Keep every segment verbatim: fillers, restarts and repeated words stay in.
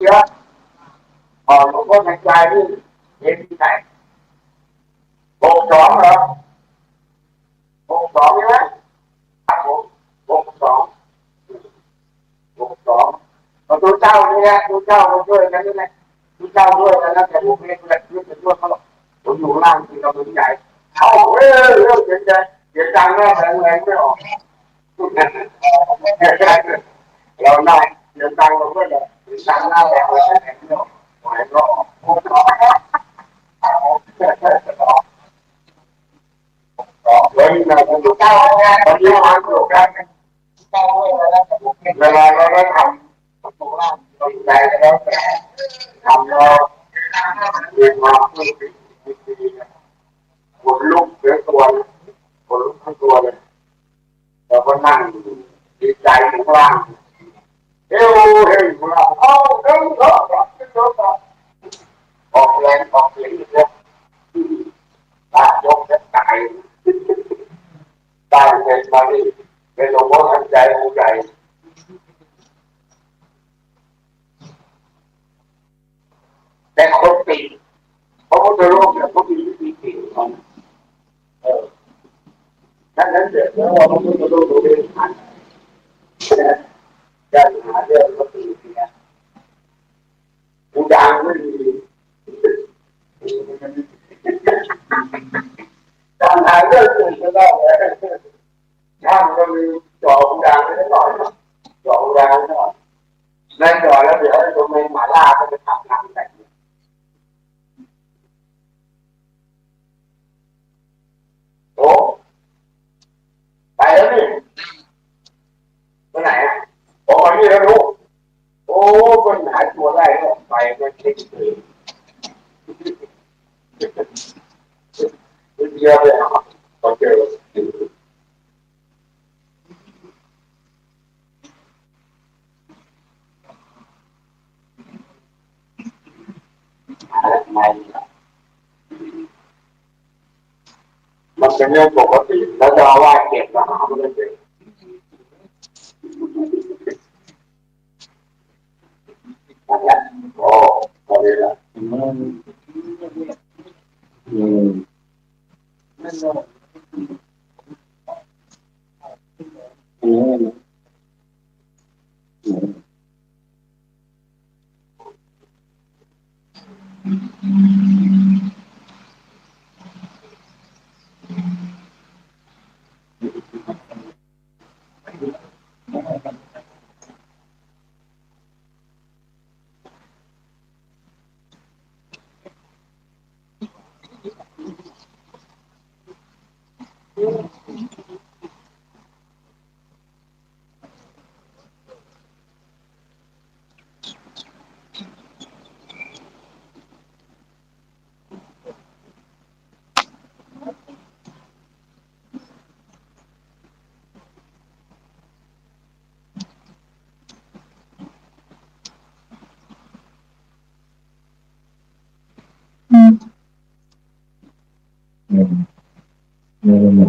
เยอะ ก่อนหลวงพ่อทันใจนี่เห็นที่ไหน หกสองเหรอ หกสองใช่ไหม ครับผม หกสอง หกสอง ประตูเจ้านี่แหละ ประตูเจ้ามาช่วยกันนี่แหละ ประตูเจ้าด้วยกันนะ แต่ผมไม่ได้ช่วยกันด้วยเขาหรอก ผมอยู่ข้างล่าง กินกับผมใหญ่ เอ้า เฮ้ย เฮ้ย เสียงดัง เสียงดังมาก แรง แรงไม่ออก เราได้ เสียงดัง เราก็จะ เสียงดังมาก แรงไม่ออก หายก็ออก เฮ้ย เราจะดู วันนี้มาดูกัน เวลาเราได้ทำ ใจแล้ว ทำแล้ว มีความรู้สึกดีๆ ขนลุกทั้งตัวเลย ขนลุกทั้งตัวเลย เราก็นั่งดีใจอยู่ข้างล่าง เฮ้ย เฮ้ย อยู่ข้างล่าง เอ้า เฮ้ย เฮ้ย เฮ้ย เฮ้ย ออกแรง ออกเสียงอีกแล้ว พระยกจะตาย ได้เป็นมานี่ เป็นหลวงพ่อทันใจองค์ใหญ่ แต่คนติด พระพุทธรูปเนี่ยเขามีวิธีติดของมัน เออ ถ้านั้นเดี๋ยวเราเอาพระพุทธรูปไปหัน จะหาเรื่องเขาตีเนี่ย กูดังไม่ดี ต้องหาเรื่องอื่นก็ได้ ช่างก็มี จ่อกูดังไม่ได้หน่อย จ่อกูดังไม่ได้หน่อย นั่นหน่อยแล้วเดี๋ยวไอ้ตัวแมงหม่าล่าก็จะทำรังใส่ โอ้ ไปแล้วนี่ ไปไหนอ่ะ ออกมานี่แล้วลูก โอ้ ปัญหาตัวได้ก็ไปก็เช็คเลย เยอะเลยอ่ะ พอเจอ มันเป็นเรื่องปกติ แล้วจะเอาไหว้เก็บมาหามันเลย โอ้ พอดีละ อืม อืม อืม อืม อืม อืม อืม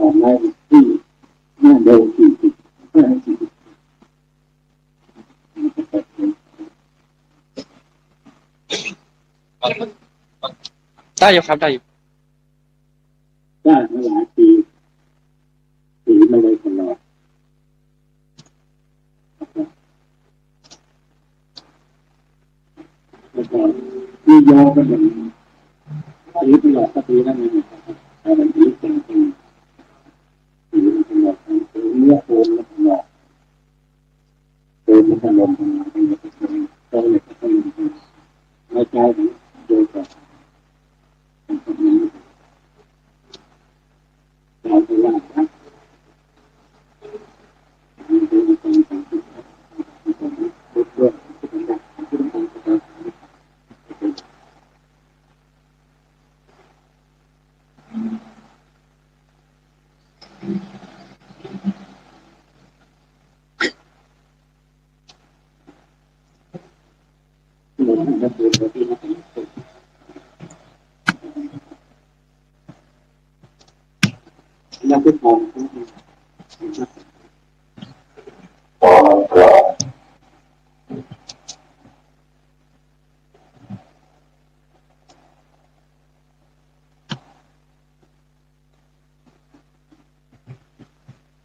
ของไว้ที่หน้าเดิมสี่สิบห้าสี่สิบ ได้อยู่ครับ ได้อยู่ ได้มาหลายปี ถือมาเลยตลอด แล้วก็มีโยมคนหนึ่ง ถือตลอดก็ถือนั่นเองนะครับ แต่มันถือเป็นจริง ถือมาตลอด ถือเนื้อโอนมาตลอด โอนมาตลอด โอนมาตลอด โอนมาตลอด ไม่ใช่โยมแบบ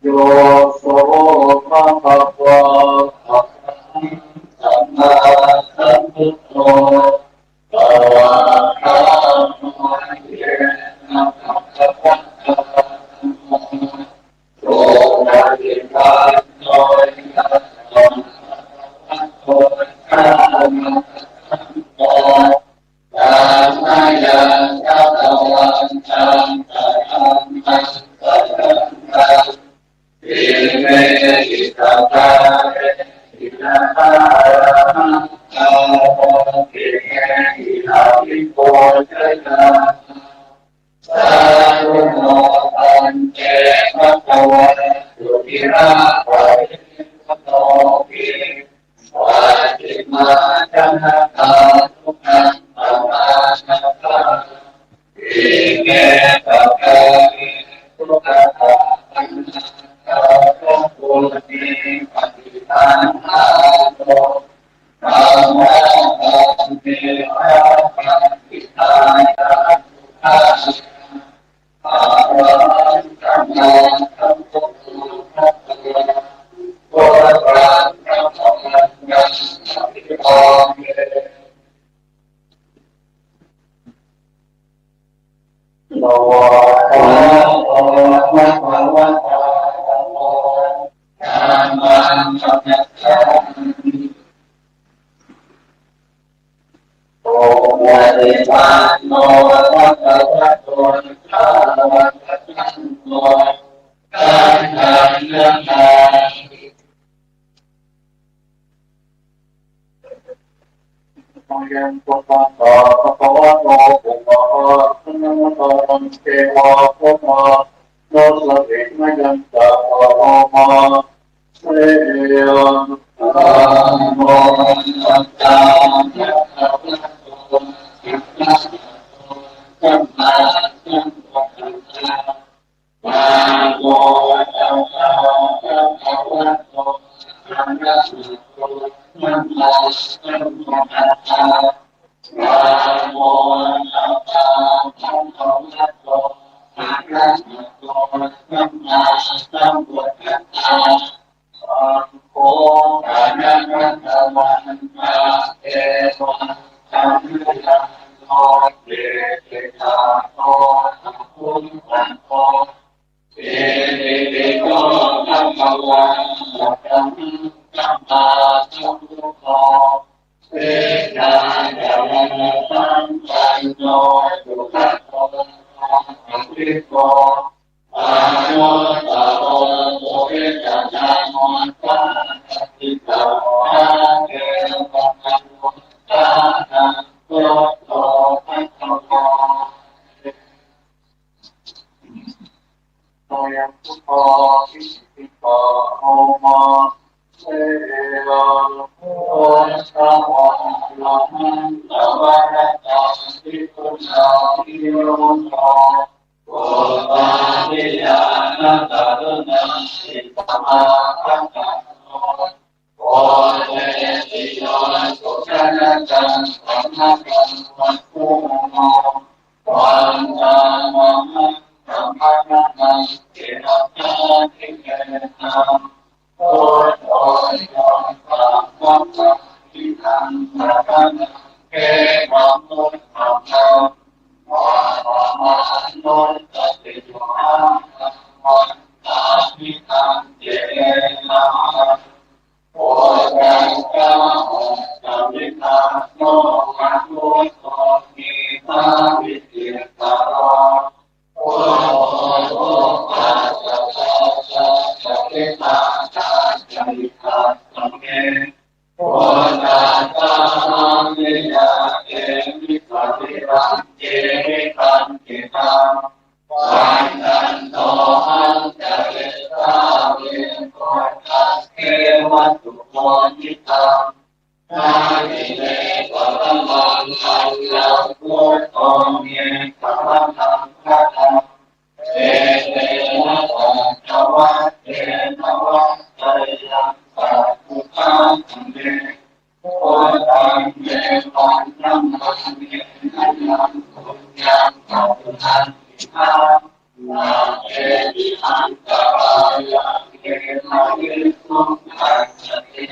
Yo so bhagavā arahaṃ sammāsambuddho svākkhāto yena bhagavatā dhammo supaṭipanno yena bhagavato sammāsambuddho Sammāyācatavantā saddhammaṃ sākkhātaṃ imehi sakkārehi tathāgataṃ āhunti: Imehi abhipūjayāma. Sādhu no bhante bhagavā suciraparinibhātoti pacchimājanatānukampamānasā ime sakkāre sugatā anāgatā ca bhūmi paṭiggaṇhātu. Tathā bhante āpattisthāya dukkhāya arahaṃ sammāsambuddho bhagavā buddhaṃ dhammaṃ saṅghaṃ abhivādemi. Svākkhāto bhagavatā dhammo dhammaṃ namassāmi. Supaṭipanno bhagavato sāvakasaṅgho saṅghaṃ namāmi. Mayaṃ suṇātha bhagavato pubbabhāgasmiṃ dānaṃ devā brahmā ādassati mayaṃ ca karoma se. Itipi so bhagavā arahaṃ sammāsambuddho vijjācaraṇasampanno sugato lokavidū anuttaro purisadammasārathi satthā devamanussānaṃ buddho bhagavāti. Mayaṃ buddho itipi so bhagavā arahaṃ sammāsambuddho Upādiññānakaruṇāhi samāgatatto, bodhesi yo sujanataṃ samaggo vaggū, vandā mahaṃ samāgamutti tathāgiketaṃ. Buddho yo bhagavā, hitaṃ saraṇaṃ khemamuttamaṃ, vāmamānussatiṃ ahaṃ vandāmi tantire tahaṃ. Ukkhaṭṭhaṃ osanayikāno, anuttaro me sāmikissaro. Buddho bhagavā, buddhādidhammacariyā ca me, buddhasāmaṃ niyyādemi sarīrañjīvitañcidaṃ. Vandantohaṃ carissāmi buddhaṃ devasubodhitaṃ. Natthi me paramaṃ anyaṃ, buddho me saraṇaṃ varaṃ. Etena saccavajjena, vaḍḍheyyaṃ satthu sāsane. Buddhaṃ me vandamānena, yaṃ puññaṃ pasutaṃ idha, sabbepi antarāyā me māhesuṃ icchate.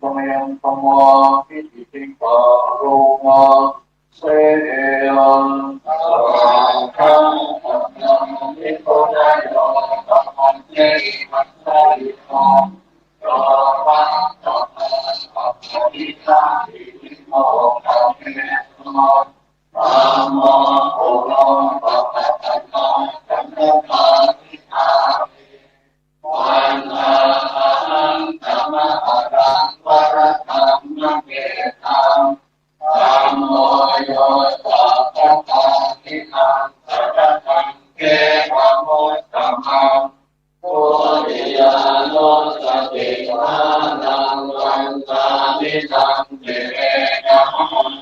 Mayaṃ pamohi itikā roma seyaṃ svākkhātatāni mudayo tamase vassarino yopakkhatāpapaṭitāni vimokkhapeso dhammo kulokapatanā janapāṇi. Vandāmahaṃ tamaharaṃ varadhammametaṃ. Dhammo yo sabbadhānaṃ saraṇaṃ khemamuttamaṃ. Dutiyānussatiṭṭhānaṃ vandāmi tantire tahaṃ.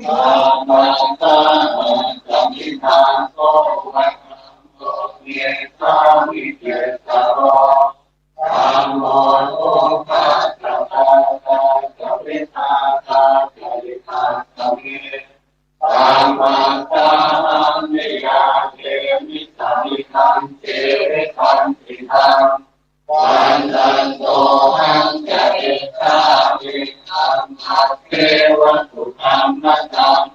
Sabbattha matthamhi nātho, dhammo me sāmikissaro. Dhammo dukkhassa ghātā ca vidhātā ca hitattha me. Dhammassāhaṃ niyyādemi sarīrañjīvitañcidaṃ. Vandantohaṃ carissāmi dhammasseva sudhammataṃ.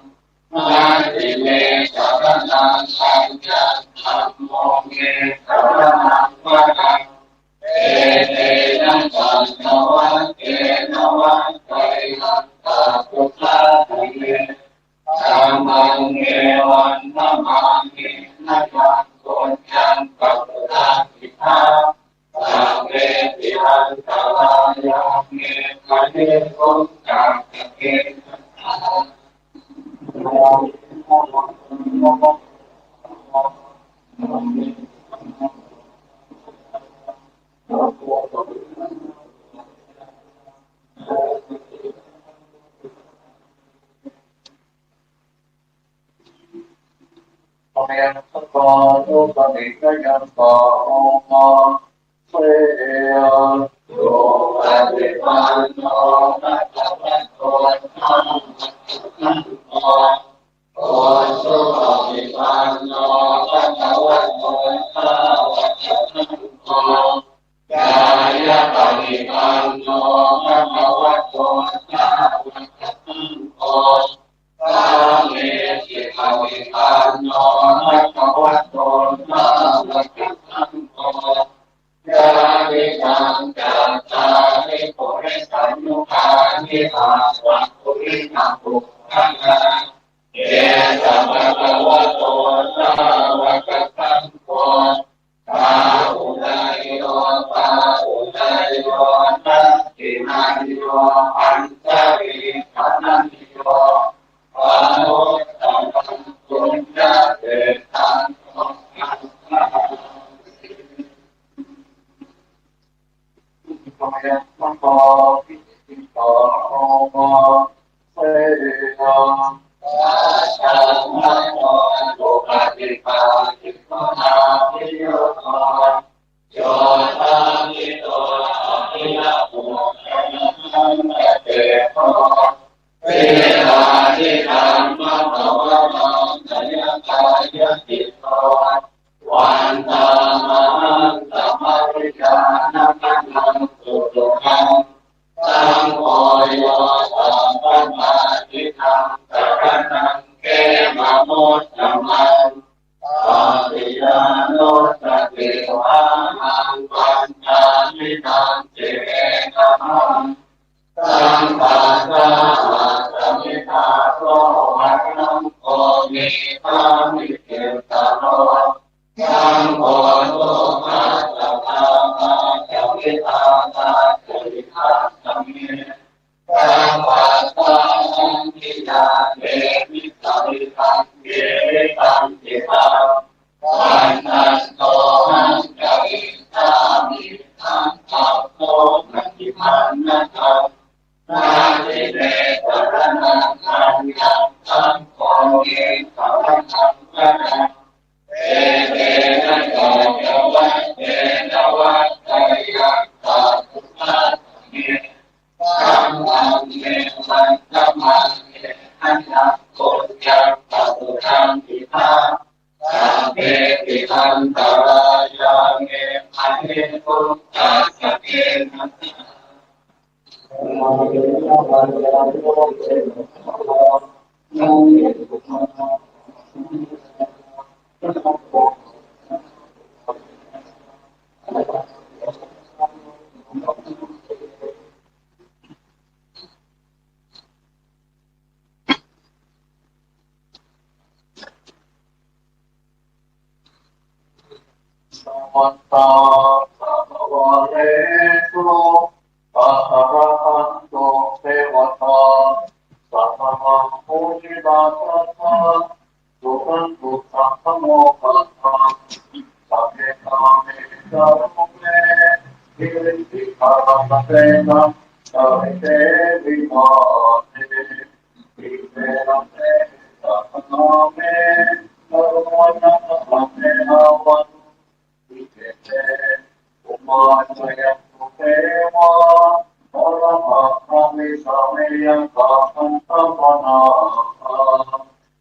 Natthi me saraṇaṃ aññaṃ, dhammo me saraṇaṃ varaṃ. Etena saccavajjena vaḍḍheyyaṃ satthu sāsane. Dhammaṃ me vandamānena yaṃ puññaṃ pasutaṃ idha, sabbepi antarāyā me māhesuṃ icchate. Mayaṃ saṅgho upanikkhitasāvakā, supaṭipanno bhagavato sāvakasaṅgho, ujupaṭipanno bhagavato sāvakasaṅgho, ñāyapaṭipanno bhagavato sāvakasaṅgho, sāmīci bhagavato sāvakasaṅgho, yadidaṃ cattāri purisayugāni aṭṭha purisapuggalā, esa bhagavato sāvakasaṅgho, āhuneyyo pāhuneyyo dakkhiṇeyyo añjalikaraṇīyo, anuttaraṃ puññakkhettaṃ lokassāti. Vandāmahaṃ tamariyanāgadaṃ susunaṃ, saṅgho yo sabbapāṇīnaṃ saraṇaṃ khemamuttamaṃ. Tatiyānussatiṭṭhānaṃ vandāmi taṃ sirenahaṃ. Saṅghassa āsami dāso vasaṃ ko me pāṇibhūtaro. Saṅgho so massa dātā ca vidhātā ca hitāya me. Saṅghassa añjilī devī sārīraṃ jīvitañcidaṃ. Vandantohaṃ karissāmi saṅghaṃ so paṭiggaṇhataṃ. Natthi me saraṇaṃ aññaṃ, saṅgho me saraṇaṃ varaṃ. Etena saccavajjena vaḍḍheyyaṃ satthu sāsane. Dhammaṃ me vandamānena yaṃ puññaṃ pasutaṃ idha, sabbepi antarāyā me māhesuṃ tassa tejasaṃ. Samantā cakkavāḷesu atrāgacchantu devatā, saddhammaṃ munirājassa suṇantu saggamokkhadaṃ. Sabbe kāme ca rūpe girisikharataṭe cantalikkhe vimāne, dīpe raṭṭhe ca gāme taruvanagahane gehavatthumhi khette, bhummā cāyantu devā jalathalavisame yakkhagandhabbanāgā,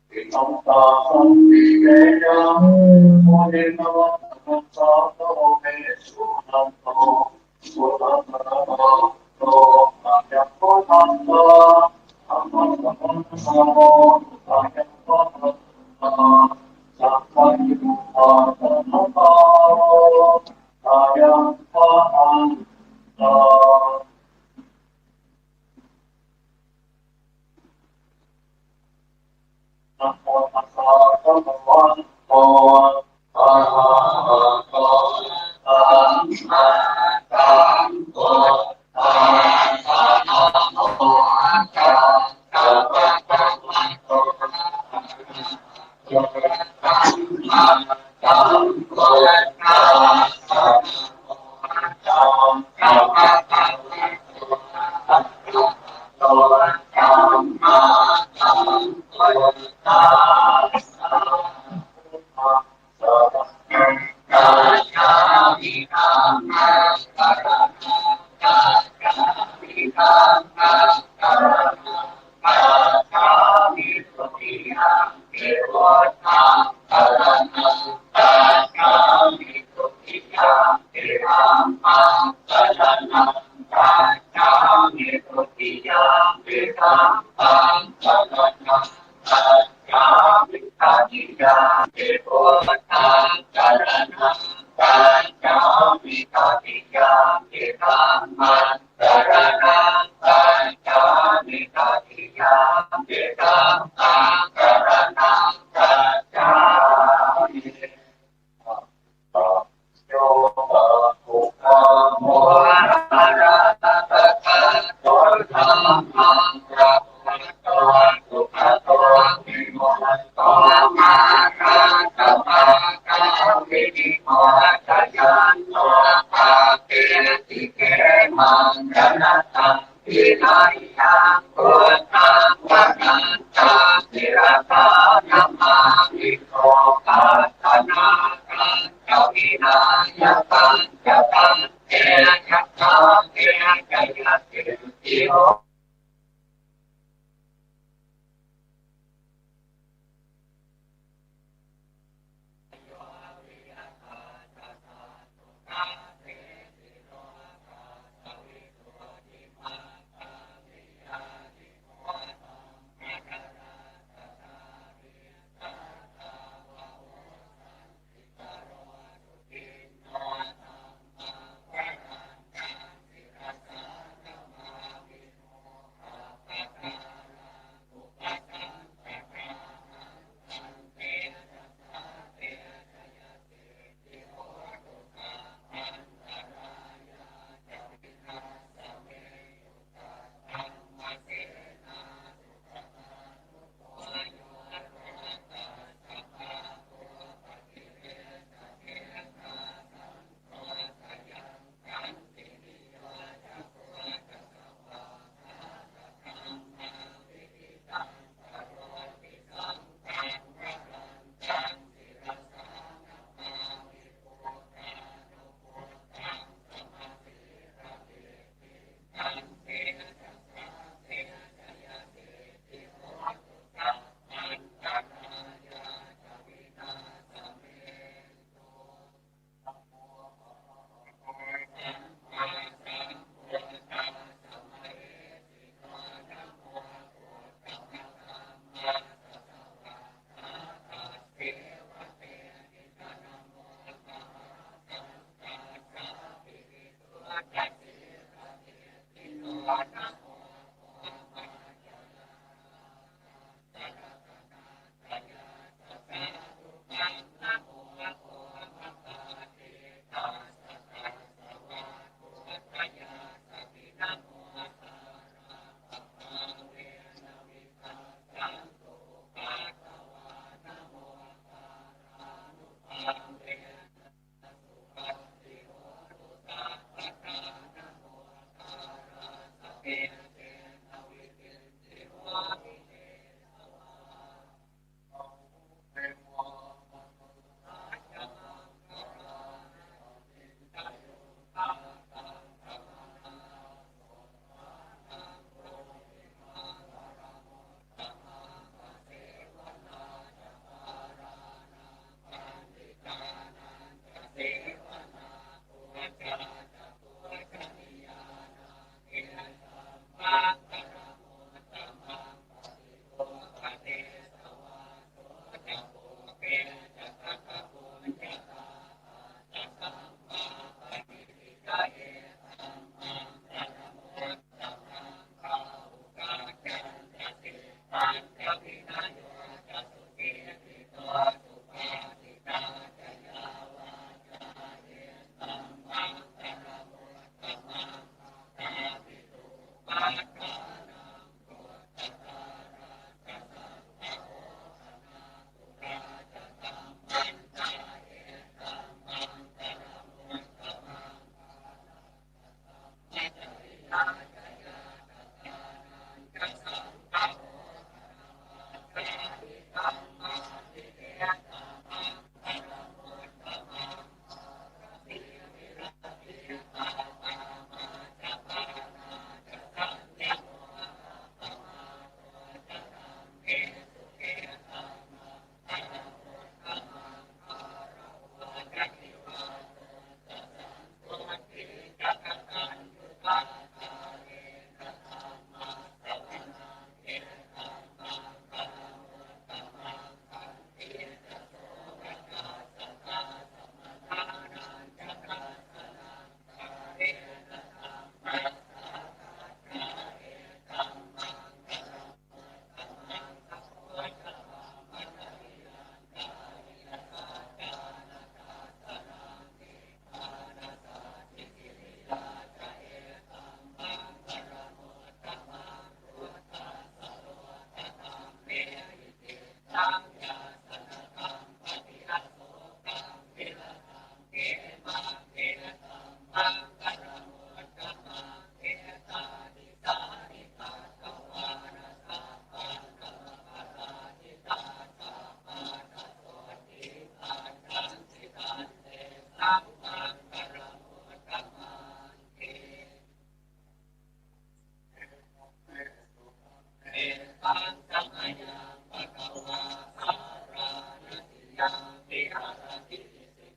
tiṭṭhantā santike yaṃ munivaravacanaṃ sādhavo me suṇantu. Namo tassa bhagavato arahato sammāsambuddhassa. Namo tassa bhagavato arahato sammāsambuddhassa. Buddhaṃ saraṇaṃ gacchāmi. Tatiyampi dhammaṃ saraṇaṃ gacchāmi. Tatiyampi saṅghaṃ saraṇaṃ gacchāmi. Vinayaṃ buddhaṃ vanandāmi, sirasā namāmi, lokassa nāthañca vināyakañca, tantejasā me jayasiddhi hotu.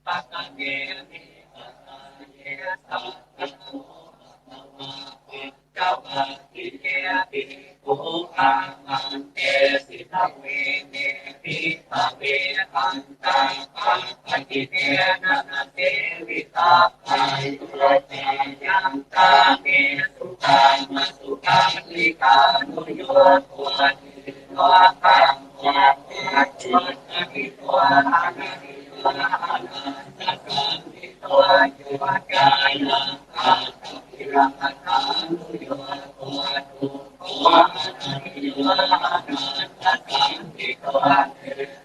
Katame bhikkhave saṅgho bhagavā pañcavaggiyā bhikkhū āmantesi. Dveme bhikkhave antā pabbajitena na sevitabbā yo cāyaṃ kāmesu kāmasukhallikānuyogo dviro dhammo paccekavasavattino anariyo anatthasañhito yo cāyaṃ attabhiramadānuyogo dukkho anariyo anatthasañhito.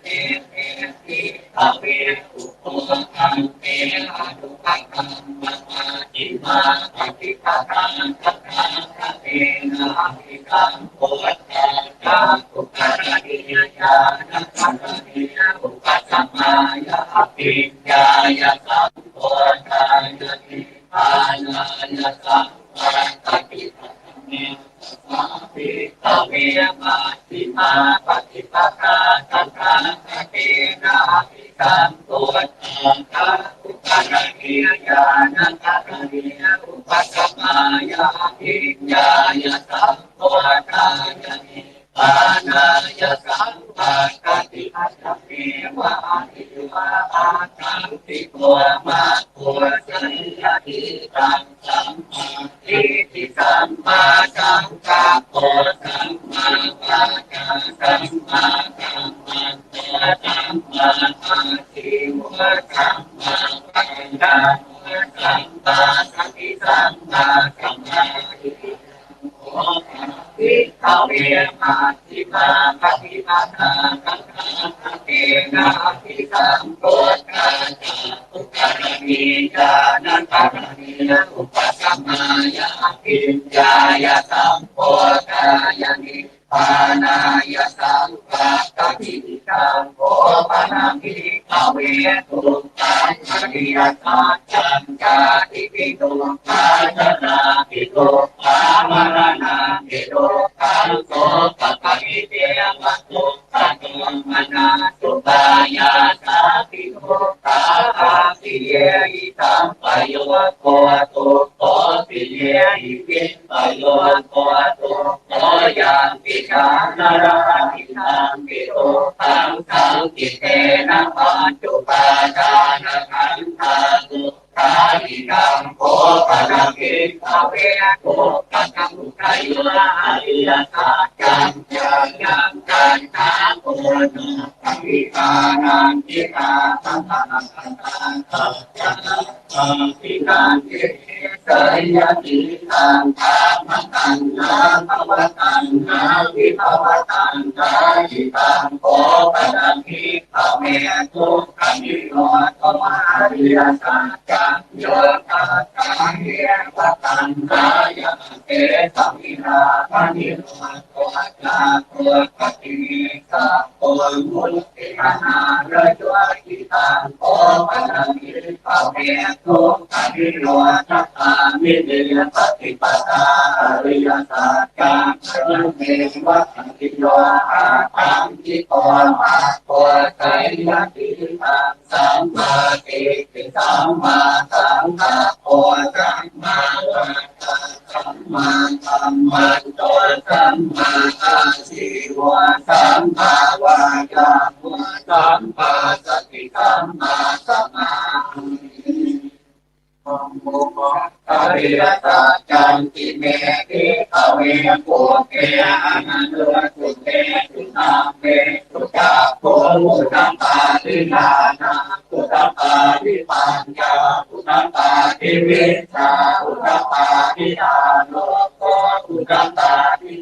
Dveme bhikkhave ubho dhamme anupagamma majjhimā paṭipadā tathāgatena abhisambuddhā cakkhukaraṇī ñāṇakaraṇī upasamāya abhiññāya sambodhāya nibbānāya saṃvattati. Katame sā bhikkhave majjhimā paṭipadā tathāgatena abhisambuddhā cakkhukaraṇī ñāṇakaraṇī upasamāya abhiññāya sambodhāya nibbānāya saṃvattati. Ayameva ariyo aṭṭhaṅgiko maggo. Seyyathīdaṃ: sammādiṭṭhi sammāsaṅkappo sammāvācā sammākammanto sammāājīvo sammāvāyāmo sammāsati sammāsamādhi. Ayampi bhikkhave majjhimā paṭipadā tathāgatena abhisambuddhā cakkhukaraṇī ñāṇakaraṇī upasamāya abhiññāya sambodhāya nibbānāya saṃvattati. Idamvo pana bhikkhave dukkhaṃ ariyasaccaṃ: jātipi dukkhā jarāpi dukkhā maraṇampi dukkhaṃ sokaparidevadukkhadomanassupāyāsāpi dukkhā appiyehi sampayogo dukkho piyehi vippayogo dukkho yampicchaṃ jarāmaraṇampi dukkhaṃ saṅkhittena pañcupādānakkhandhā dukkhā. Idamvo pana bhikkhave dukkhasamudayo ariyasaccaṃ: yaṃ taṇhā ponobbhavikā nandirāgasahagatā tatra tatrābhinandinī, seyyathīdaṃ: kāmataṇhā bhavataṇhā vibhavataṇhā. Idamvo pana bhikkhave dukkhanirodho ariyasaccaṃ: yo tassāyeva taṇhāya asesavirāganirodho cāgo paṭinissaggo mutti anālayo. Idamvo pana bhikkhave dukkhanirodhagāminī paṭipadā ariyasaccaṃ: ayameva ariyo aṭṭhaṅgiko maggo. Seyyathīdaṃ: sammādiṭṭhi sammāsaṅkappo sammāvācā sammākammanto sammāājīvo sammāvāyāmo sammāsati sammāsamādhi. Ariyasaccanti me bhikkhave pubbe ananussutesu dhammesu cakkhuṃ udapādi ñāṇaṃ udapādi paññā udapādi vijjā udapādi āloko udapādi.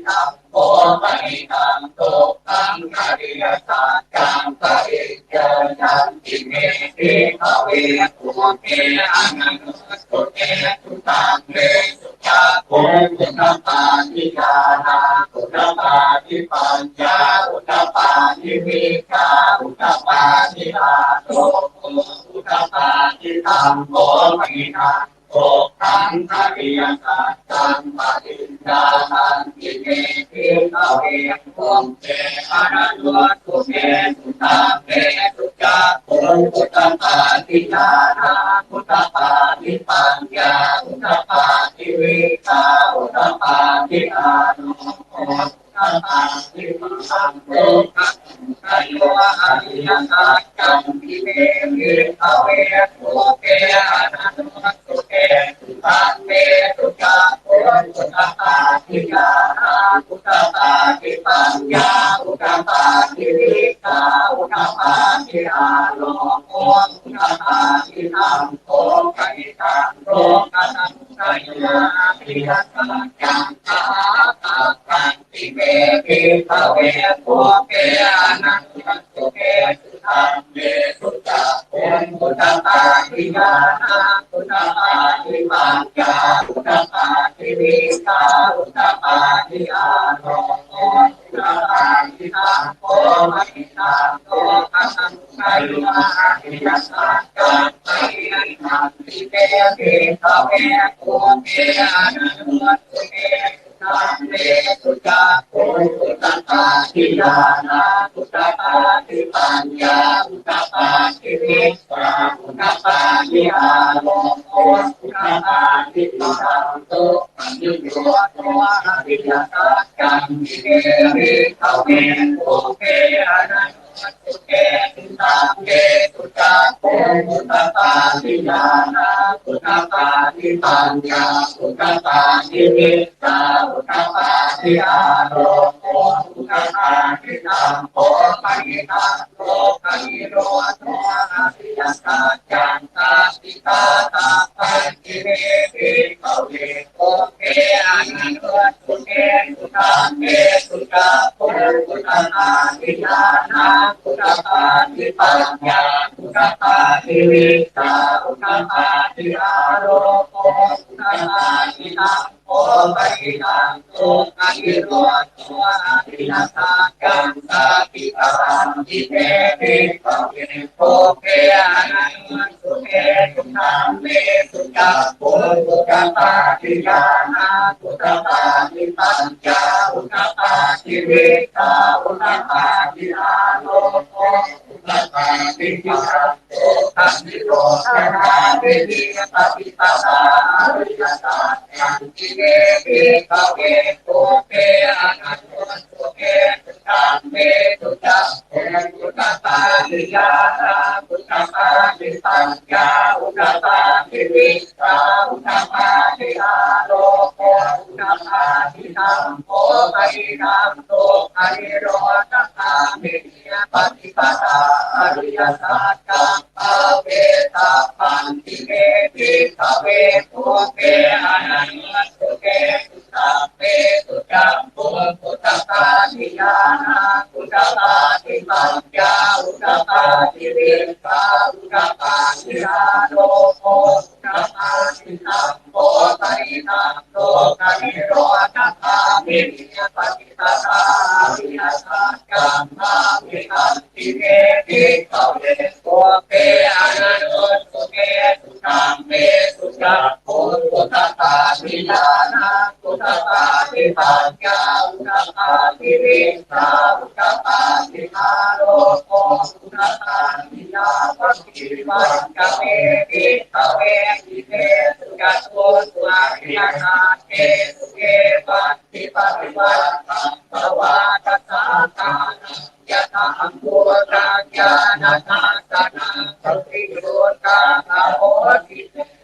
Idamvo panidaṃ dukkhaṃ ariyasaccaṃ pariññeyyanti me bhikkhave pubbe ananussutesu dhammesu cakkhuṃ udapādi ñāṇaṃ udapādi paññā udapādi vijjā udapādi āloko udapādi. Idamvo panidaṃ dukkhaṃ ariyasaccaṃ pariññeyyanti Udapādi me bhikkhave pubbe ananussutesu dhammesu cakkhuṃ udapādi ñāṇaṃ udapādi paññā udapādi vijjā udapādi āloko udapādi. Taṃ kho kataṃ kho ariyasaccanti me bhikkhave pubbe ananussutesu dhammesu cakkhuṃ udapādi ñāṇaṃ udapādi paññā udapādi vijjā udapādi āloko udapādi. Taṃ kho kataṃ kho kataṃ kho ariyasaccaṃ tathāgatagga me bhikkhave pubbe ananussutesu dhammesu cakkhuṃ udapādi ñāṇaṃ udapādi paññā udapādi vijjā udapādi āloko udapādi. Taṃ kho kataṃ kho kataṃ kho ariyasaccaṃ ariyasanti me bhikkhave pubbe ananussutesu dhammesu cakkhuṃ udapādi ñāṇaṃ udapādi paññā udapādi vijjā udapādi āloko udapādi. Taṃ kho paccaññāṇato ariyasaccanti me bhikkhave pubbe ananussutesu dhammesu cakkhuṃ udapādi ñāṇaṃ udapādi paññā udapādi vijjā udapādi āloko udapādi. Taṃ kho parittaṃ dukkhanirodho ariyasaccaṃ pattipattā bhikkhave pubbe ananussutesu dhammesu cakkhuṃ udapādi ñāṇaṃ udapādi paññā udapādi vijjā udapādi āloko udapādi. Taṃ kho parittaṃ dukkhanirodho ariyasaccaṃ pattipadanti me bhikkhave pubbe ananussutesu dhammesu cakkhuṃ udapādi ñāṇaṃ udapādi paññā udapādi vijjā udapādi āloko udapādi. Parittaṃ dukkhanirodhagāminī paṭipadā ariyasaccanti me bhikkhave pubbe ananussutesu dhammesu cakkhuṃ udapādi ñāṇaṃ udapādi paññā udapādi vijjā udapādi āloko udapādi. Taṃ kho parittaṃ dukkhanirodhagāminī paṭipadā ariyasaccaṃ bhāvetabbanti me bhikkhave pubbe ananussutesu dhammesu cakkhuṃ udapādi ñāṇaṃ udapādi paññā udapādi vijjā udapādi āloko udapādi. Taṃ kho parittaṃ dukkhanirodhagāminī paṭipadā ariyasaccaṃ bhāvitanti me bhikkhave pubbe ananussutesu dhammesu cakkhuṃ udapādi ñāṇaṃ udapādi paññā udapādi vijjā udapādi āloko udapādi. Yāvakīvañca me bhikkhave imesu catūsu ariyasaccesu evantiparivaṭṭaṃ dvādasākāraṃ yathabhūtaṃ ñāṇadassanaṃ sutiyuttaṃ ahosi.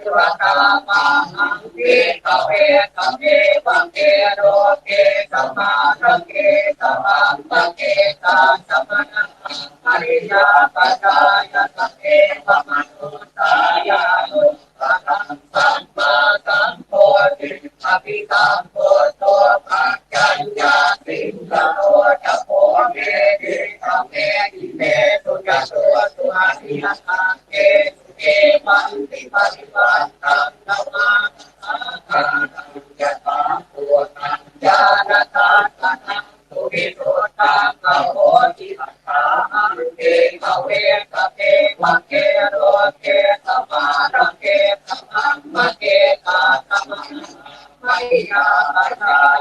Neva tāvāhaṃ bhikkhave samevake loke samārake sabrahmake sassamaṇabrāhmaṇiyā pajāya samevamanussāya anuttaraṃ sammāsambodhiṃ abhisambuddho paccaññāsiṃ. Tato ca kho me bhikkhave imesu catūsu ariyasaccesu evantiparivaṭṭaṃ dvādasākāraṃ yathabhūtaṃ ñāṇadassanaṃ suvisuddhaṃ ahosi. Athāhaṃ bhikkhave samevake loke samārake sabrahmake sassamaṇabrāhmaṇiyā pajāya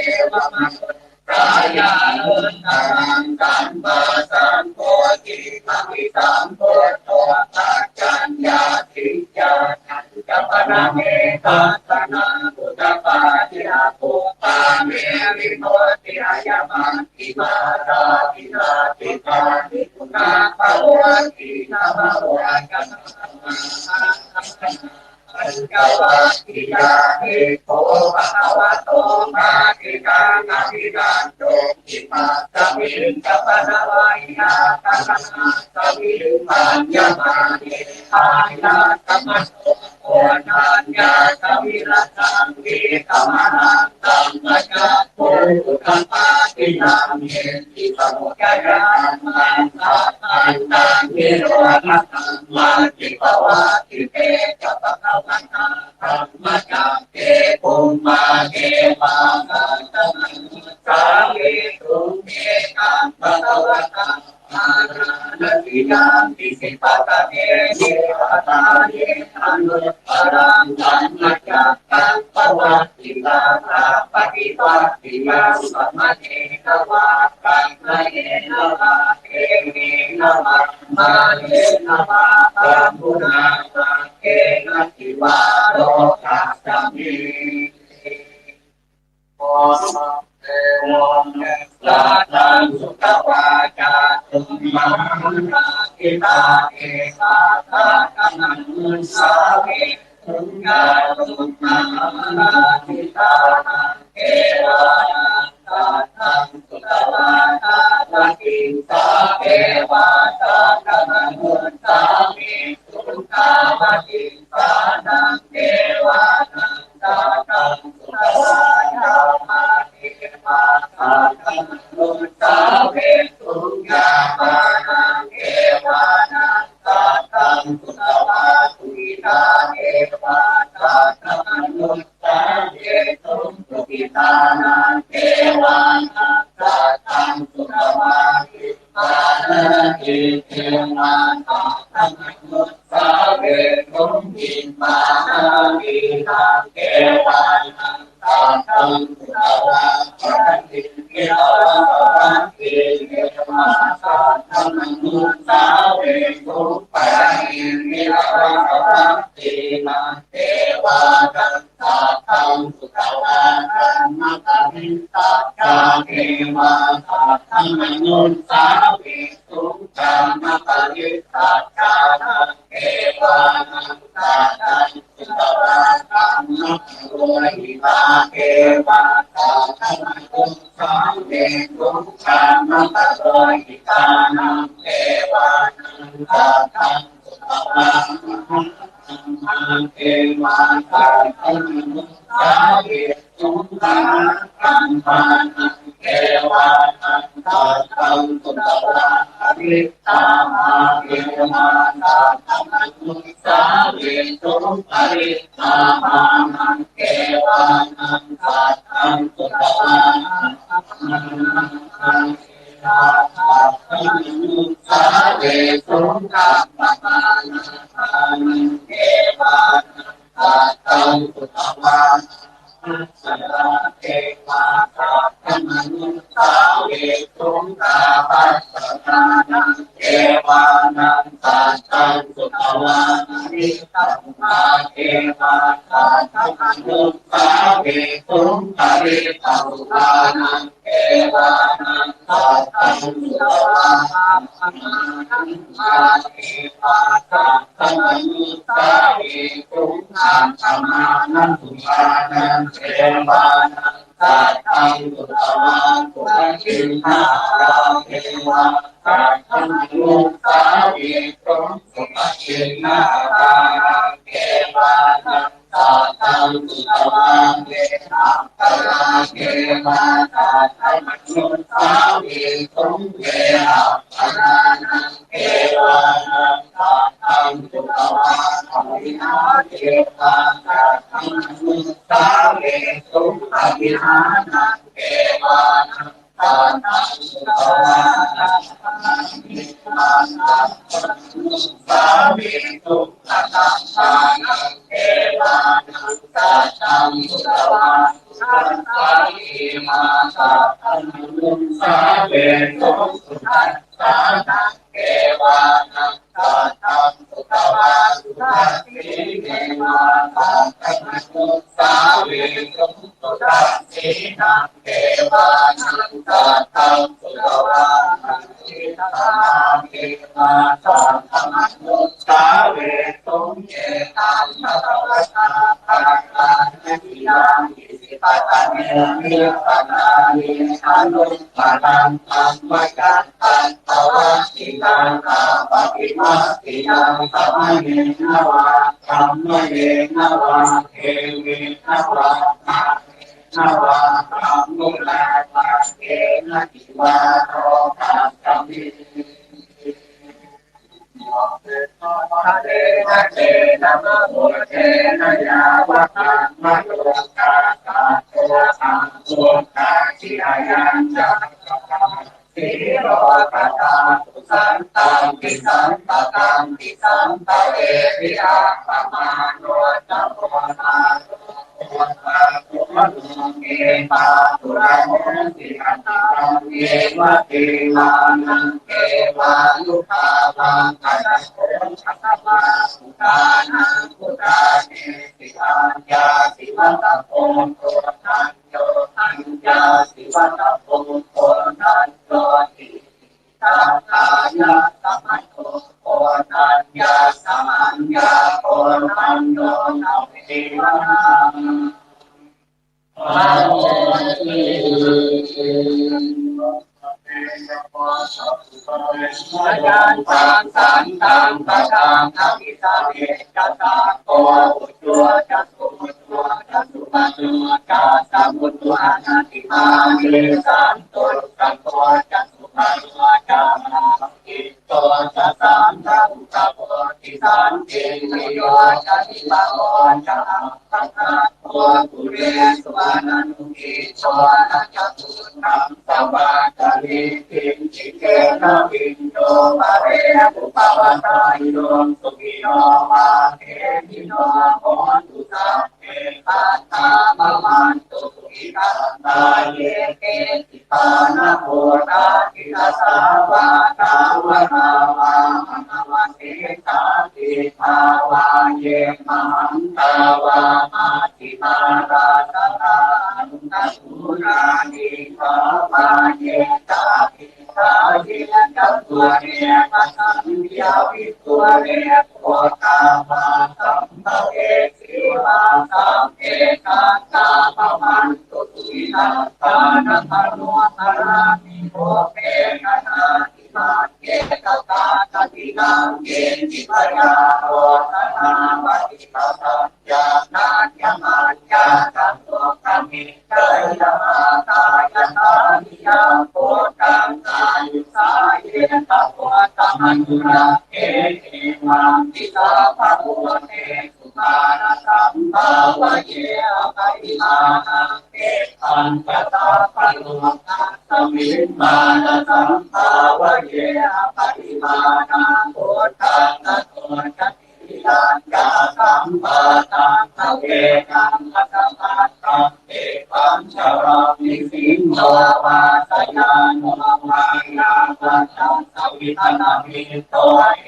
devamanussāya anuttaraṃ sammāsambodhiṃ abhisambuddho paccaññāsiṃ ñāṇañca pana me dassanaṃ udapādi: akuppā me vimutti, ayamajjhimā jāti, natthi dāni punabbhavoti. Namo tassa bhagavato arahato sammāsambuddhassa. Pañcavaggiyā bhikkhū bhagavato bhāsitaṃ abhinanduṃ. Imasmiñca pana veyyākaraṇasmiṃ bhaññamāne āyasmato koṇḍaññassa virajaṃ vītamalaṃ dhammacakkhuṃ udapādi: yaṃ kiñci samudayadhammaṃ sabbantaṃ nirodhadhammanti. Pavattite ca bhagavatā dhammacakke bhummā devā saddamanussāvesuṃ: etaṃ bhagavatā bārāṇasiyaṃ isipatane migadāye anuttaraṃ dhammacakkaṃ pavattitaṃ appaṭivattiyaṃ samaṇena vā brāhmaṇena vā devena vā mārena vā brahmunā vā kenaci vā lokasminti. Saddaṃ sutvā cātummahārājikā devā saddamanussāvesuṃ. Cātummahārājikānaṃ devānaṃ saddaṃ sutvā tāvatiṃsā devā saddamanussāvesuṃ. Tāvatiṃsānaṃ devānaṃ saddaṃ sutvā yāmā devā saddamanussāvesuṃ. Yāmānaṃ devānaṃ saddaṃ sutvā tusitā devā saddamanussāvesuṃ. Tusitānaṃ devānaṃ saddaṃ sutvā nimmānaratī devā saddamanussāvesuṃ. Nimmānaratī devānaṃ saddaṃ sutvā paranimmitavasavattī devā saddamanussāvesuṃ. Paranimmitavasavattīnaṃ devānaṃ saddaṃ sutvā brahmapārisajjā devā saddamanussāvesuṃ. Brahmapārisajjānaṃ devānaṃ saddaṃ sutvā brahmapurohitā devā saddamanussāvesuṃ. Brahmapurohitānaṃ devānaṃ saddaṃ sutvā mahābrahmā devā saddamanussāvesuṃ. Mahābrahmānaṃ devānaṃ saddaṃ sutvā parittābhā devā saddamanussāvesuṃ. Parittābhānaṃ devānaṃ saddaṃ sutvā appamāṇā devā saddamanussāvesuṃ. Appamāṇābhānaṃ devānaṃ saddaṃ sutvā ābhassarā devā saddamanussāvesuṃ. Ābhassarānaṃ devānaṃ saddaṃ sutvā parittasubhā devā saddamanussāvesuṃ. Parittasubhānaṃ devānaṃ saddaṃ sutvā appamāṇābhā devā saddamanussāvesuṃ. Appamāṇasubhānaṃ devānaṃ saddaṃ sutvā subhakiṇhārā devā saddamanussāvesuṃ. Subhakiṇhārānaṃ devānaṃ saddaṃ sutvā vehapphalā devā saddamanussāvesuṃ. Vehapphalānaṃ devānaṃ saddaṃ sutvā avihā devā saddamanussāvesuṃ. Avihānaṃ devānaṃ saddaṃ sutvā devā saddamanussāvesuṃ. Atappānaṃ devānaṃ saddaṃ sutvā Sudassā imā saddamanussāvesuṃ. Sudassānaṃ devānaṃ saddaṃ sutvā sudassī devā saddamanussāvesuṃ. Sudassīnaṃ devānaṃ saddaṃ sutvā sudassīnā devā saddamanussāvesuṃ. Etaṃ bhagavatā bārāṇasiyaṃ isipatane migadāye anuttaraṃ dhammacakkappavattiyaṃ appaṭivattiyaṃ samaṇena vā brāhmaṇena vā devena vā mārena vā brahmunā vā kenaci vā lokasmiṃ. Tena cena muhuttena yāva brahmalokā saddo abbhuggacchi. Ayañca bhagavā sīhotadātu santampi sampakampi sampavedhi. Appamāṇo ca oḷāro oḷāro loke pāturahosi. Atikkammeva devānaṃ devānubhāvaṃ. Atha kho bhagavā udānaṃ udānesi: Aññāsi vata bho koṇḍañño, aññāsi vata bho koṇḍaññoti. Tathāyasmato koṇḍaññassa aññākoṇḍañño tveva nāma. Mayantaṃ santaṃ padaṃ abhisamecca. Sakko ujū ca suhujū ca suvaco cassa mudu anatimānī. Santussako ca subharo ca appakicco ca sallahukavutti. Santindriyo ca nipako ca appagabbho kulesu ananugiddho. Na ca khuddaṃ samācare kiñci yenaviññū pare upavadeyyuṃ. Sukhino vā khemino hontu, sabbe sattā bhavantu sukhitattā. Ye keci pāṇabhūtatthi, tasā vā thāvarā vā anavasesā, dīghā vā ye mahantā vā, majjhimā rassakā aṇukathūlā. Dīghā vā ye ca adiṭṭhā ye ca dūre, asaṃhiravidūre, bhūtā vā sambhavesī vā, sabbe sattā bhavantu sukhitattā. Na paro harāmi bhūte, na nātimaññe tathāgatiyaṃ kiñci, byārosanā paṭighasaññā, nāññamaññassa dukkhamiccheyya. Mātā yathā niyaṃ puttaṃ, āyusā yena puttamanurakkhe, evampi sabbabhūtesu mānasambhāvaye aparimāṇaṃ. Mettañca sabbalokasmiṃ mānasambhāvaye aparimāṇaṃ. Uddhaṃ adho ca tiriyañca asambādhaṃ averaṃ asapattaṃ. Tiṭṭhañcaraṃ nisinno vā sayāno vā yāvatassa vigatamiddho,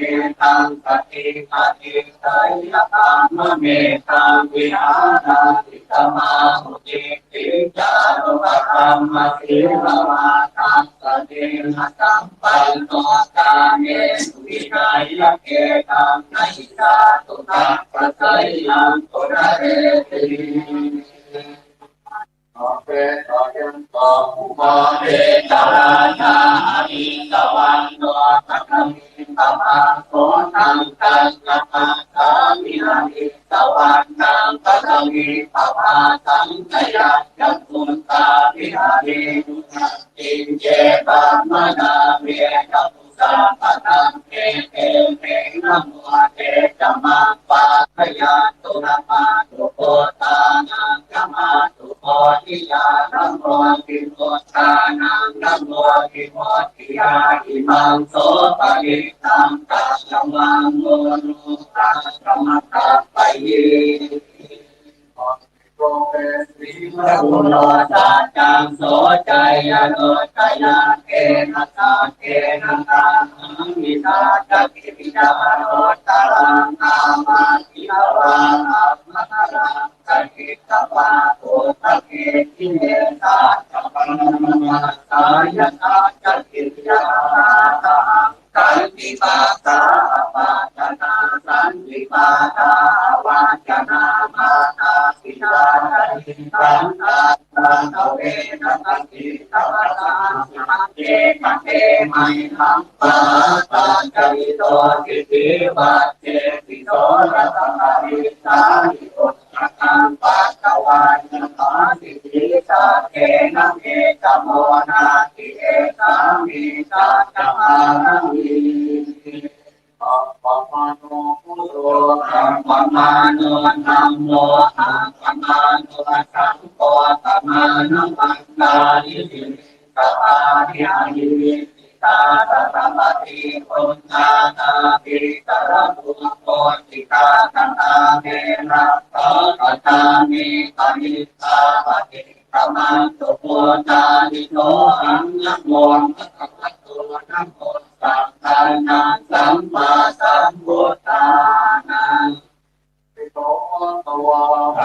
etaṃ satiṃ adhiṭṭheyya, brahmametaṃ vihāraṃ idhamāhu. Diṭṭhiñca anupagamma sīlavā dassanena sampanno, kāmesu vineyya gedhaṃ, na hi jātu gabbhaseyyaṃ punaretīti. Sabbe sāyanto ummāpupphanirājā, harissavaṇṇo paṭhavippabhāso, taṃ taṃ namāmāmi harissavaṇṇaṃ. Paṭhavippabhāsaṃ khayañca guttā viharemu rattiṃ, ye brāhmaṇā vedagu sabbadhamme, tevehi namo te ca maṃ pālayantu. Namatthu buddhānaṃ, namatthu bodhiyā, namo vimuttānaṃ, namo vimuttiyā. Imaṃ so parittaṃ katvā moro gacchamaggappayi. Saccaṃ soceyyanuddayagena saccena kāhāmi saccakiriyamanuttaraṃ āvajjitvā brahmamaraṃ gahetvā dukkhamicchime. Saccavajjāya saccakiriyamārahaṃ khantipakkā apattanā, khantipakkā apattanā, mātāpitā ca nikkhantā, athavena paṭikkama. Sahassena te mayhaṃ pahātabbaṃ, citto visuddhijutimiddhibakkhābhisi, soḷasa parisālī ukkhattaṃ patvā yathā siddhi. Saccena me samonadhi, esā me saccapāramī. Appamāṇo buddho, appamāṇo dhammo, appamāṇo saṅgho, pamāṇavantāni siriṃsapāni, ahi vicchikā satapadī uṇṇānābhī sarabū mūsikā. Katā me rakkhā, katā me parittā, paṭikkamantu bhūtāni, sohaṃ namo bhagavato, namo sattannaṃ sammāsambuddhānaṃ.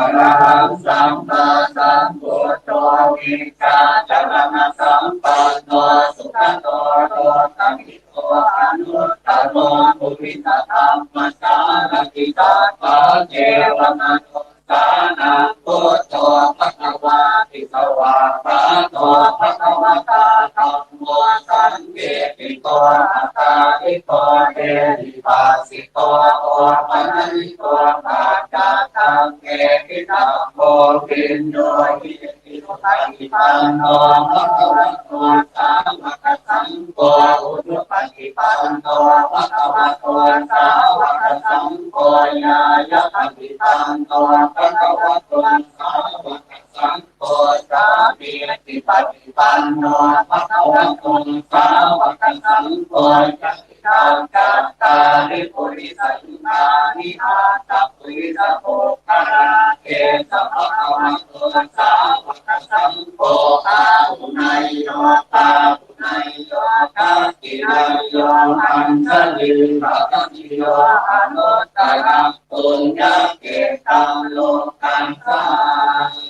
Arahaṃ sammāsambuddho vijjācaraṇasampanno sugato lokavidū anuttaro purisadammasārathi satthā devamanussānaṃ buddho bhagavāti. Svākkhāto bhagavatā dhammo sandiṭṭhiko akāliko ehipassiko opanayiko paccattaṃ veditabbo viññūhīti. Supaṭipanno bhagavato sāvakasaṅgho, ujupaṭipanno bhagavato sāvakasaṅgho, ñāyapaṭipanno bhagavato sāvakasaṅgho, sāmīcipaṭipanno bhagavato sāvakasaṅgho, yadidaṃ cattāri purisayugāni aṭṭha purisapuggalā, esa bhagavato sāvakasaṅgho, āhuneyyo pāhuneyyo dakkhiṇeyyo añjalikaraṇīyo anuttaraṃ puññakkhettaṃ lokassāti.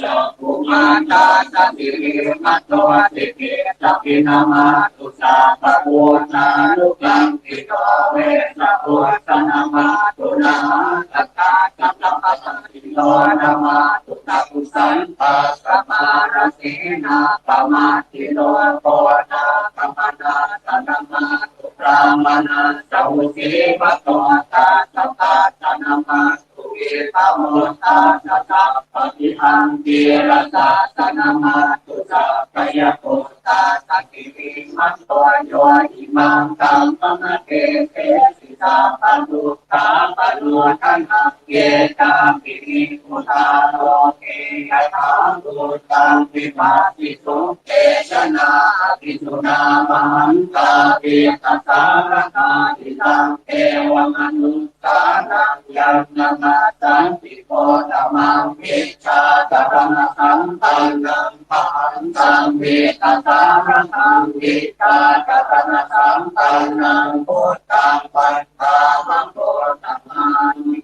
Cakkhumā dasasirīmato diṭṭhichakkhī namatthu sabbabhūtānukampito vessabhussa namatthu mahāsaṅghassatapasiriyo namatthu takusaṅkhassapārasenāpamaddino koṇāgamanassa namatthu brāhmaṇassa vusīmato tassa passa namatthu vipphamuttassa sabbagihāṃ khīrasattassa namatthu sakyaputtassa sirīmato yo imaṃ dhammamadesesi sabbadukkhapamuttanaṃ. Ye cāpi nibbutā loke yathābhūtaṃ vipassisuṃ te janā apisuṇā mahantā vītasāradā. Itaṃ devamanussānaṃ yaṃ namassanti Gotamaṃ vijjācaraṇasampannaṃ mahantaṃ vītasāradaṃ vijjācaraṇasampannaṃ buddhaṃ vandāma Gotamāni.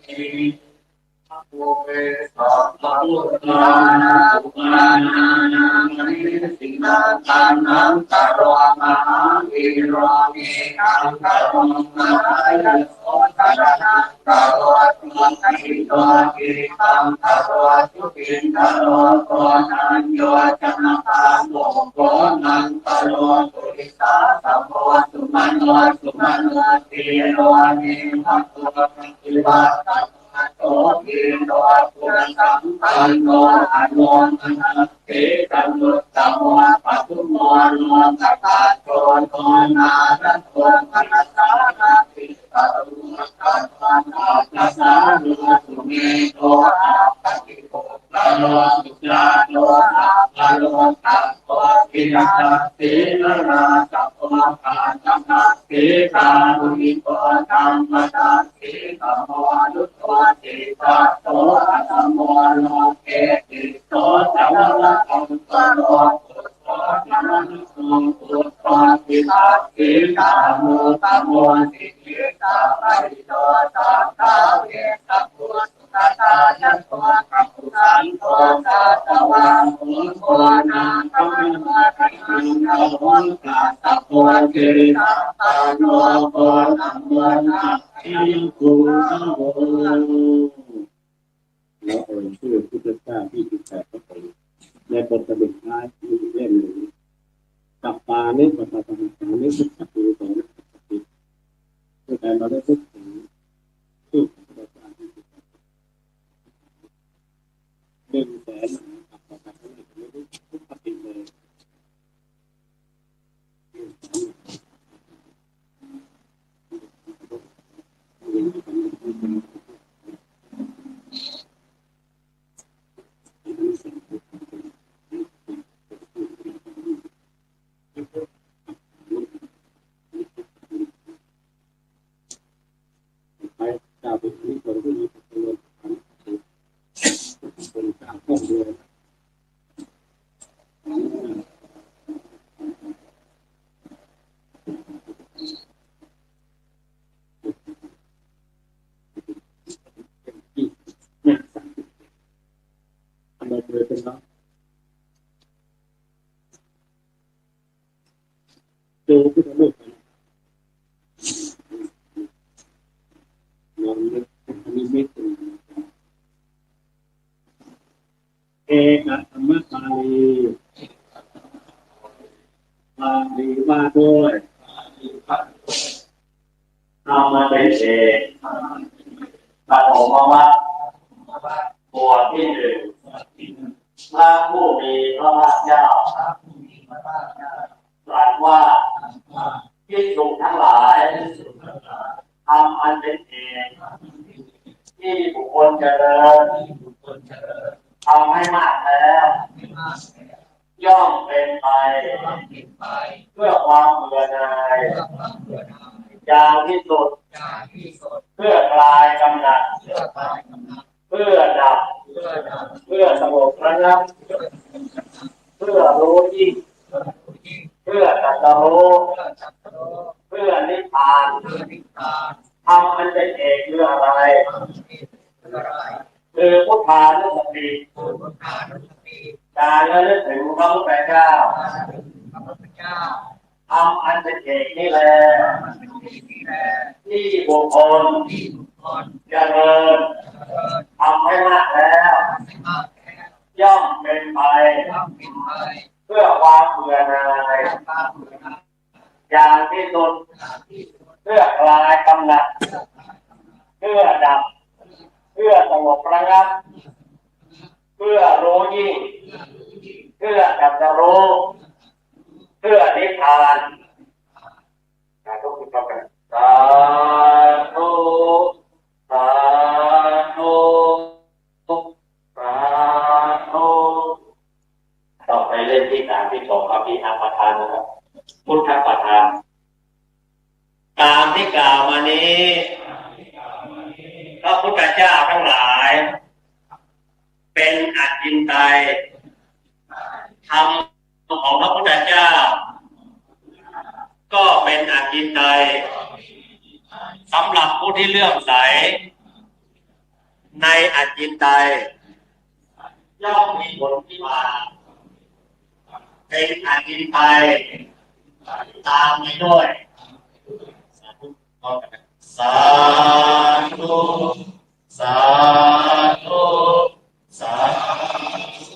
Namo me sabbabuddhānaṃ purāṇānaṃ mahesinaṃ taṇhaṅkaro mahāvīro dīpaṅkaro mahāyaso saraṇaṃ karotu sakiyo dīpaṅkaro sukiñcaro koṇḍañño janapālo koṇaṅkaro purisāsabho sumano sumano sīlo nivaro paṭivaṭṭhako sohiro guṇasampanno anomadassī saruttamo padumo lokadhāto so nārado parasārathī pāvuṇṇo sabbasāro sumedho appatipuggalo sujāto appalokako viyasassī narāsabho pāsasassī kāruṇiko sammadassī Sīlamonussodhisato athamo loke tisso ca narakamaro buddho ca narakamaro buddho tisassīlamuttamo sīlapālito sabbāvetaputtakatāyato kakusandho kāsavā buddho nāgamano janandaro kassabo sirisampanno gotamo sakyapuṅgavo. เราเอ่ยชื่อพุทธเจ้ายี่สิบแปดพระองค์ในบทสรุปท้ายอีกเล่มหนึ่ง Kappāni pattadhammāni vuttapūtena sabbapāni. ด้วยการเราได้พูดถึงชื่อของพระเจ้ายี่สิบแปด หนึ่งแสนมหากัปปะทันตะ ไม่รู้ทุกปฏิเลย ดูพุทธรูปไปนะ ลองนึกถึงนิมิต เอกธรรมปาลี ปาลีว่าด้วย ธรรมะเป็นเอกปฐมวรรค บทที่หนึ่ง พระผู้มีพระภาคเจ้า ตรัสว่า ภิกษุทั้งหลาย ธรรมอันเป็นเอก ที่บุคคลเจริญ ทำให้มากแล้ว ย่อมเป็นไป เพื่อความเบื่อหน่าย อย่างที่สุด เพื่อคลายกำหนัด เพื่อดับ เพื่อสงบระงับ เพื่อรู้ยิ่ง เพื่อตรัสรู้ เพื่อนิพพาน ธรรมอันเป็นเอกคืออะไร คือพุทธานุสติ การระลึกถึงพระพุทธเจ้า ธรรมอันเป็นเอกนี่แล ที่บุคคล เจริญ ทำให้มากแล้ว ย่อมเป็นไป เพื่อความเบื่อหน่าย อย่างที่สุด เพื่อคลายกำหนัด เพื่อดับ เพื่อสงบระงับ เพื่อรู้ยิ่ง เพื่อตรัสรู้ เพื่อนิพพาน สาธุ พร้อมกัน สาธุ สาธุ สาธุ ต่อไปเล่มที่สามที่สอง อภิธรรมปทานนะครับ พุทธปทาน ตามที่กล่าวมานี้ พระพุทธเจ้าทั้งหลาย เป็นอจินไตย ธรรมของพระพุทธเจ้า ก็เป็นอจินไตย สำหรับผู้ที่เลื่อมใส ในอจินไตย ย่อมมีผลที่มา เป็นอจินไตย ตามไปด้วย สาธุ สาธุ สาธุ สาธุ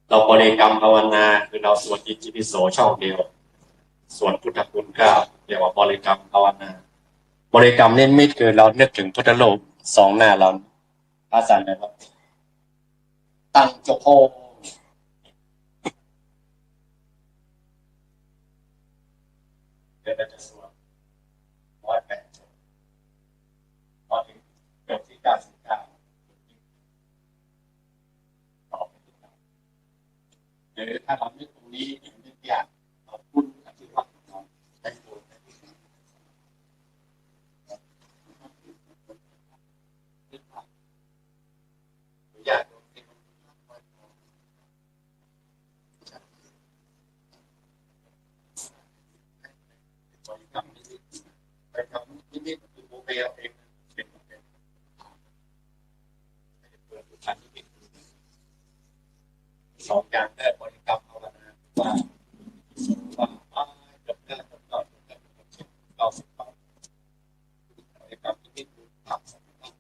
เราบริกรรมภาวนา คือเราสวดอิติปิโสช่องเดียว สวดพุทธคุณเก้า เรียกว่าบริกรรมภาวนา บริกรรมนิมิต คือเรานึกถึงพุทธรูปสองหน้าเรา พระอาจารย์นะครับ ตั้งจกโฮ เดี๋ยวเราจะสวดร้อยแปดจบ พอถึงจบที่เก้าสิบเก้า ต่อไป หรือถ้าเรานึกตรงนี้ยังนึกยาก เราพูดอธิวัตรของเราได้โยมได้ที่สุด สองอย่างแรกบริกรรมภาวนาว่าว่าจบแล้วจบแล้วจบแล้วจบแล้วบริกรรมที่ทำสองอย่าง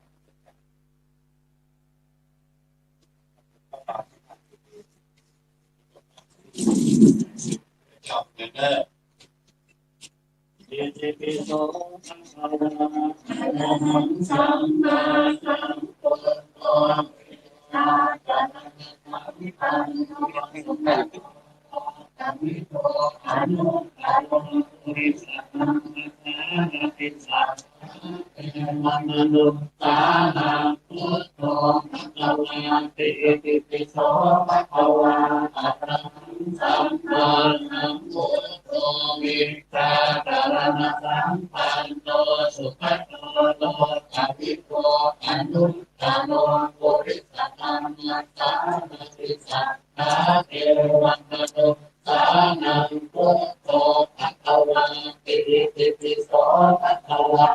Itipi so bhagavā arahaṃ sammāsambuddho vijjācaraṇasampanno sugato lokavidū anuttaro purisadammasārathi satthā devamanussānaṃ buddho bhagavāti. Itipi so bhagavā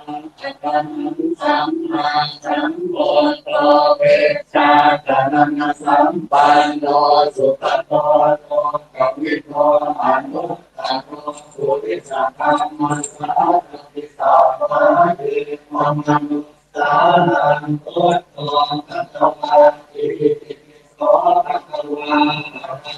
arahaṃ sammāsambuddho vijjācaraṇasampanno sugato lokavidū anuttaro purisadammasārathi satthā devamanussānaṃ buddho bhagavāti. Itipi so bhagavā arahaṃ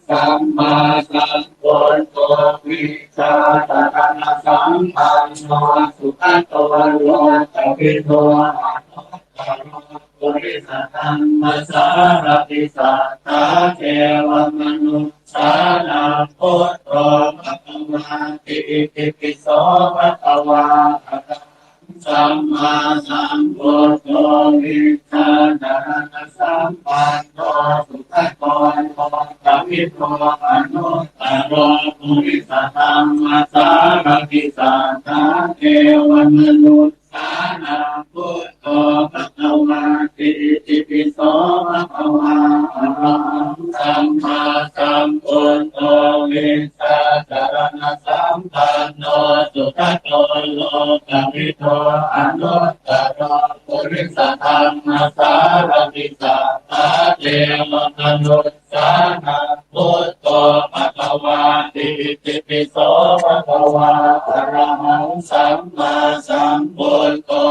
sammāsambuddho vijjācaraṇasampanno sugato lokavidū anuttaro purisadammasārathi satthā devamanussānaṃ buddho bhagavāti. Itipi so bhagavā arahaṃ sammāsambuddho vijjācaraṇasampanno sugato lokavidū anuttaro purisadammasārathi satthā devamanussānaṃ buddho bhagavāti. Itipi so bhagavā arahaṃ sammāsambuddho vijjācaraṇasampanno sugato lokavidū anuttaro purisadammasārathi satthā devamanussānaṃ buddho bhagavāti. Itipi so bhagavā arahaṃ sammāsambuddho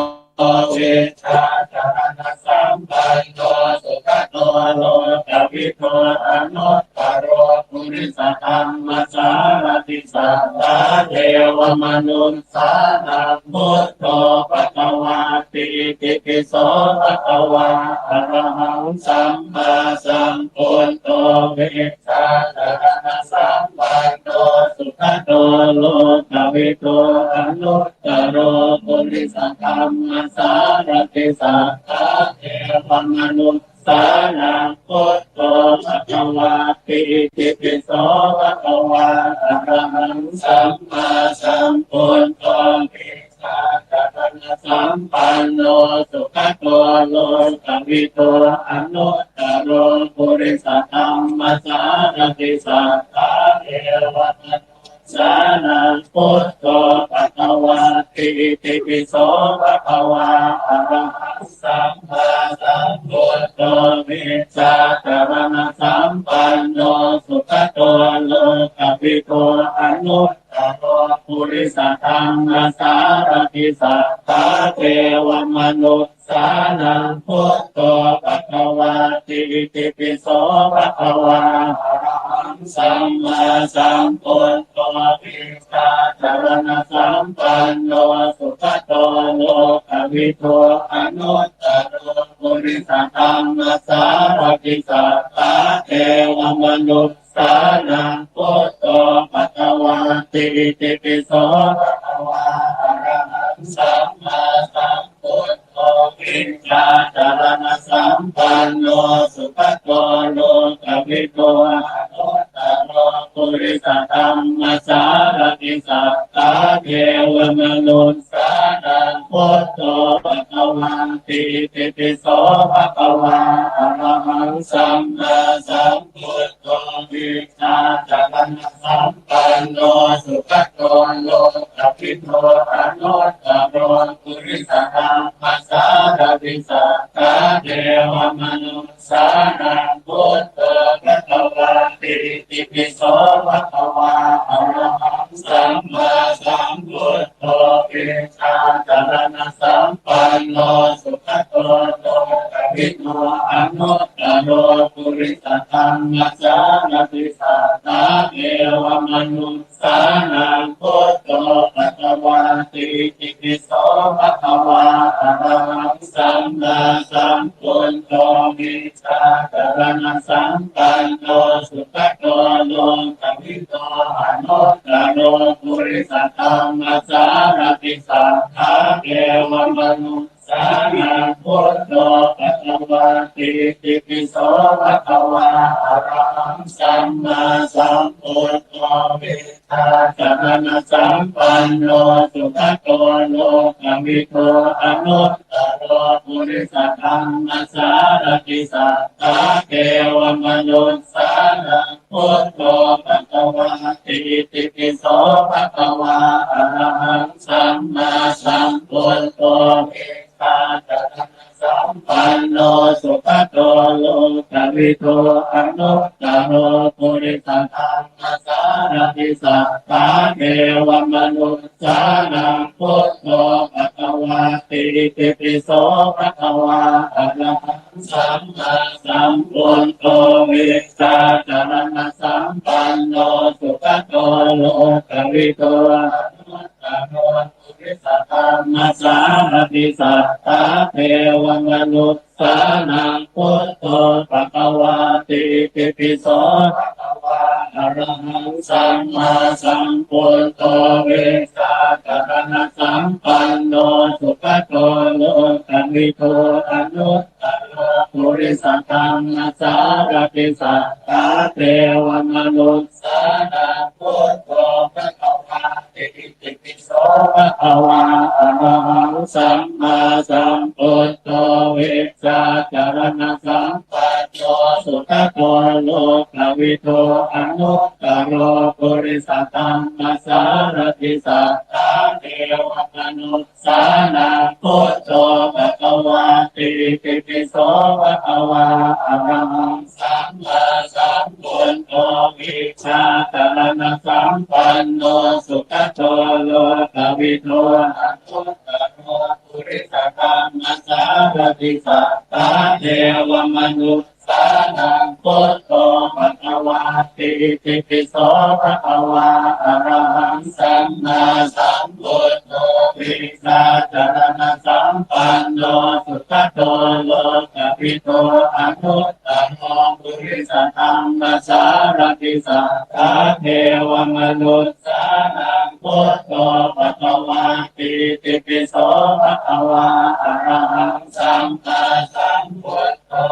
vijjācaraṇasampanno sugato lokavidū anuttaro purisadammasārathi satthā devamanussānaṃ buddho bhagavāti. Itipi so bhagavā arahaṃ sammāsambuddho vijjācaraṇasampanno sugato lokavidū anuttaro purisadammasārathi satthā devamanussānaṃ buddho bhagavāti. Itipi so bhagavā arahaṃ sammāsambuddho vijjācaraṇasampanno sugato lokavidū anuttaro purisadammasārathi satthā devamanussānaṃ buddho bhagavāti. Itipi so bhagavā arahaṃ sammāsambuddho vijjācaraṇasampanno sugato lokavidū anuttaro purisadammasārathi satthā devamanussānaṃ buddho bhagavāti. Itipi so bhagavā arahaṃ sammāsambuddho vijjācaraṇasampanno sugato lokavidū anuttaro purisadammasārathi satthā devamanussānaṃ buddho bhagavāti. Itipi so bhagavā arahaṃ sammāsambuddho vijjācaraṇasampanno sugato lokavidū anuttaro purisadammasārathi satthā devamanussānaṃ buddho bhagavāti. Itipi so bhagavā arahaṃ sammāsambuddho vijjācaraṇasampanno sugato lokavidū anuttaro purisadammasārathi satthā devamanussānaṃ buddho bhagavāti. Itipi so bhagavā arahaṃ sammāsambuddho vijjācaraṇasampanno sugato sugato lokavidū anuttaro purisadammasārathi satthā devamanussānaṃ buddho bhagavāti. Itipi so bhagavā arahaṃ sammāsambuddho vijjācaraṇasampanno sugato lokavidū anuttaro purisadammasārathi satthā devamanussānaṃ buddho bhagavāti. Itipi so bhagavā arahaṃ sammāsambuddho vijjācaraṇasampanno sugato lokavidū anuttaro purisadammasārathi satthā devamanussānaṃ buddho bhagavāti. Itipi so bhagavā arahaṃ sammāsambuddho vijjācaraṇasampanno sugato lokavidū anuttaro purisadammasārathi satthā devamanussānaṃ buddho bhagavāti. Itipi so bhagavā arahaṃ sammāsambuddho vijjācaraṇasampanno sugato lokavidū anuttaro purisadammasārathi satthā devamanussānaṃ buddho bhagavāti. Itipi so bhagavā arahaṃ sammāsambuddho vijjācaraṇasampanno sugato lokavidū anuttaro purisadammasārathi satthā devamanussānaṃ buddho bhagavāti. Itipi so bhagavā arahaṃ sammāsambuddho vijjācaraṇasampanno sugato lokavidū anuttaro purisadammasārathi satthā devamanussānaṃ buddho bhagavāti. Itipi so bhagavā arahaṃ sammāsambuddho vijjācaraṇasampanno sugato lokavidū anuttaro purisadammasārathi satthā devamanussānaṃ buddho bhagavāti. Itipi so bhagavā arahaṃ sammāsambuddho vijjācaraṇasampanno sugato lokavidū anuttaro purisadammasārathi satthā devamanussānaṃ buddho bhagavāti. Itipi so bhagavā arahaṃ sammāsambuddho vijjācaraṇasampanno sugato lokavidū anuttaro purisadammasārathi satthā devamanussānaṃ buddho bhagavāti. Itipi so bhagavā arahaṃ sammāsambuddho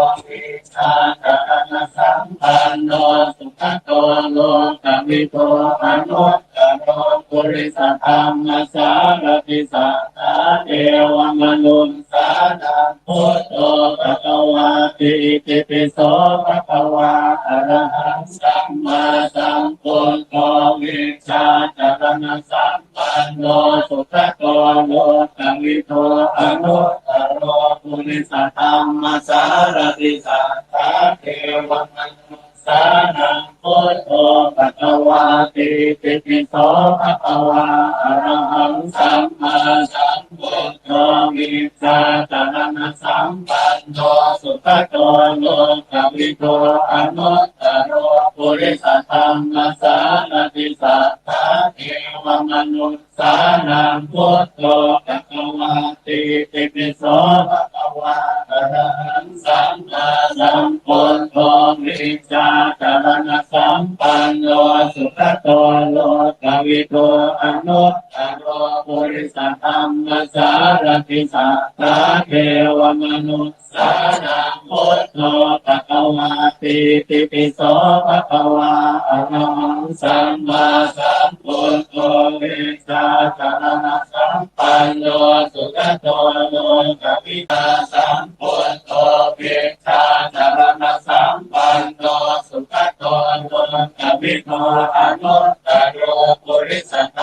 vijjācaraṇasampanno sugato lokavidū anuttaro purisadammasārathi satthā devamanussānaṃ buddho bhagavāti. Itipi so bhagavā arahaṃ sammāsambuddho vijjācaraṇasampanno sugato lokavidū anuttaro purisadammasārathi satthā devamanussānaṃ buddho bhagavāti. Itipi so bhagavā arahaṃ sammāsambuddho vijjācaraṇasampanno sugato lokavidū anuttaro purisadammasārathi satthā devamanussānaṃ buddho bhagavāti. Itipi so bhagavā arahaṃ sammāsambuddho vijjācaraṇasampanno sugato lokavidū anuttaro purisadammasārathi satthā devamanussānaṃ buddho bhagavāti. Itipi so bhagavā arahaṃ sammāsambuddho vijjācaraṇasampanno sugato lokavidū sambuddho vijjācaraṇasampanno sugato lokavidū anuttaro purisadammasārathi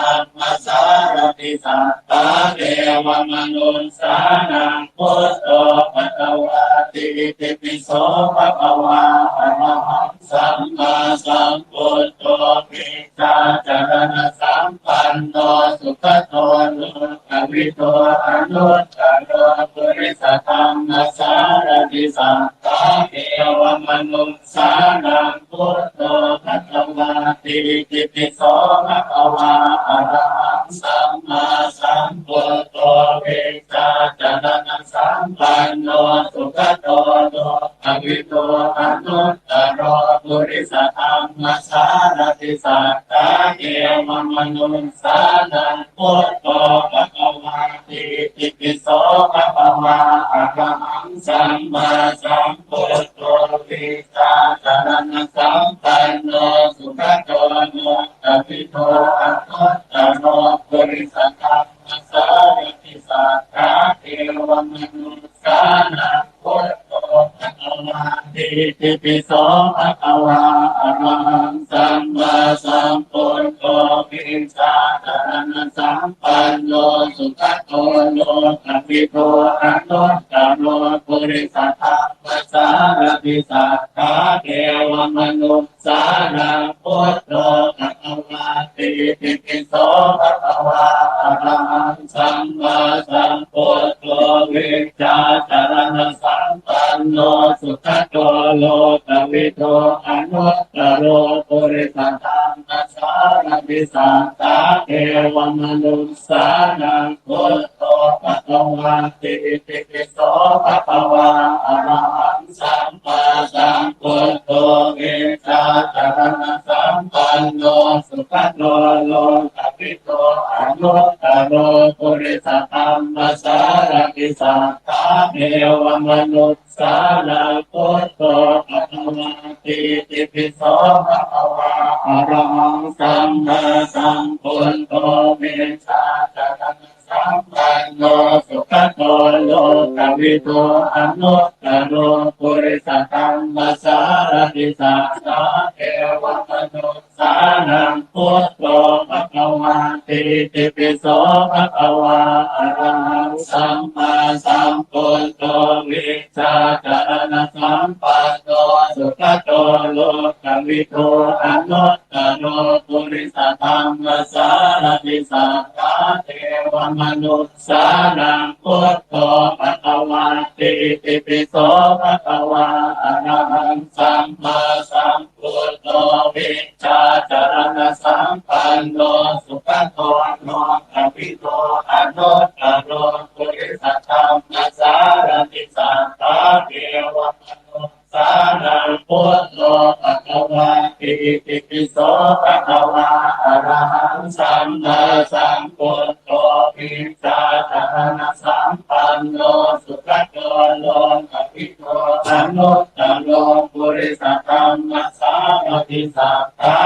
satthā devamanussānaṃ buddho bhagavāti. Itipi so bhagavā arahaṃ sammāsambuddho vijjācaraṇasampanno sugato lokavidū anuttaro purisadammasārathi satthā devamanussānaṃ buddho bhagavāti. Itipi so bhagavā arahaṃ sammāsambuddho vijjācaraṇasampanno sugato lokavidū anuttaro purisadammasārathi satthā devamanussānaṃ buddho bhagavāti. Itipi so bhagavā arahaṃ sammāsambuddho vijjācaraṇasampanno sugato lokavidū anuttaro purisadammasārathi satthā devamanussānaṃ buddho bhagavāti. Itipi so bhagavā arahaṃ sammāsambuddho vijjācaraṇasampanno sugato lokavidū anuttaro purisadammasārathi satthā devamanussānaṃ buddho bhagavāti. Itipi so bhagavā arahaṃ sammāsambuddho vijjācaraṇasampanno sugato lokavidū anuttaro purisadammasārathi satthā devamanussānaṃ buddho bhagavāti. Itipi so bhagavā arahaṃ sammāsambuddho vijjācaraṇasampanno sugato lokavidū anuttaro purisadammasārathi satthā devamanussānaṃ buddho bhagavāti. Itipi so bhagavā arahaṃ sammāsambuddho vijjācaraṇa sampanno sugato lokavidū anuttaro purisadammasārathi satthā devamanussānaṃ buddho bhagavāti. Itipi so bhagavā arahaṃ sammāsambuddho vijjācaraṇasampanno sugato lokavidū anuttaro purisadammasārathi satthā devamanussānaṃ buddho bhagavāti. Itipi so bhagavā arahaṃ sammāsambuddho vijjācaraṇasampanno sugato lokavidū anuttaro purisadammasārathi satthā devamanussānaṃ buddho bhagavāti. Itipi so bhagavā arahaṃ sammāsambuddho vijjācaraṇasampanno sugato lokavidū anuttaro purisadammasārathi satthā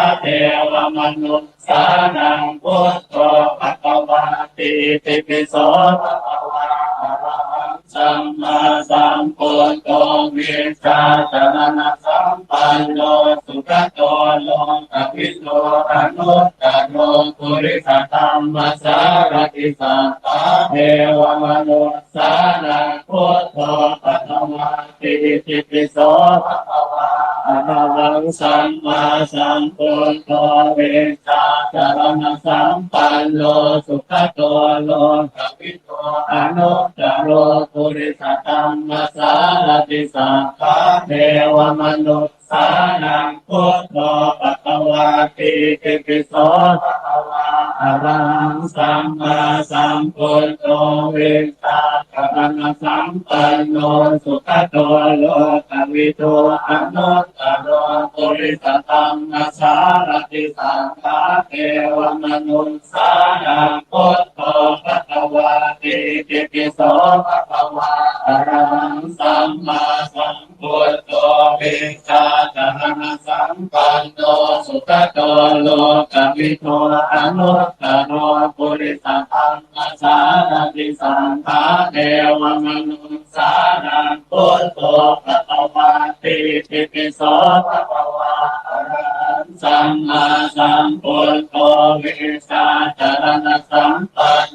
devamanussānaṃ buddho bhagavāti. Itipi so bhagavā arahaṃ sammāsambuddho vijjācaraṇasampanno sugato lokavidū anuttaro purisadammasārathi satthā devamanussānaṃ buddho bhagavāti. Itipi so bhagavā arahaṃ sammāsambuddho vijjācaraṇasampanno sugato lokavidū anuttaro purisadammasārathi satthā devamanussānaṃ buddho bhagavāti. Itipi so bhagavā arahaṃ sammāsambuddho vijjācaraṇasampanno sugato lokavidū anuttaro purisadammasārathi satthā devamanussānaṃ buddho bhagavāti. Itipi so bhagavā arahaṃ sammāsambuddho vijjācaraṇasampanno sugato lokavidū anuttaro purisadammasārathi satthā devamanussānaṃ buddho bhagavāti. Itipi so bhagavā arahaṃ sammāsambuddho vijjācaraṇasampanno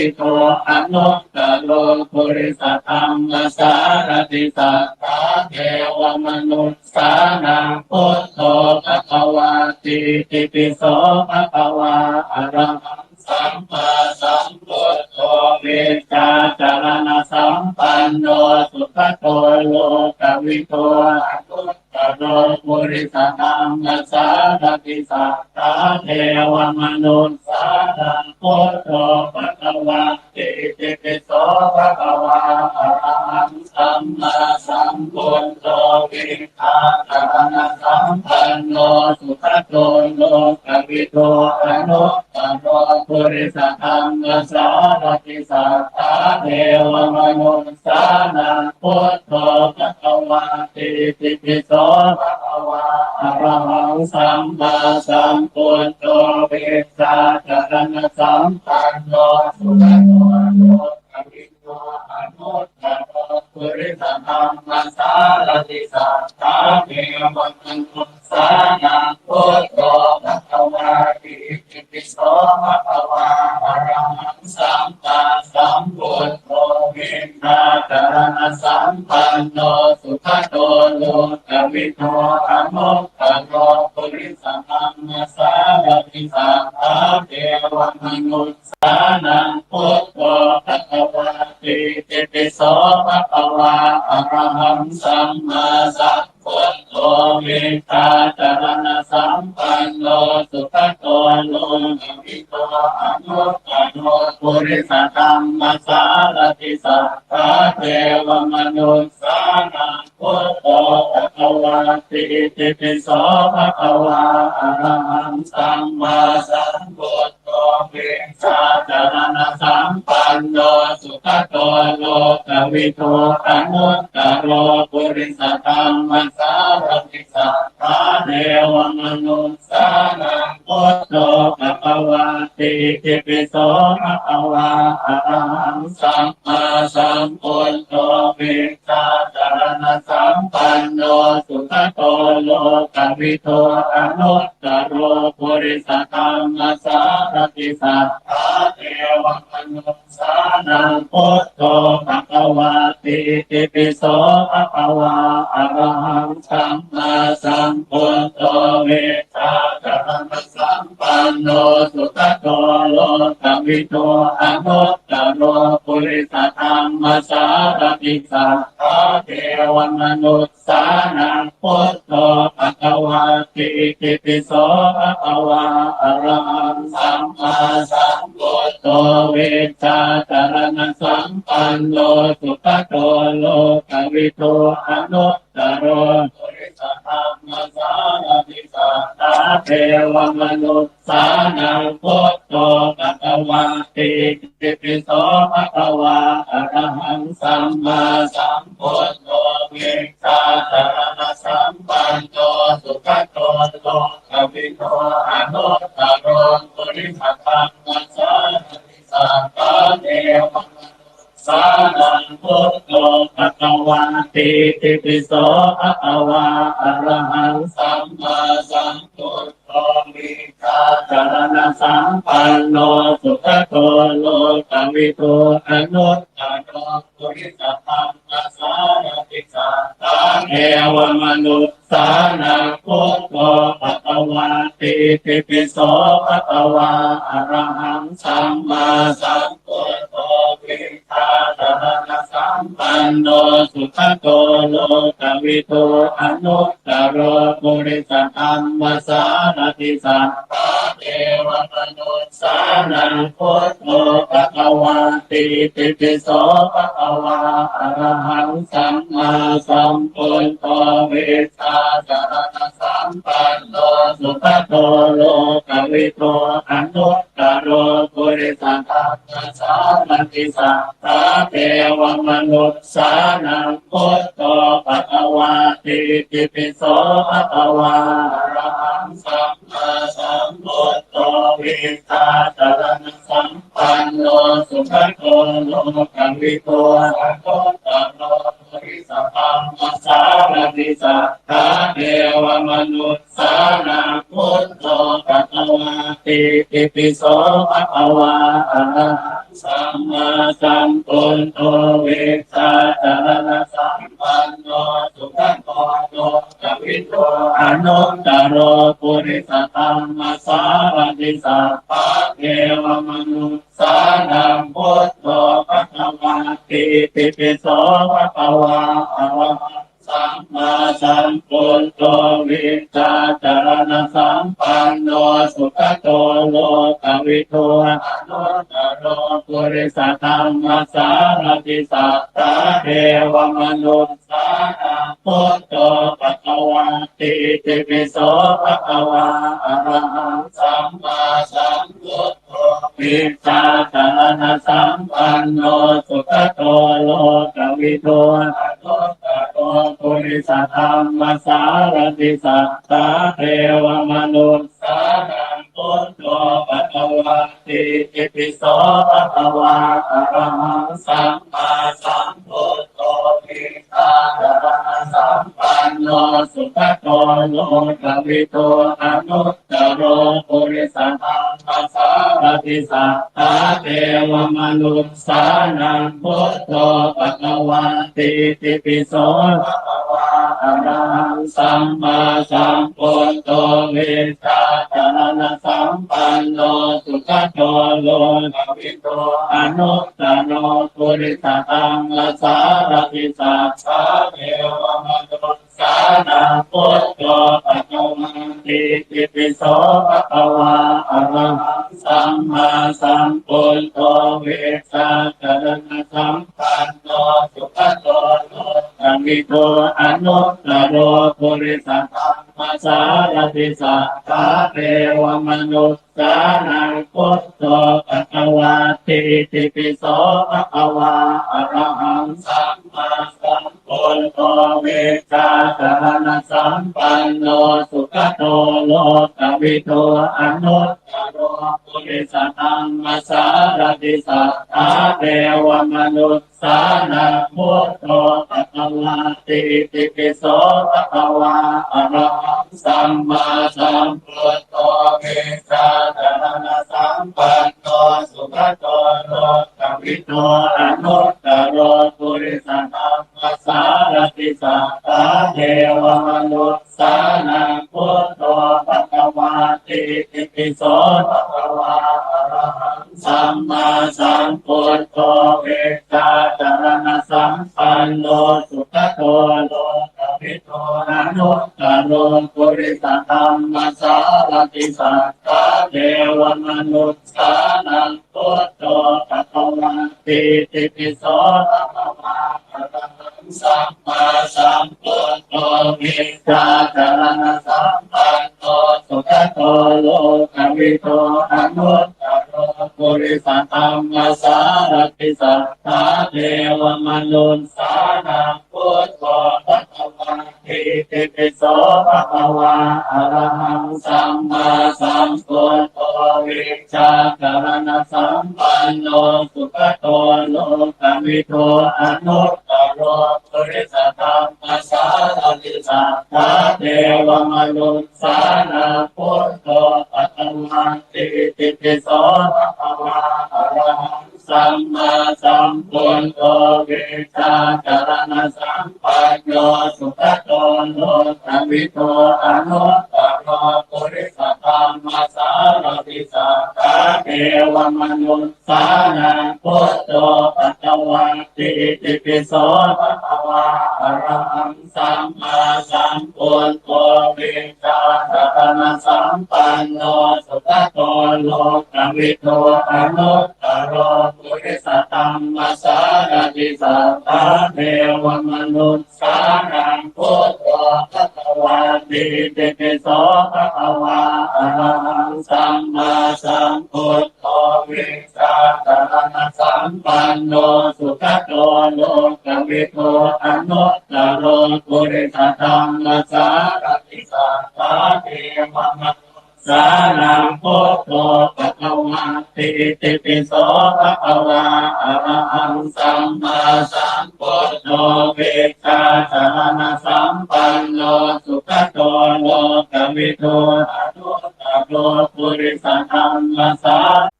Lokavidū anuttaro purisadammasārathi satthā devamanussānaṃ buddho bhagavātīti. Pi so bhagavā arahaṃ sammāsambuddho vijjācaraṇasampanno sugato lokavidū anuttaro purisadammasārathi satthā devamanussānaṃ buddho bhagavātīti. Pi so bhagavā arahaṃ sammāsambuddho vijjācaraṇasampanno sugato lokavidū anuttaro purisadammasārathi satthā devamanussānaṃ buddho bhagavātīti. Pi so bhagavā arahaṃ sammāsambuddho vijjācaraṇasampanno sugato lokavidū anuttaro purisadammasārathi satthā devamanussānaṃ buddho bhagavātīti. Pi so bhagavā arahaṃ sammāsambuddho vijjācaraṇasampanno sugato lokavidū anuttaro purisadammasārathi satthā devamanussānaṃ buddho bhagavātīti. Pi so bhagavā arahaṃ sammāsambuddho vijjācaraṇasampanno sugato lokavidū anuttaro purisadammasārathi satthā devamanussānaṃ buddho bhagavātīti. Pi so bhagavā arahaṃ sammāsambuddho vijjācaraṇasampanno sugato lokavidū anuttaro purisadammasārathi satthā devamanussānaṃ buddho bhagavātīti. Pi so bhagavā arahaṃ sammāsambuddho vijjācaraṇasampanno sugato lokavidū anuttaro purisadammasārathi satthā devamanussānaṃ buddho bhagavātīti. Pi so bhagavā arahaṃ sammāsambuddho vijjācaraṇasampanno sugato lokavidū anuttaro purisadammasārathi satthā devamanussānaṃ buddho bhagavātīti. Pi so bhagavā arahaṃ sammāsambuddho vijjācaraṇasampanno sugato lokavidū anuttaro purisadammasārathi satthā devamanussānaṃ buddho bhagavātīti. Pi so bhagavā arahaṃ sammāsambuddho vijjācaraṇasampanno sugato lokavidū anuttaro purisadammasārathi satthā devamanussānaṃ buddho bhagavātīti. Pi so bhagavā arahaṃ sammāsambuddho vijjācaraṇasampanno sugato lokavidū anuttaro purisadammasārathi satthā devamanussānaṃ buddho bhagavātīti. Pi so bhagavā arahaṃ sammāsambuddho vijjācaraṇasampanno sugato lokavidū anuttaro purisadammasārathi satthā devamanussānaṃ buddho bhagavātīti. Pi so bhagavā arahaṃ sammāsambuddho vijjācaraṇasampanno sugato lokavidū anuttaro purisadammasārathi satthā devamanussānaṃ buddho bhagavātīti. Pi so bhagavā arahaṃ sammāsambuddho vijjācaraṇasampanno sugato lokavidū anuttaro purisadammasārathi satthā devamanussānaṃ buddho bhagavātīti. Pi so bhagavā arahaṃ sammāsambuddho vijjācaraṇasampanno sugato lokavidū anuttaro purisadammasārathi satthā devamanussānaṃ buddho bhagavātīti pi so bhagavā arahaṃ sammāsambuddho vijjācaraṇasampanno sugato lokavidū anuttaro purisadammasārathi satthā devamanussānaṃ buddho bhagavātīti pi so bhagavā arahaṃ sammāsambuddho vijjācaraṇasampanno sugato lokavidū anuttaro purisadammasārathi satthā devamanussānaṃ buddho bhagavātīti pi so bhagavā arahaṃ sammāsambuddho vijjācaraṇasampanno sugato lokavidū anuttaro purisadammasārathi satthā devamanussānaṃ buddho bhagavātīti pi so bhagavā arahaṃ sammāsambuddho vijjācaraṇasampanno sugato lokavidū anuttaro purisadammasārathi satthā devamanussānaṃ buddho bhagavātīti pi so bhagavā arahaṃ sammāsambuddho vijjācaraṇasampanno sugato lokavidū anuttaro purisadammasārathi satthā devamanussānaṃ buddho bhagavātīti pi so bhagavā arahaṃ sammāsambuddho vijjācaraṇasampanno sugato lokavidū anuttaro purisadammasārathi satthā devamanussānaṃ buddho bhagavātīti pi so bhagavā arahaṃ sammāsambuddho vijjācaraṇasampanno sugato lokavidū anuttaro purisadammasārathi satthā devamanussānaṃ buddho bhagavātīti pi so bhagavā arahaṃ sammāsambuddho vijjācaraṇasampanno sugato lokavidū anuttaro purisadammasārathi satthā devamanussānaṃ buddho bhagavātīti pi so bhagavā arahaṃ sammāsambuddho vijjācaraṇasampanno sugato lokavidū anuttaro purisadammasārathi satthā devamanussānaṃ buddho bhagavātīti pi so bhagavā arahaṃ sammāsambuddho vijjācaraṇasampanno sugato lokavidū anuttaro purisadammasārathi satthā devamanussānaṃ buddho bhagavātīti pi so bhagavā arahaṃ sammāsambuddho vijjācaraṇasampanno sugato lokavidū anuttaro purisadammasārathi satthā devamanussānaṃ buddho bhagavātīti pi so bhagavā arahaṃ sammāsambuddho vijjācaraṇasampanno sugato lokavidū anuttaro purisadammasārathi satthā devamanussānaṃ buddho bhagavātīti pi so bhagavā arahaṃ sammāsambuddho vijjācaraṇasampanno sugato lokavidū anuttaro purisadammasārathi satthā devamanussānaṃ buddho bhagavātīti pi so bhagavā arahaṃ sammāsambuddho vijjācaraṇasampanno sugato lokavidū anuttaro purisadammasārathi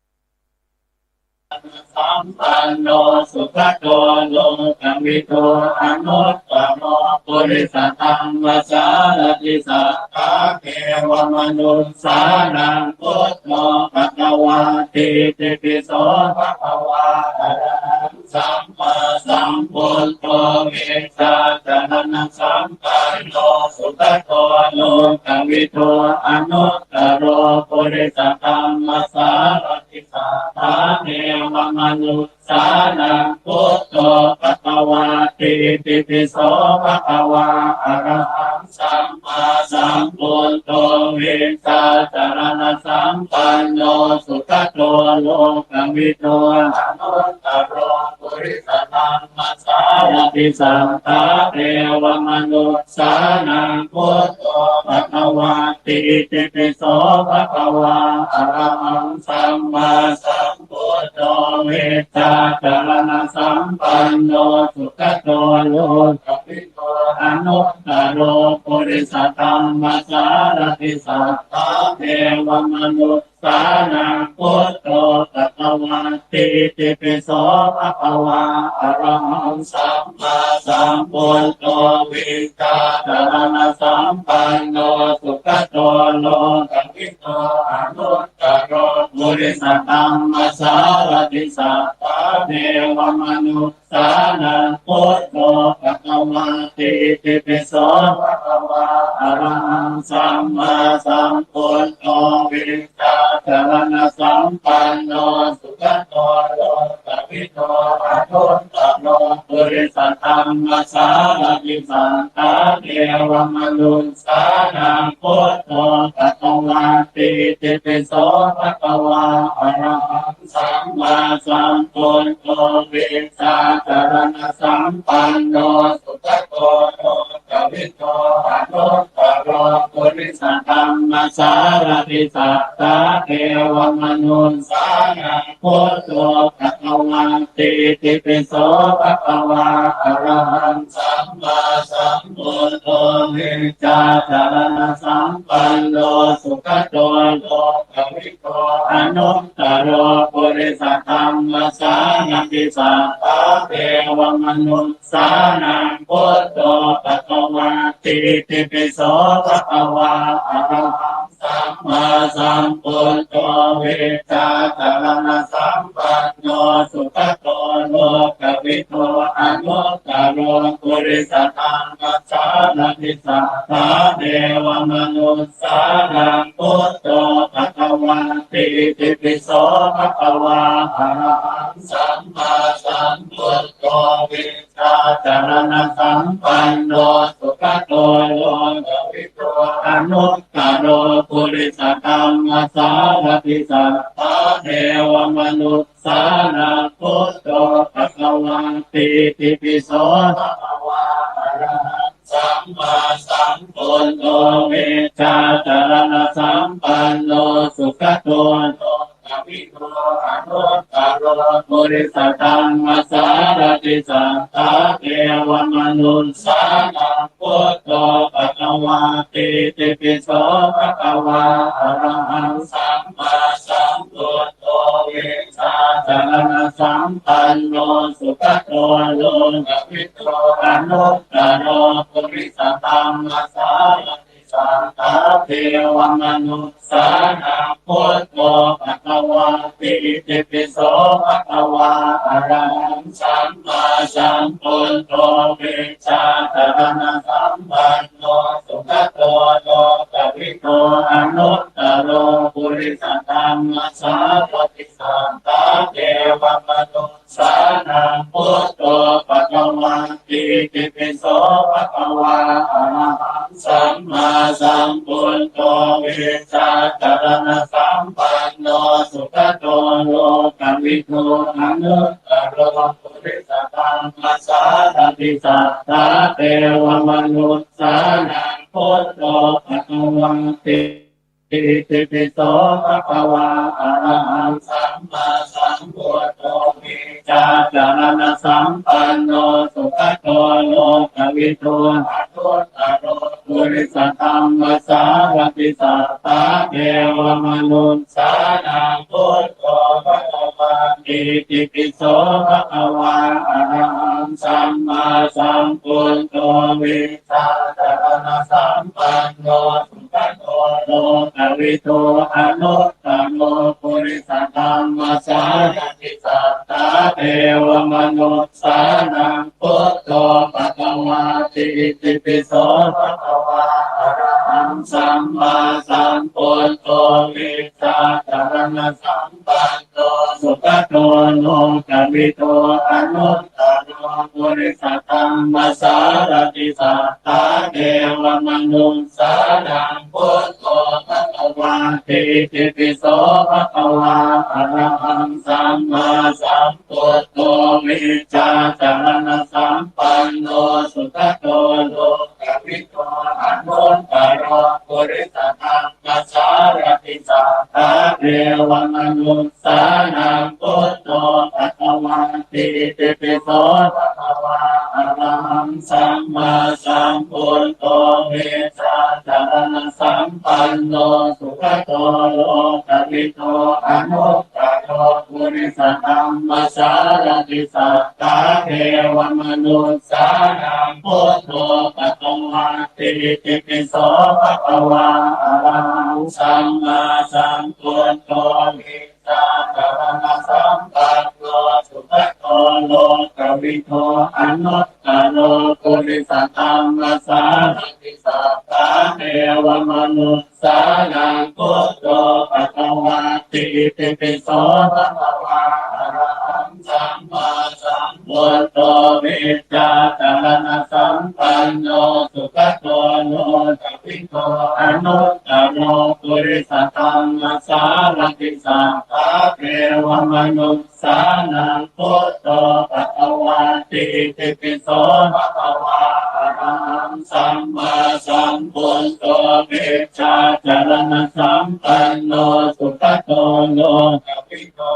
sampanno sugato lokavidū anuttaro purisadammasārathi satthā devamanussānaṃ buddho bhagavāti. Itipi so bhagavā arahaṃ sammāsambuddho vijjācaraṇasampanno sugato lokavidū anuttaro purisadammasārathi satthā devamanussānaṃ buddho bhagavāti. Itipi so bhagavā arahaṃ sammāsambuddho vijjācaraṇasampanno sugato lokavidū anuttaro purisadammasārathi satthā devamanussānaṃ buddho bhagavāti. Itipi so bhagavā arahaṃ sammāsambuddho vijjācaraṇasampanno sugato lokavidū anuttaro purisadammasārathi satthā devamanussānaṃ buddho bhagavāti. Itipi so bhagavā arahaṃ sammāsambuddho vijjācaraṇasampanno sugato lokavidū anuttaro purisadammasārathi satthā devamanussānaṃ buddho bhagavāti. Itipi so bhagavā arahaṃ sammāsambuddho vijjācaraṇasampanno sugato lokavidū anuttaro purisadammasārathi satthā devamanussānaṃ buddho bhagavāti. Itipi so bhagavā arahaṃ sammāsambuddho vijjācaraṇasampanno sugato lokavidū anuttaro purisadammasārathi satthā devamanussānaṃ buddho bhagavāti. Itipi so bhagavā arahaṃ sammāsambuddho vijjācaraṇasampanno sugato lokavidū anuttaro purisadammasārathi satthā devamanussānaṃ buddho bhagavāti. Itipi so bhagavā arahaṃ sammāsambuddho vijjācaraṇasampanno sugato lokavidū anuttaro purisadammasārathi satthā devamanussānaṃ buddho bhagavāti. Itipi so bhagavā arahaṃ sammāsambuddho vijjācaraṇasampanno sugato lokavidū anuttaro purisadammasārathi satthā devamanussānaṃ buddho bhagavāti. Itipi so bhagavā arahaṃ sammāsambuddho vijjācaraṇasampanno sugato lokavidū anuttaro purisadammasārathi satthā devamanussānaṃ buddho bhagavāti. Itipi so bhagavā arahaṃ sammāsambuddho vijjācaraṇasampanno sugato lokavidū anuttaro purisadammasārathi satthā devamanussānaṃ buddho bhagavāti. Itipi so bhagavā arahaṃ sammāsambuddho vijjācaraṇasampanno sugato lokavidū anuttaro purisadammasārathi satthā devamanussānaṃ buddho bhagavāti. Itipi so bhagavā arahaṃ sammāsambuddho vijjācaraṇasampanno sugato lokavidū anuttaro purisadammasārathi satthā devamanussānaṃ buddho bhagavāti. Itipi so bhagavā arahaṃ sammāsambuddho vijjācaraṇasampanno sugato lokavidū anuttaro purisadammasārathi satthā devamanussānaṃ buddho bhagavā Itipi so bhagavā arahaṃ sammāsambuddho vijjācaraṇasampanno sugato lokavidū anuttaro purisadammasārathi satthā devamanussānaṃ buddho bhagavāti. Itipi so bhagavā arahaṃ sammāsambuddho vijjācaraṇasampanno sugato lokavidū anuttaro purisadammasārathi satthā devamanussānaṃ buddho bhagavāti. Itipi so bhagavā arahaṃ sammāsambuddho vijjācaraṇasampanno sugato lokavidū anuttaro purisadammasārathi satthā devamanussānaṃ buddho bhagavāti. Itipi so bhagavā arahaṃ sammāsambuddho vijjācaraṇasampanno sugato lokavidū anuttaro purisadammasārathi satthā devamanussānaṃ buddho bhagavāti. Itipi so bhagavā arahaṃ sammāsambuddho vijjācaraṇasampanno sugato lokavidū anuttaro purisadammasārathi satthā devamanussānaṃ buddho bhagavāti. Itipi so bhagavā arahaṃ sammāsambuddho vijjācaraṇasampanno sugato lokavidū anuttaro purisadammasārathi satthā devamanussānaṃ buddho bhagavāti. Itipi so bhagavā arahaṃ sammāsambuddho vijjācaraṇasampanno sugato lokavidū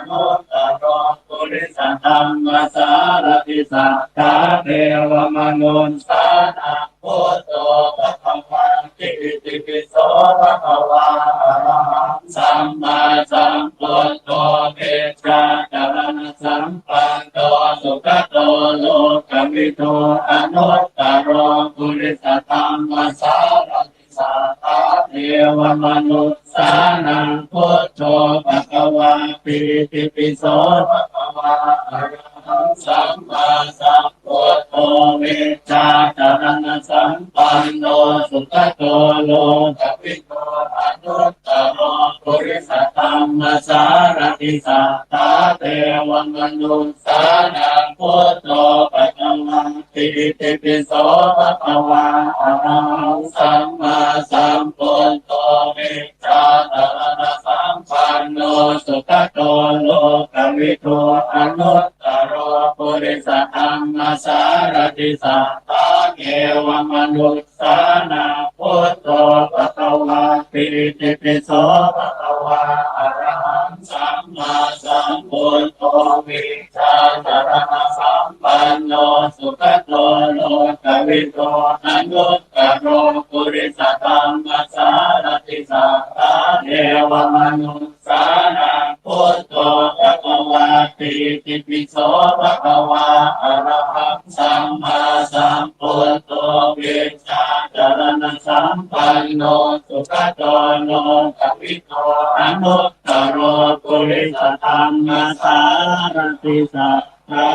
anuttaro purisadammasārathi satthā devamanussānaṃ buddho bhagavāti. Itipi so bhagavā arahaṃ sammāsambuddho vijjācaraṇasampanno sugato lokavidū anuttaro purisadammasārathi satthā devamanussānaṃ buddho bhagavāti. Itipi so bhagavā arahaṃ sammāsambuddho vijjācaraṇasampanno sugato lokavidū anuttaro purisadammasārathi satthā devamanussānaṃ buddho bhagavāti. Itipi so bhagavā arahaṃ sammāsambuddho vijjācaraṇasampanno sugato lokavidū anuttaro purisadammasārathi satthā devamanussānaṃ buddho bhagavāti. Itipi so bhagavā arahaṃ sammāsambuddho vijjācaraṇasampanno sugato lokavidū anuttaro purisadammasārathi satthā devamanussānaṃ buddho bhagavāti. Itipi so bhagavā arahaṃ sammāsambuddho vijjācaraṇasampanno sugato lokavidū anuttaro purisadammasārathi satthā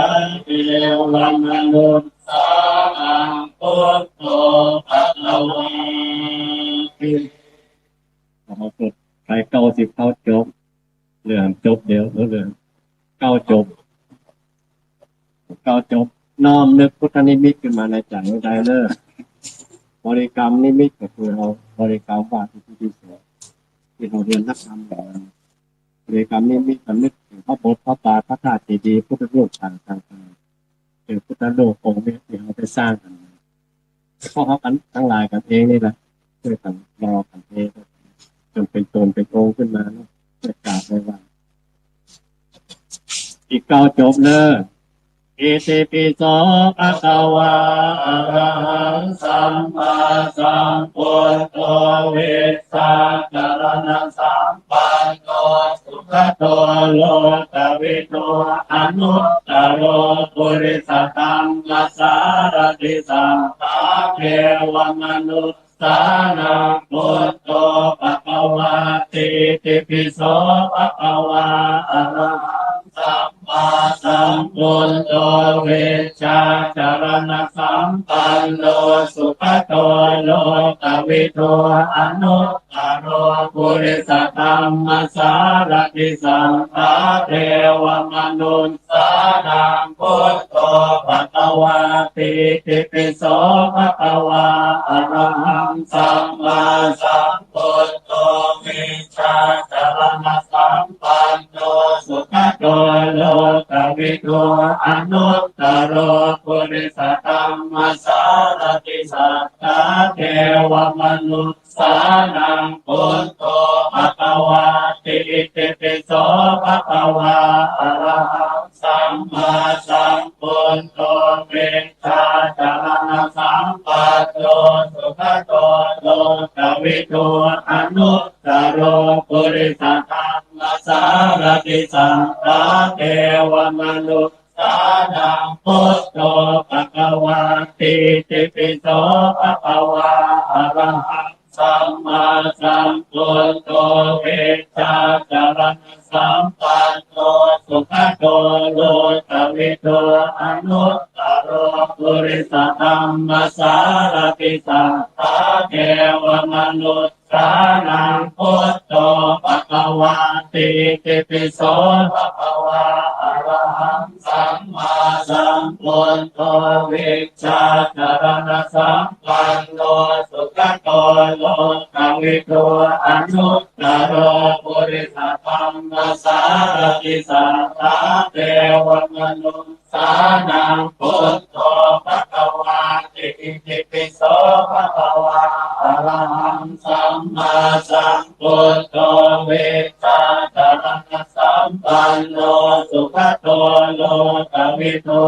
devamanussānaṃ buddho bhagavāti. ไปเก้าสิบ เก้าจบ เรื่องจบเดี๋ยวเรื่องเก้าจบ เก้าจบ น้อมนึกพุทธนิมิตขึ้นมาในใจให้ได้เด้อ บริกรรมนิมิตก็คือเราบริกรรมว่าที่ที่สองที่เราเรียนนักธรรมแล้ว บริกรรมนิมิตก็นึกถึงพระโบสถ์พระบาทพระธาตุเจดีย์พุทธรูปต่างๆ เป็นพุทธรูปองค์นี้ที่เราได้สร้างกันมา พวกเขากันทั้งหลายกันเองนี่แหละ ช่วยกันรอกันเอง จนเป็นตนเป็นองค์ขึ้นมาแล้วจะกราบไหว้ อีกเก้าจบเนอะ Itipi so bhagavā arahaṃ sammāsambuddho vijjācaraṇasampanno sugato lokavidū anuttaro purisadammasārathi satthā devamanussānaṃ buddho bhagavātīti. Pi so bhagavā arahaṃ sammāsambuddho vijjācaraṇasampanno sugato lokavidū anuttaro purisadammasārathi satthā devamanussānaṃ buddho bhagavātīti. Pi so bhagavā arahaṃ sammāsambuddho vijjācaraṇasampanno sugato lokavidū anuttaro purisadammasārathi satthā devamanussānaṃ buddho bhagavātīti. Pi so bhagavā arahaṃ sammāsambuddho vijjācaraṇasampanno sugato lokavidū anuttaro purisadammasārathi satthā devamanussānaṃ buddho bhagavātīti. Pi so bhagavā arahaṃ sammāsambuddho vijjācaraṇasampanno sugato lokavidū anuttaro purisadammasārathi satthā devamanussānaṃ buddho bhagavātīti. Pi so bhagavā arahaṃ sammāsambuddho vijjācaraṇasampanno sugato lokavidū anuttaro purisadammasārathi satthā devamanussānaṃ buddho bhagavātīti. Pi so bhagavā arahaṃ sammāsambuddho vijjācaraṇasampanno sugato lokavidū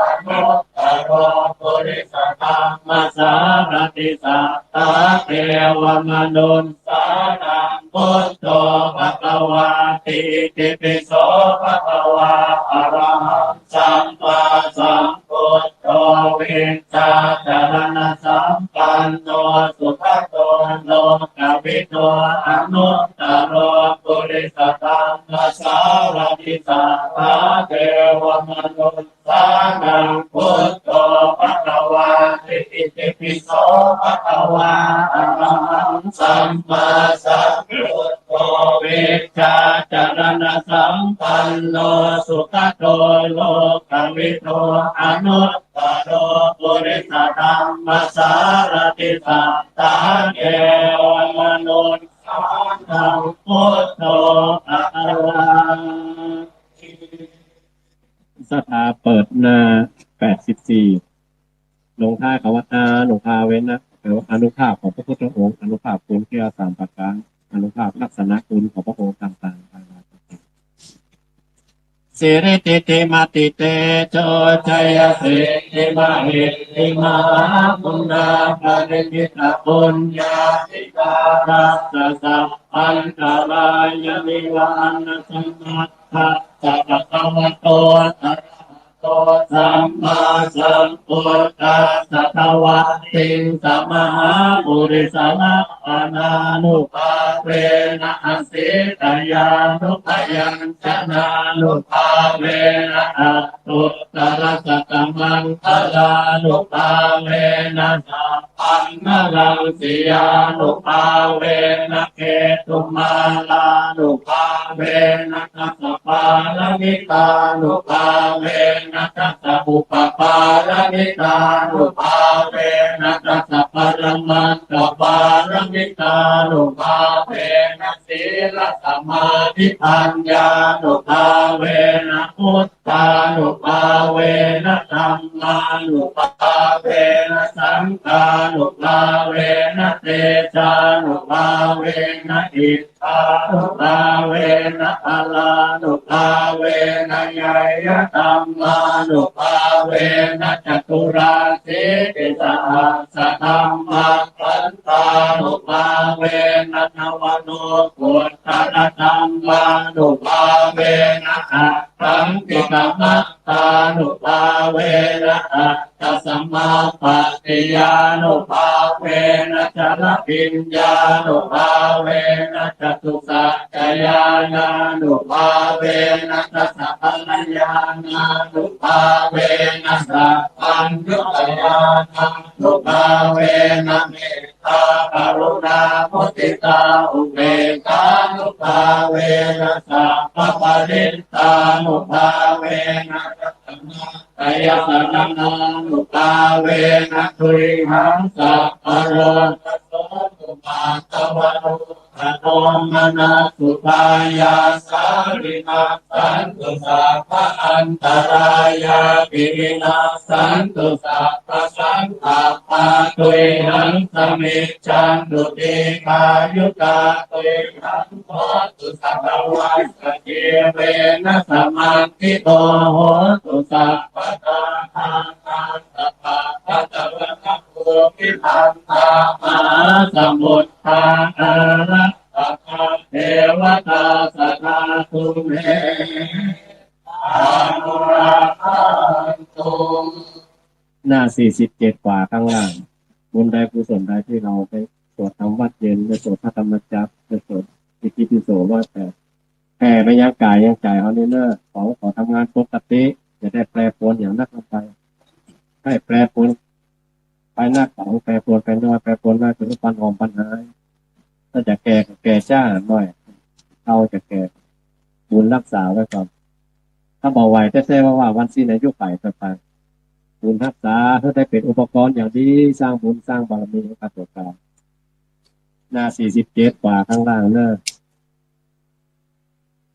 anuttaro purisadammasārathi satthā devamanussānaṃ buddho bhagavātīti. Pi so bhagavā arahaṃ sammāsambuddho vijjācaraṇasampanno sugato lokavidū anuttaro purisadammasārathi satthā devamanussānaṃ sānaṃ buddho bhagavātīti. Pi so bhagavā arahaṃ sammāsambuddho vijjācaraṇasampanno sugato lokavidū anuttaro purisadammasārathi satthā devamanussānaṃ buddho bhagavātīti. ศรัทธาเปิดหน้า แปดสิบสี่ ลงท้ายคำว่า อานุภาเวนะ แปลว่าอานุภาพของพระพุทธองค์ อานุภาพคุณเกียรติสามประการ อานุภาพลักษณะคุณของพระองค์ต่างๆ นานา Siridhitimatitejojayasiddhimahiddhimahāpuññādhikārassa sabbantarāyanivāraṇasamatthassa bhagavato arahato sammāsambuddhassa dvattiṃsamahāpurisalakkhaṇānubhāvena asītyānubyañjanānubhāvena aṭṭhuttarasatamaṅgalānubhāvena sabbaṃmaṅgalaṃ siyānubhāvena ketumālānubhāvena dasapāramitānubhāvena dasaupapāramitānubhāvena dasaparamatthapāramitānubhāvena sīlasamādhipaññānubhāvena ut buddhānubhāvena dhammānubhāvena saṅghānubhāvena tejānubhāvena iddhānubhāvena balānubhāvena ñeyyadhammānubhāvena caturāsītisahassadhammakkhandhānubhāvena navalokuttaradhammānubhāvena aṭṭhaṅgikamaggānubhāvena aṭṭhasamāpattiyānubhāvena chaḷabhiññānubhāvena catusaccañāṇānubhāvena dasabalañāṇānubhāvena sabbaññutañāṇānubhāvena mettā karuṇā muditā upekkhānubhāvena sabbaparittānubhāvena ratanattayasaraṇānubhāvena tuyhaṃ sabbarogasokupaddavadukkhadomanassupāyāsā vinassantu sabbaantarāyāpi vinassantu sabbasaṅkappā tuyhaṃ samijjhantu dīghāyukā tuyhaṃ hotu satavassajīvena samaṅgiko hotu sabbadā. Ākāsapabbatavanabhūmigaṅgāmahāsamuddā ārakkhakā devatā sadā tumhe anurakkhantu. หน้า สี่สิบเจ็ด ขวาข้างล่าง บุญใดกุศลใดที่เราได้สวดทำวัตรเย็น ได้สวดพระธรรมจักร ได้สวดอิติปิโส ว่าแต่แผ่ไปยังกายยังใจเขานี่เนอะ ขอ ขอทำงานปกติ อย่าได้แปรปรวนอย่างนักลงไป ให้แปรปรวนไปนัก ของแปรปรวนไปน้อย แปรปรวนน้อย เป็นรูปปันหอมปันหาย ถ้าจะแก่ก็แก่ช้าหน่อย เฒ่าจะแก่ บุญรักษาไว้ก่อน ถ้าบ่ไหวแท้ๆ ว่า ว่าวันสิ้นอายุไป ไป ไป บุญรักษาให้ได้เป็นอุปกรณ์อย่างดี สร้างบุญสร้างบารมีให้กับตัวกาย หน้า สี่สิบเจ็ด ขวาข้างล่างเนอะ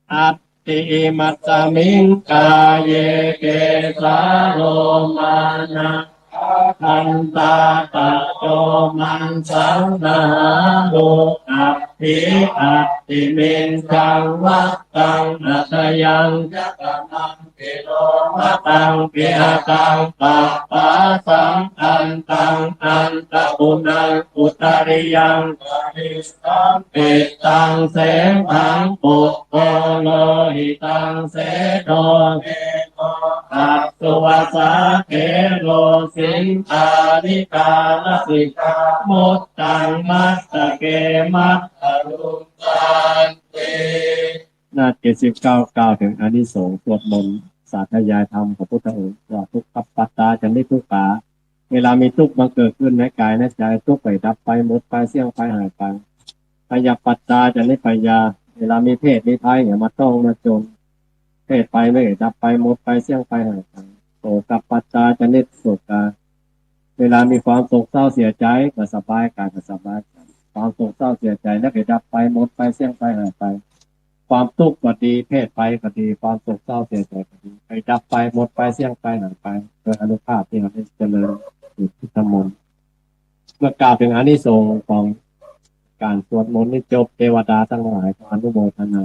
Atthi imasmiṃ kāye kesā lomā nakhā dantā taco maṃsaṃ nahārū kaṭṭhī atthi micchaṃ vattaṃ hadayaṃ ca kanaṃ pi lomataṃ pi hataṃ pabbāsaṃ antaṃ antagguṇaṃ udariyaṃ baliṃ sampittaṃ semhaṃ pubbo lohitaṃ sedo medo assu vasā khelo sindhānikā lasikā muttaṃ mastake matthaluṅganti. หน้า เจ็ดสิบเก้า กล่าวถึงอานิสงส์สวดมนต์สาธยายธรรมของพุทธองค์ว่า dukkhappattā ca niddukkhā เวลามีทุกข์บังเกิดขึ้นในกายในใจ ทุกข์ก็ดับไป หมดไป เสี้ยงไป หายไป bhayappattā ca nibbhayā เวลามีเพศมีภัยเนี่ย มาต้องมาจน เพศภัยไม่ดับไป หมดไป เสี้ยงไป หายไป sokappattā ca nissokā เวลามีความโศกเศร้าเสียใจก็สบายกายก็สบายใจ ความโศกเศร้าเสียใจแล้วก็ดับไป หมดไป เสี้ยงไป หายไป ความทุกข์ก็ดี เพศภัยก็ดี ความโศกเศร้าเสียใจก็ดี ไปดับไป หมดไป เสี้ยงไป หายไป โดยอานุภาพที่เราได้เจริญอยู่พุทธมนต์ เมื่อกล่าวถึงอานิสงส์ของการสวดมนต์นี้จบ เทวดาทั้งหลายก็อนุโมทนา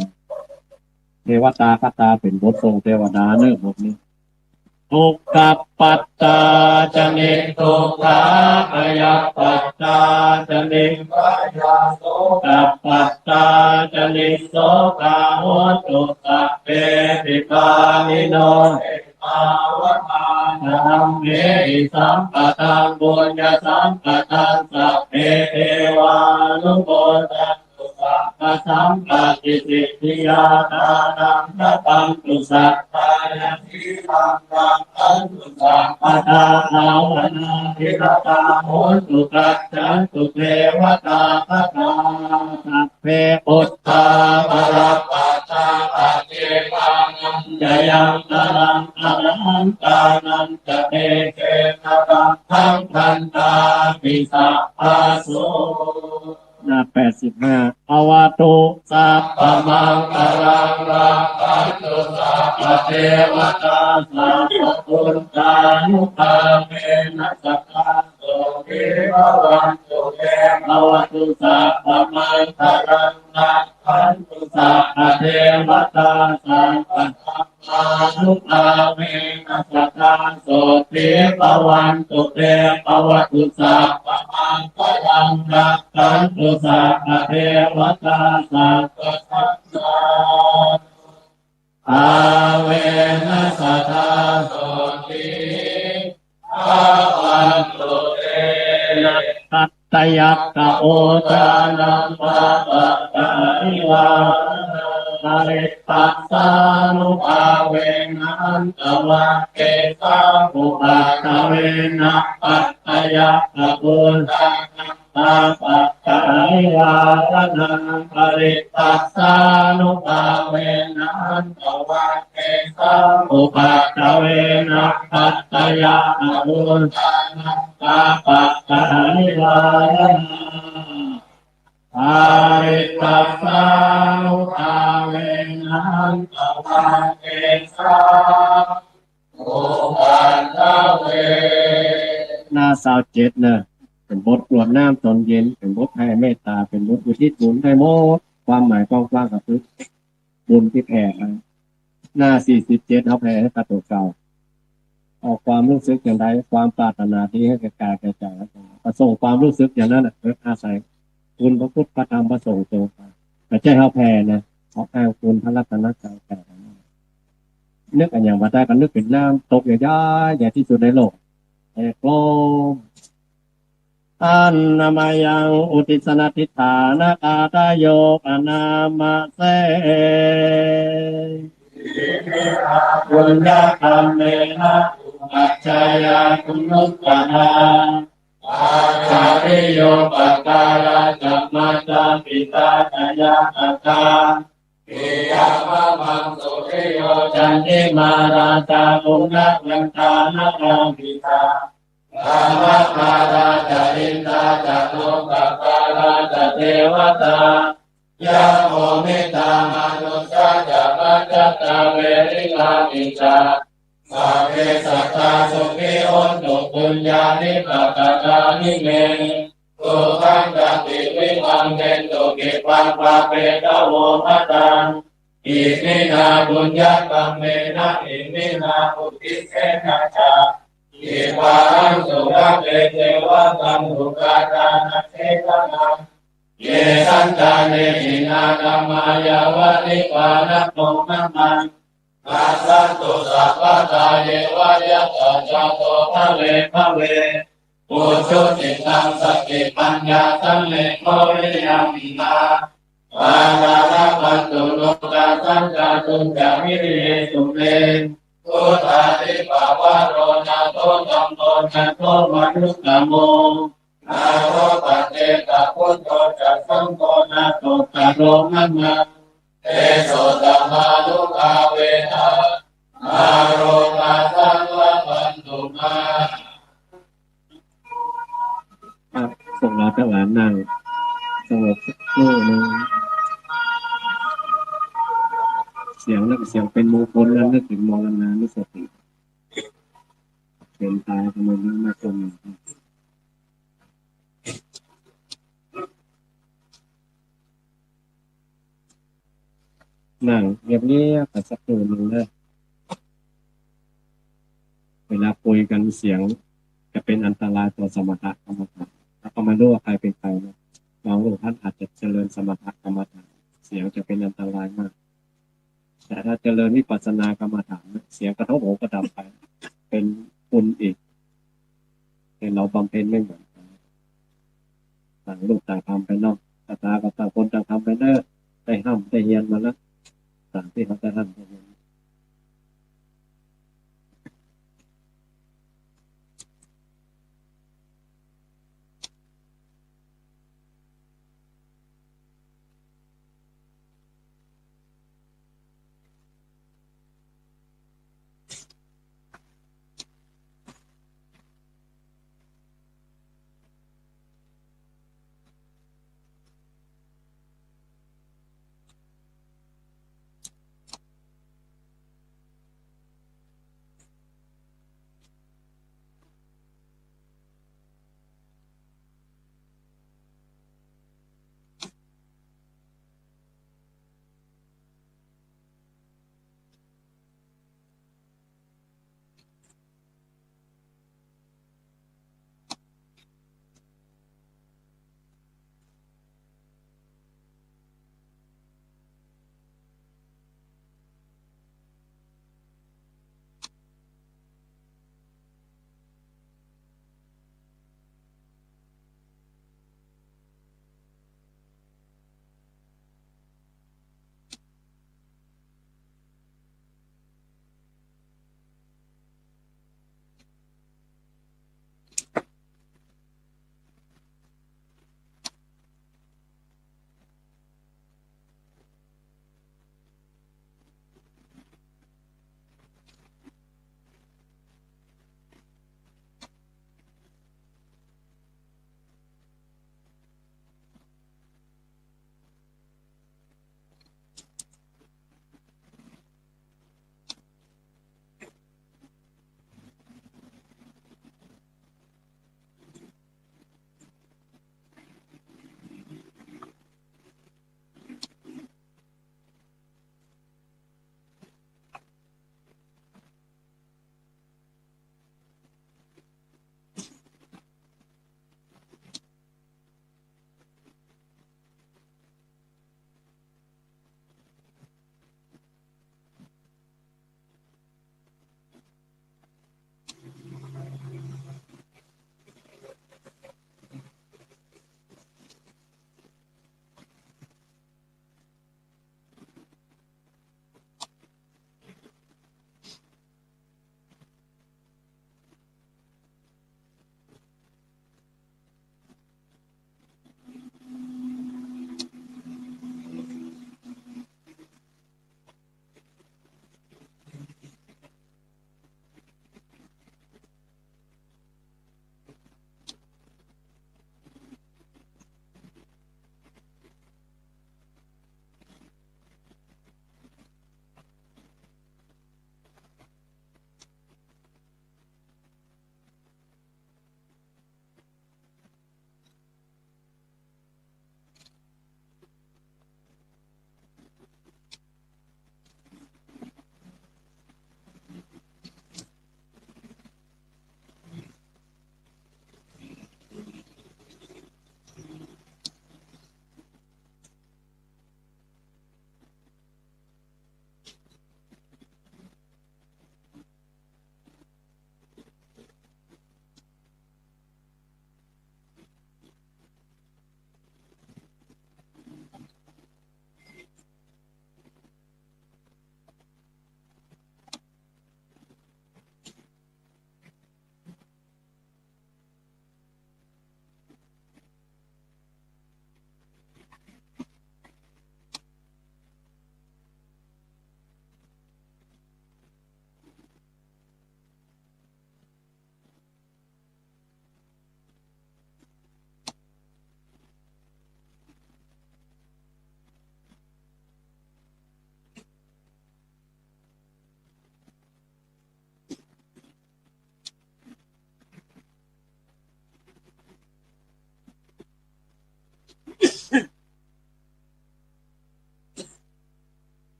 เทวตาคาถาเป็นบทส่งเทวดาเนอะ บทนี้ Dukkhappattā ca niddukkhā bhayappattā ca nibbhayā sokappattā ca nissokā hontu sabbepi pāṇino. Ettāvatā ca amhehi sambhataṃ puññasampadaṃ sabbe devānumodantu sabbasampattisiddhiyā. Dānaṃ dadantu saddhāya sīlaṃ rakkhantu sabbadā bhāvanābhiratā hontu gacchantu devatāgatā. Sabbe buddhā balappattā paccekānañca yaṃ balaṃ arahantānañca tejena rakkhaṃ bandhāmi sabbaso. หน้าแปดสิบห้า Bhavatu sabbamaṅgalaṃ rakkhantu sabbadevatā sabbabuddhānubhāvena sadā sotthī bhavantu te. Bhavatu sabbamaṅgalaṃ rakkhantu sabbadevatā sabbadhammānubhāvena sadā sotthī bhavantu te. Bhavatu sabbamaṅgalaṃ rakkhantu sabbadevatā sabbasaṅghānubhāvena sadā sotthī bhavantu te. Nakkhattayakkhaodānaṃ pāpaggahanivāraṇaṃ parittassānubhāvena hantvā tesaṃ upaddave. Nakkhattayakkhaodānaṃ pāpaggahanivāraṇaṃ parittassānubhāvena hantvā tesaṃ upaddave. Nakkhattayakkhaodānaṃ pāpaggahanivāraṇaṃ parittassānubhāvena hantvā tesaṃ upaddave. หน้าซาวเจ็ดนะ เป็นบทกรวดน้ำตอนเย็น เป็นบทแผ่เมตตา เป็นบทอุทิศบุญให้หมด ความหมายกว้างๆ ก็คือบุญที่แผ่ไป หน้าสี่สิบเจ็ด เขาแผ่ให้กับตัวเก่า เอาความรู้สึกอย่างใด ความปรารถนาดีให้แก่กายแก่ใจ ประสงค์ความรู้สึกอย่างนั้นน่ะ อาศัยคุณพระพุทธพระธรรมพระสงฆ์ทรงไป แต่ใจเขาแผ่นะ เขาอ้างคุณพระรัตนตรัยแผ่ นึกอันอย่างว่าได้ก็นึกเป็นน้ำตกใหญ่ๆ ใหญ่ที่สุดในโลก แผ่กลม Annamayaṃ uddissa na diṭṭhānagāthāyo bhaṇāma se. Iminā puññakammena upajjhāyā guṇuttarā, ācariyūpakārā ca mātā pitā ca ñātakā, piyā mamaṃ suriyo candimā rājā guṇavantā narāpi ca, brahmamārā ca indā ca lokapālā ca devatā, yamo mittā manussā ca majjhattā verikāpi ca, sabbe sattā sukhī hontu puññāni pakatāni me, sukhañca tividhaṃ dentu khippaṃ pāpetha vomataṃ. Iminā puññakammena iminā uddisena ca, khippāhaṃ sulabhe ceva taṇhupādānachedanaṃ, ye santāne hīnā dhammā yāva nibbānato mamaṃ, nassantu sabbadā yeva yattha jāto bhave bhave, ujucittaṃ satipaññā sallekho viriyamhinā, mārā labhantu nokāsaṃ kātuñca viriyesu me, buddhādhipavaro nātho dhammo nātho varuttamo, nātho paccekabuddho ca saṅgho nāthottaro mamaṃ, tesottamānubhāvena mārokāsaṃ labhantu mā. ครับ พวกเราทั้งหลายนั่งสงบสักครู่หนึ่ง เสียงนั้นเสียงเป็นมงคล ระลึกถึงมรณานุสติ เป็นตายกำลังมาชม นั่งเงียบๆ ไปสักครู่หนึ่งนะ เวลาคุยกันเสียงจะเป็นอันตรายต่อสมถกรรมฐาน แล้วก็ไม่รู้ว่าใครเป็นใครนะ บางรูปท่านอาจจะเจริญสมถกรรมฐาน เสียงจะเป็นอันตรายมาก แต่ถ้าเจริญวิปัสสนากรรมฐานนะ เสียงกระทบหูก็ดับไป เป็นคุณอีก แต่เราบำเพ็ญไม่เหมือนกัน ต่างรูปต่างทำไปเนาะ ตาตาก็ต่างคนต่างทำไปเด้อ ได้ห้ามได้เฮียนมาแล้ว ต่างที่เขาได้ห้ามได้เฮียน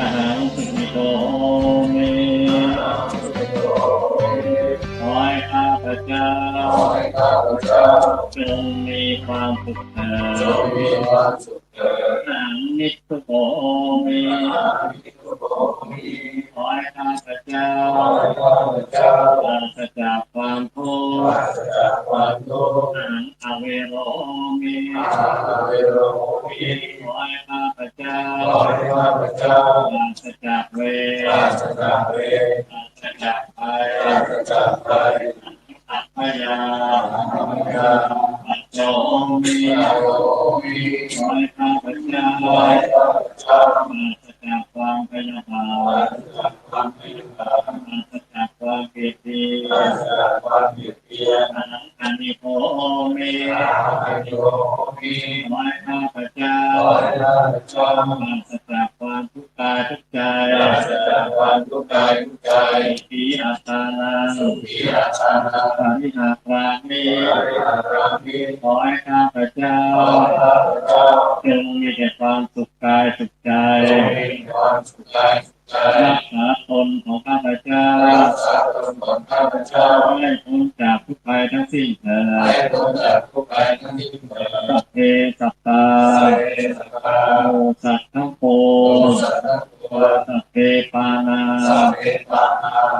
Ahaṃ sukhito homi. ขอให้ข้าพเจ้า จงมีความสุขเถิด Ahaṃ niddukho homi. ขอให้ข้าพเจ้า ปราศจากความทุกข์ Ahaṃ avero homi. ขอให้ข้าพเจ้า ปราศจากเวร ปราศจากภัย Ahaṃ abyāpajjhako homi. ขอให้ข้าพเจ้า ปราศจากความพยาบาท ปราศจากความเบียดเบียน Ahaṃ anīgho homi. ขอให้ข้าพเจ้า ปราศจากความทุกข์กายทุกข์ใจ Sukhī attānaṃ pariharāmi. ขอให้ข้าพเจ้า จงมีแต่ความสุขกายสุขใจ รักษาตนของข้าพเจ้า ให้พ้นจากทุกข์ภัยทั้งสิ้นเถิด Sabbe sattā หมู่สัตว์ทั้งปวง Sabbe pāṇā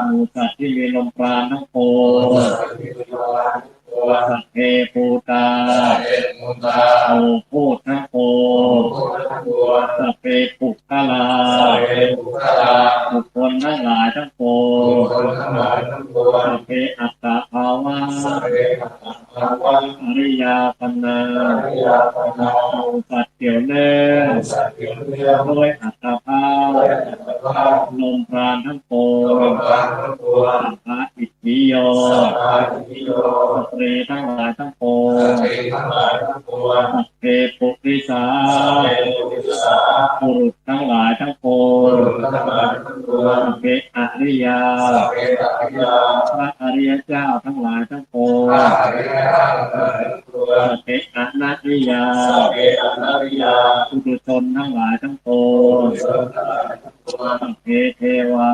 หมู่สัตว์ที่มีลมปราณทั้งปวง Sabbe bhūtā หมู่ภูตทั้งปวง Sabbe puggalā บุคคลทั้งหลายทั้งปวง Sabbe attabhāvaṃ อริยาปัณณา หมู่สัตว์เกี่ยวเนื่อง ด้วยอัตตภาพ ลมปราณทั้งปวง Sabbā itthiyo สตรีทั้งหลายทั้งปวง Sabbe purisā บุรุษทั้งหลายทั้งปวง Sabbe ariyā พระอริยเจ้าทั้งหลายทั้งปวง Sabbe anariyā ปุถุชนทั้งหลายทั้งปวง Sabbe devā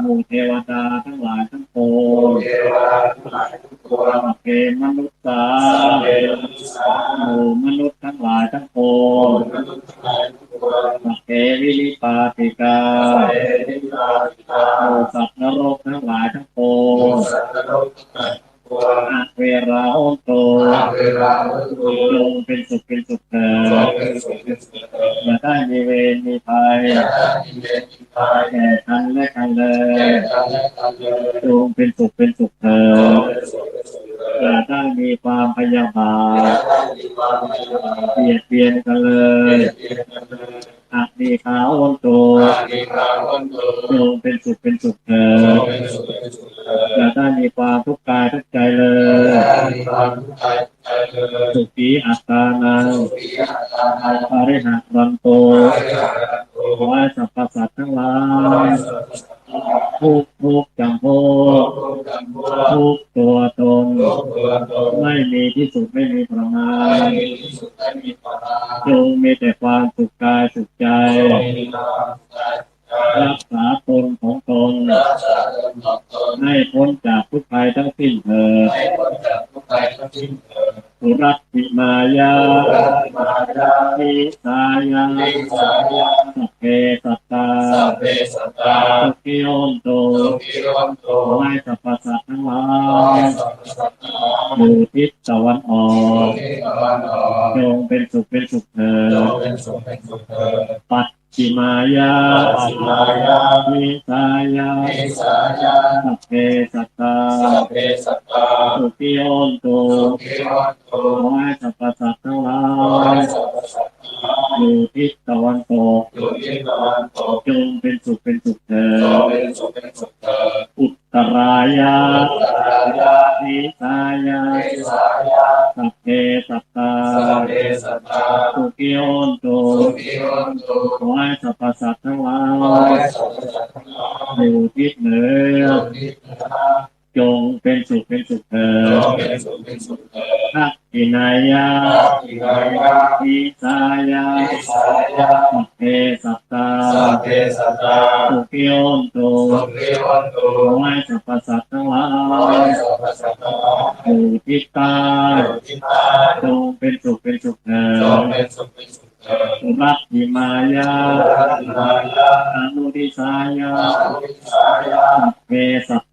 หมู่เทวดาทั้งหลายทั้งปวง Sabbe manussā หมู่มนุษย์ทั้งหลายทั้งปวง Sabbe vinipātikā หมู่สัตว์นรกทั้งหลายทั้งปวง Averā hontu จงเป็นสุขเป็นสุขเถิด อย่าได้มีเวรมีภัย แก่กันและกันเลย จงเป็นสุขเป็นสุขเถิด อย่าได้มีความพยาบาท เบียดเบียนกันเลย Anīghā hontu จงเป็นสุขเป็นสุขเถิด อย่าได้มีความทุกข์กายทุกข์ใจเลย Sukhī attānaṃ pariharantu ขอให้สรรพสัตว์ทั้งหลาย ทุกทุกจำพวก ทุกตัวตน ไม่มีที่สุดไม่มีประมาณ จงมีแต่ความสุขกายสุขใจ รักษาตนของตน ให้พ้นจากทุกข์ภัยทั้งสิ้นเถิด Surakkhamāya disāya sabbe sattā sukhī hontu ขอให้สรรพสัตว์ทั้งหลาย อยู่ทิศตะวันออก จงเป็นสุขเป็นสุขเถิด Pacchimāya disāya sabbe sattā สุขีโหนตุ สุขีโหนตุ ขอให้สรรพสัตว์ทั้งหลาย ขอให้สรรพสัตว์ทั้งหลาย อยู่ทิศตะวันตก อยู่ทิศตะวันตก จงเป็นสุขเป็นสุขเถิด จงเป็นสุขเป็นสุขเถิด Uttarāya อุตตรายะ Disāya ดิสายะ Sabbe sattā สัพเพสัตตา Sukhī hontu สุขีโหนตุ ขอให้สรรพสัตว์ทั้งหลาย ขอให้สรรพสัตว์ทั้งหลาย อยู่ทิศเหนือ อยู่ทิศเหนือ จงเป็นสุขเป็นสุขเถิด จงเป็นสุขเป็นสุขเถิด Dakkhiṇāya ทักขิณายะ Disāya ดิสายะ Sabbe sattā สัพเพสัตตา Sukhī hontu สุขีโหนตุ ขอให้สรรพสัตว์ทั้งหลาย ขอให้สรรพสัตว์ทั้งหลาย อยู่ทิศใต้ อยู่ทิศใต้ จงเป็นสุขเป็นสุขเถิด จงเป็นสุขเป็นสุข Pacchimāya รัตนายะ Anudisāya อนุดิสายะ Sabbe sattā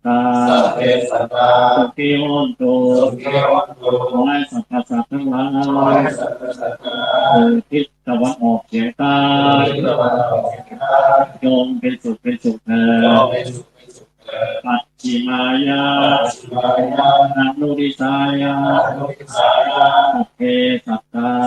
สัพเพสัตตา Sukhī hontu สุขีโหนตุ ขอให้สรรพสัตว์ทั้งหลาย ขอให้สรรพสัตว์ทั้งหลาย อยู่ทิศตะวันออกเฉียงใต้ อยู่ทิศตะวันออกเฉียงใต้ จงเป็นสุขเป็นสุขเถิด จงเป็นสุขเป็นสุข Pacchimāya ปัจฉิมายะ Anudisāya อนุดิสายะ Sabbe sattā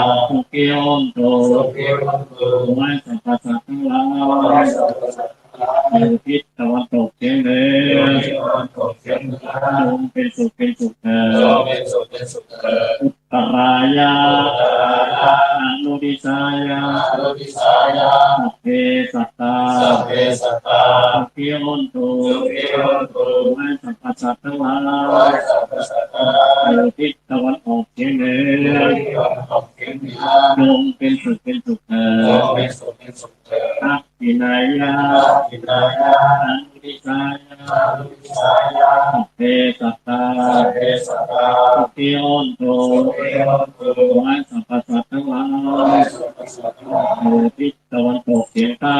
สัพเพสัตตา Sukhī hontu สุขีโหนตุ ขอให้สรรพสัตว์ทั้งหลาย ขอให้สรรพสัตว์ทั้งหลาย อยู่ทิศตะวันตกเฉียงเหนือ อยู่ทิศตะวันตกเฉียงเหนือ จงเป็นสุขเป็นสุขเถิด จงเป็นสุขเป็นสุขเถิด Uttarāya อุตตรายะ Anudisāya อนุดิสายะ Sabbe sattā สัพเพสัตตา Sukhī hontu สุขีโหนตุ ขอให้สรรพสัตว์ทั้งหลาย ขอให้สรรพสัตว์ทั้งหลาย อยู่ทิศตะวันออกเฉียงเหนือ อยู่ทิศตะวันออกเฉียงเหนือ จงเป็นสุขเป็นสุขเถิด จงเป็นสุขเป็นสุขเถิด Dakkhiṇāya ทักขิณายะ Anudisāya อนุดิสายะ Sabbe sattā สัพเพสัตตา Sukhī hontu สุขีโหนตุ ขอให้สรรพสัตว์ทั้งหลาย ขอให้สรรพสัตว์ทั้งหลาย อยู่ทิศตะวันตกเฉียงใต้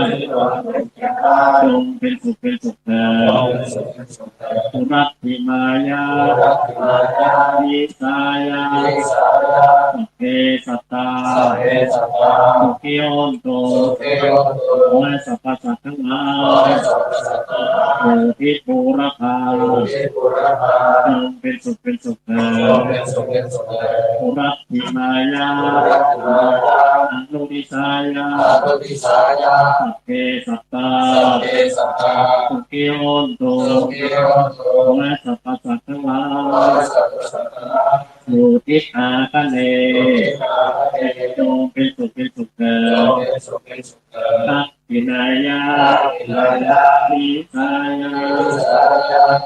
อยู่ทิศตะวันตกเฉียงใต้ จงเป็นสุขเป็นสุขเถิด จงเป็นสุขเป็นสุขเถิด Pacchimāya รัตนายะ Disāya ดิสายะ Sabbe sattā สัพเพสัตตา Sukhī hontu สุขีโหนตุ ขอให้สรรพสัตว์ทั้งหลาย ขอให้สรรพสัตว์ทั้งหลาย อยู่ทิศบูรพา อยู่ทิศบูรพา จงเป็นสุขเป็นสุขเถิด จงเป็นสุขเป็นสุขเถิด Pacchimāya รัตนายะ Anudisāya อนุดิสายะ Sabbe sattā สัพเพสัตตา Sukhī hontu สุขีโหนตุ ขอให้สรรพสัตว์ทั้งหลาย ขอให้สรรพสัตว์ทั้งหลาย อยู่ทิศอาคเนย์ อยู่ทิศอาคเนย์ จงเป็นสุขเป็นสุขเถิด จงเป็นสุขเป็นสุขเถิด Dakkhiṇāya ทักขิณายะ Disāya ดิสายะ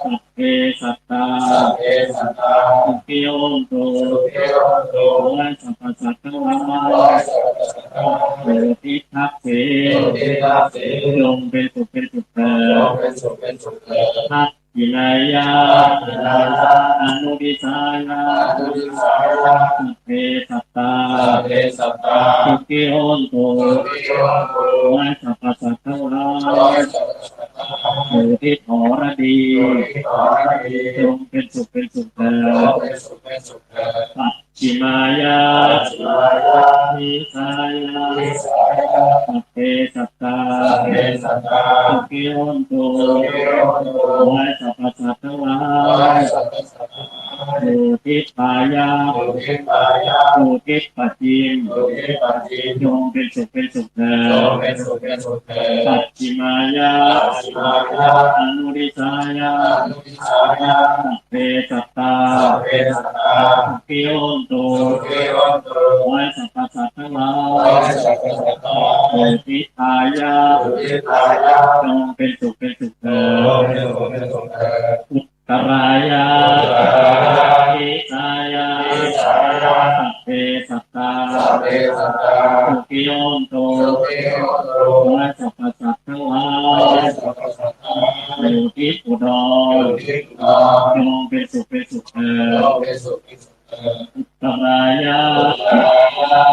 Sabbe sattā สัพเพสัตตา Sukhī hontu สุขีโหนตุ ขอให้สรรพสัตว์ทั้งหลาย ขอให้สรรพสัตว์ทั้งหลาย อยู่ทิศทักษิณ อยู่ทิศทักษิณ จงเป็นสุขเป็นสุขเถิด จงเป็นสุขเป็นสุขเถิด Dakkhiṇāya ทักขิณายะ Anudisāya อนุดิสายะ Sabbe sattā สัพเพสัตตา Sukhī hontu สุขีโหนตุ ขอให้สรรพสัตว์ทั้งหลาย ขอให้สรรพสัตว์ทั้งหลาย อยู่ทิศหรดี อยู่ทิศหรดี จงเป็นสุขเป็นสุขเถิด จงเป็นสุขเป็นสุขเถิด Pacchimāya ปัจฉิมายะ Disāya ดิสายะ Sabbe sattā สัพเพสัตตา Sukhī hontu สุขีโหนตุ ขอให้สรรพสัตว์ทั้งหลาย ขอให้สรรพสัตว์ทั้งหลาย อยู่ทิศพายัพ อยู่ทิศพายัพ อยู่ทิศปัจฉิม อยู่ทิศปัจฉิม จงเป็นสุขเป็นสุขเถิด จงเป็นสุขเป็นสุขเถิด Pacchimāya ปัจฉิมายะ Anudisāya อนุดิสายะ Sabbe sattā สัพเพสัตตา Sukhī hontu สุขีโหนตุ ขอให้สรรพสัตว์ทั้งหลาย ขอให้สรรพสัตว์ทั้งหลาย อยู่ทิศพายัพ อยู่ทิศพายัพ จงเป็นสุขเป็นสุขเถิด จงเป็นสุขเป็นสุขเถิด Uttarāya อุตตรายะ Disāya ดิสายะ Sabbe sattā สัพเพสัตตา Sukhī hontu สุขีโหนตุ ขอให้สรรพสัตว์ทั้งหลาย ขอให้สรรพสัตว์ทั้งหลาย อยู่ทิศอุดร อยู่ทิศอุดร จงเป็นสุขเป็นสุขเถิด จงเป็นสุขเป็นสุขเถิด Uttarāya อุตตรายะ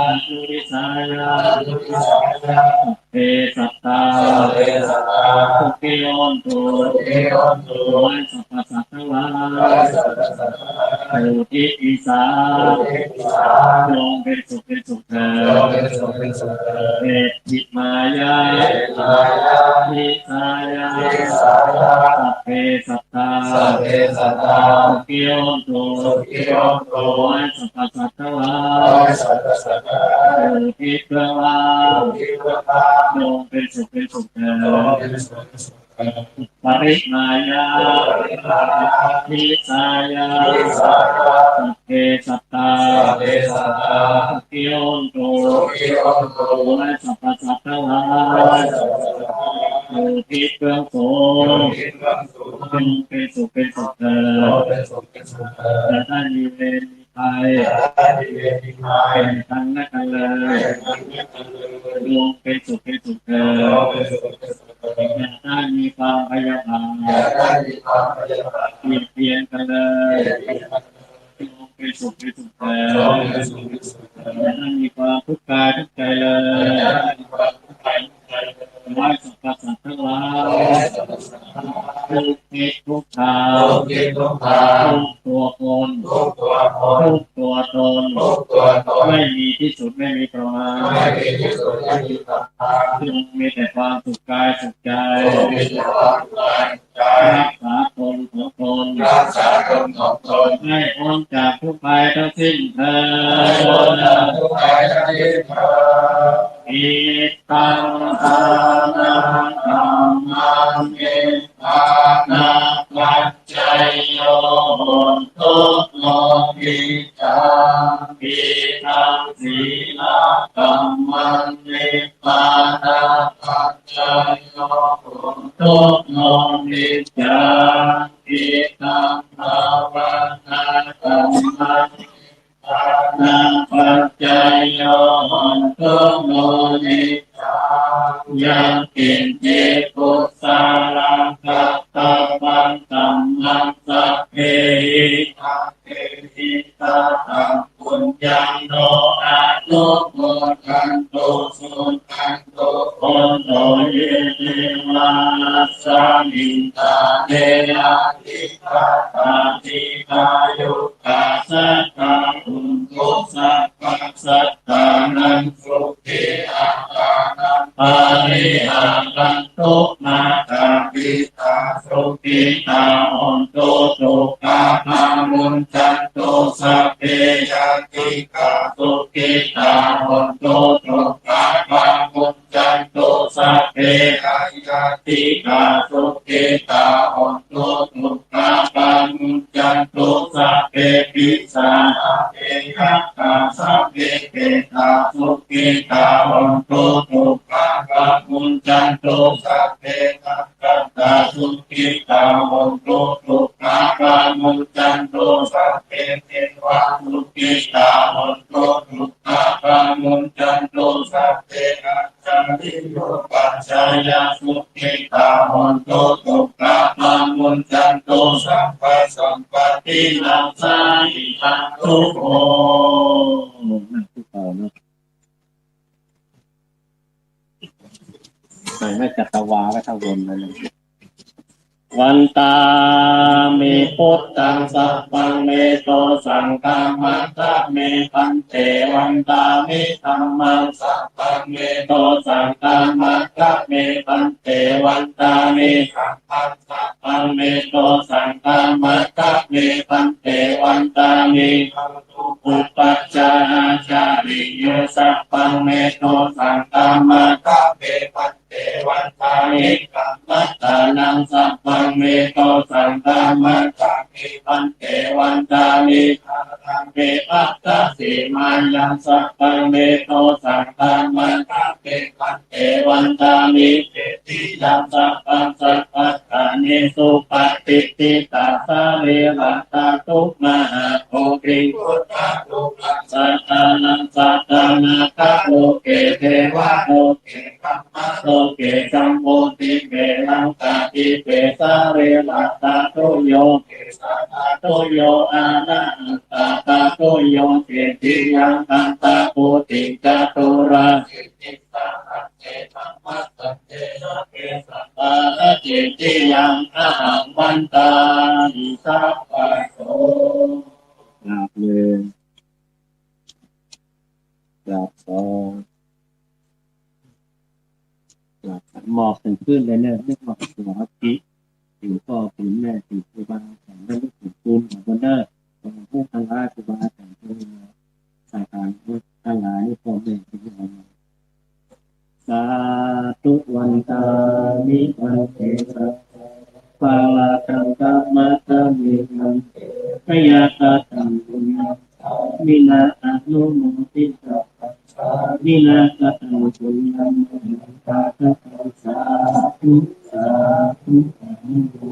Anudisāya อนุดิสายะ Sabbe Sabbe sattā, sabbe sattā, sukhī hontu, sukhī hontu, ขอให้สรรพสัตว์ทั้งหลาย ขอให้สรรพสัตว์ทั้งหลาย สุขี อีสา สุขี อีสา จงเป็นสุขเป็นสุขเถิด จงเป็นสุขเป็นสุขเถิด Petthi māyā, petthi māyā, disāyā, disāyā, sabbe sattā, sabbe sattā, sukhī hontu, sukhī hontu, ขอให้สรรพสัตว์ทั้งหลาย ขอให้สรรพสัตว์ทั้งหลาย อยู่ที่เบื้องล่าง อยู่ที่เบื้องล่าง จงเป็นสุขเป็นสุขเถิด จงเป็นสุขเป็นสุขเถิด Uparimāya, uparimāya, disāya, disāya, sabbe sattā, sabbe sattā, sukhī hontu, sukhī hontu, ขอให้สรรพสัตว์ทั้งหลาย ขอให้สรรพสัตว์ทั้งหลาย อยู่ที่เบื้องสูง อยู่ที่เบื้องสูง จงเป็นสุขเป็นสุขเถิด จงเป็นสุขเป็นสุขเถิด อย่าได้มีเวรมีภัย อย่าได้มีเวรมีภัย แก่กันและกันเลย แก่กันและกันเลย จงเป็นสุขเป็นสุขเถิด จงเป็นสุขเป็นสุขเถิด อย่าได้มีความพยาบาท อย่าได้มีความพยาบาท เบียดเบียนกันเลย เบียดเบียนกันเลย จงเป็นสุขเป็นสุขเถิด จงเป็นสุขเป็นสุขเถิด อย่าได้มีความทุกข์กายทุกข์ใจเลย อย่าได้มีความทุกข์กายทุกข์ใจเลย ขอให้สรรพสัตว์ทั้งหลาย ขอให้สรรพสัตว์ทั้งหลาย ทุกข์นิพพาน ทุกข์นิพพาน ทุกตัวคน ทุกตัวคน ทุกตัวตน ทุกตัวตน ไม่มีที่สุดไม่มีประมาณ ไม่มีที่สุดไม่มีประมาณ จงมีแต่ความสุขกายสุขใจ จงมีแต่ความสุขกายสุขใจ รักษาตนของตน รักษาตนของตน ให้พ้นจากทุกข์ภัยทั้งสิ้นเถิด ให้พ้นจากทุกข์ภัยทั้งสิ้นเถิด Idaṃ dānaṃ dhammaṃ nibbānapaccayo hotu no niccaṃ. Idaṃ sīladhammaṃ nibbānapaccayo hotu no niccaṃ. Idaṃ bhāvanādhammaṃ nibbānapaccayo hotu no niccaṃ. Yaṅkiñci kusalaṃ kattabbaṃ dhammaṃ sabbehi sabbehi kataṃ puññaṃ no anumodantu suṇantu bhonto ye devā asmiṃ ṭhāne adhigatā dīghāyukā sadā hontu sabbasattānaṃ sukhī attānaṃ pariharantu. Mātā pitā sukhitā hontu dukkhā pamuñcantu. Sabbe ñātikā sukhitā hontu dukkhā pamuñcantu. Sabbe aññātikā sukhitā hontu dukkhā pamuñcantu. Sabbe pisā sabbe yakkhā sabbe petā sukhitā hontu dukkhā pamuñcantu. Sabbe nakkhattā sukhitā hontu dukkhā pamuñcantu. Sabbe devā sukhitā hontu dukkhā pamuñcantu. Sabbe ācariyupajjhāyā sukhitā hontu dukkhā pamuñcantu. Sabbasampattī nāsā idaṃ dukkho. นั่งคุกเข่านะ ใส่แม่จัตวาก็เท่าเดิมเลยนะ Vandāmi buddhaṃ sabbaṃ me dosaṃ khamatha me bhante. Vandāmi dhammaṃ sabbaṃ me dosaṃ khamatha me bhante. Vandāmi dhammaṃ sabbaṃ me dosaṃ khamatha me bhante. Vandāmi upajjhāyācariyo sabbaṃ me dosaṃ khamatha me bhante. Vandāmi kammaṭṭhānaṃ sabbaṃ me dosaṃ khamatha me bhante. Vandāmi āraṃ me pattacīmāyaṃ sabbaṃ me dosaṃ khamatha me bhante. Vandāmi cetiyaṃ sabbaṃ sabbaṭṭhānesu patiṭṭhitā sārīradhātu mahābodhiṃ buddharūpaṃ sattannaṃ sattannaṃ pāloke devaloke Dhammasoke sammutti virattati vesālī. Atha kho yo kesakatā kho yo anāgatā kho yo, diṭṭhiyaṃ antambodhiṃ caturāsīti sahassena dhammassate sabbe sabbā satthiyaṃ ahaṃ vandāmi sabbaso. กราบหนึ่ง กราบสอง กราบสาม มอบเป็นพื้นเลยเนี่ย เรียกว่าหัวจิต ถึงพ่อถึงแม่ถึงครูบาอาจารย์ และนึกถึงคุณของคนเด้อ ขอให้ทั้งหลายครูบาอาจารย์ทั้งหลาย สถานทั้งหลาย พ่อแม่ทั้งหลาย Sādhu vandāmi bhante bhagavato dhammasmiṃ, tayakataṃ puññaṃ sāminā anumoditabbaṃ, sāminā kataṃ puññaṃ mahantā kataṃ. Sādhu, sādhu, sādhu.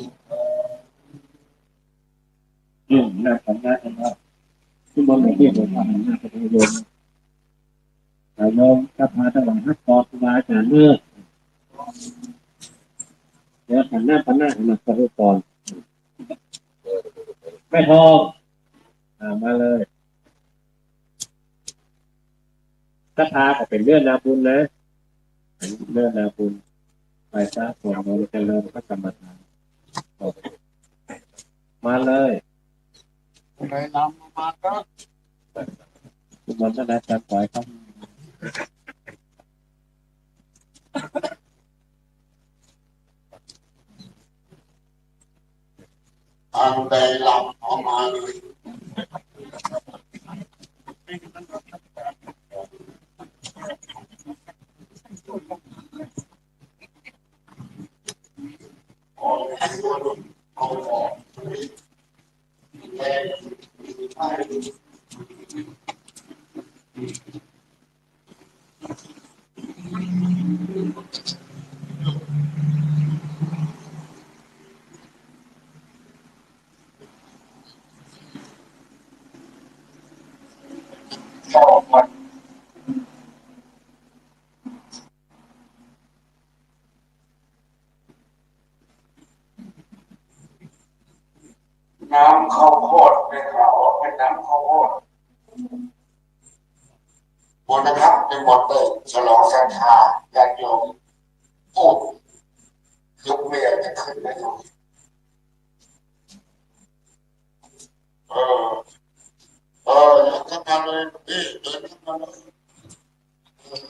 อืม น่าทำ น่าทำ ทุกคนเรียกว่าน่าทำ โยม ญาติโยมศรัทธาทั้งหลาย รับพรครูบาอาจารย์เด้อ เดี๋ยวหันหน้าไปหน้า หันหน้าไปก่อน แม่ทอง อ่า มาเลย ศรัทธาก็เป็นเรื่องนาบุญนะ เรื่องนาบุญ ไปซะ สวดมนต์เจริญพระกรรมฐาน มาเลย อะไรนำมาก็ มันก็ได้การปล่อยครับ อันใดลำเอามาเลย น้ำข้าวโพด ได้ข่าวว่าเป็นน้ำข้าวโพด หมดนะครับ เป็นหมดเลย ฉลองศรัทธาญาติโยม โอ้ ยกเมฆจะขึ้นไหมครับ เออ เออ เดินเข้ามาเลย นี่ เดินเข้ามาเลย เออ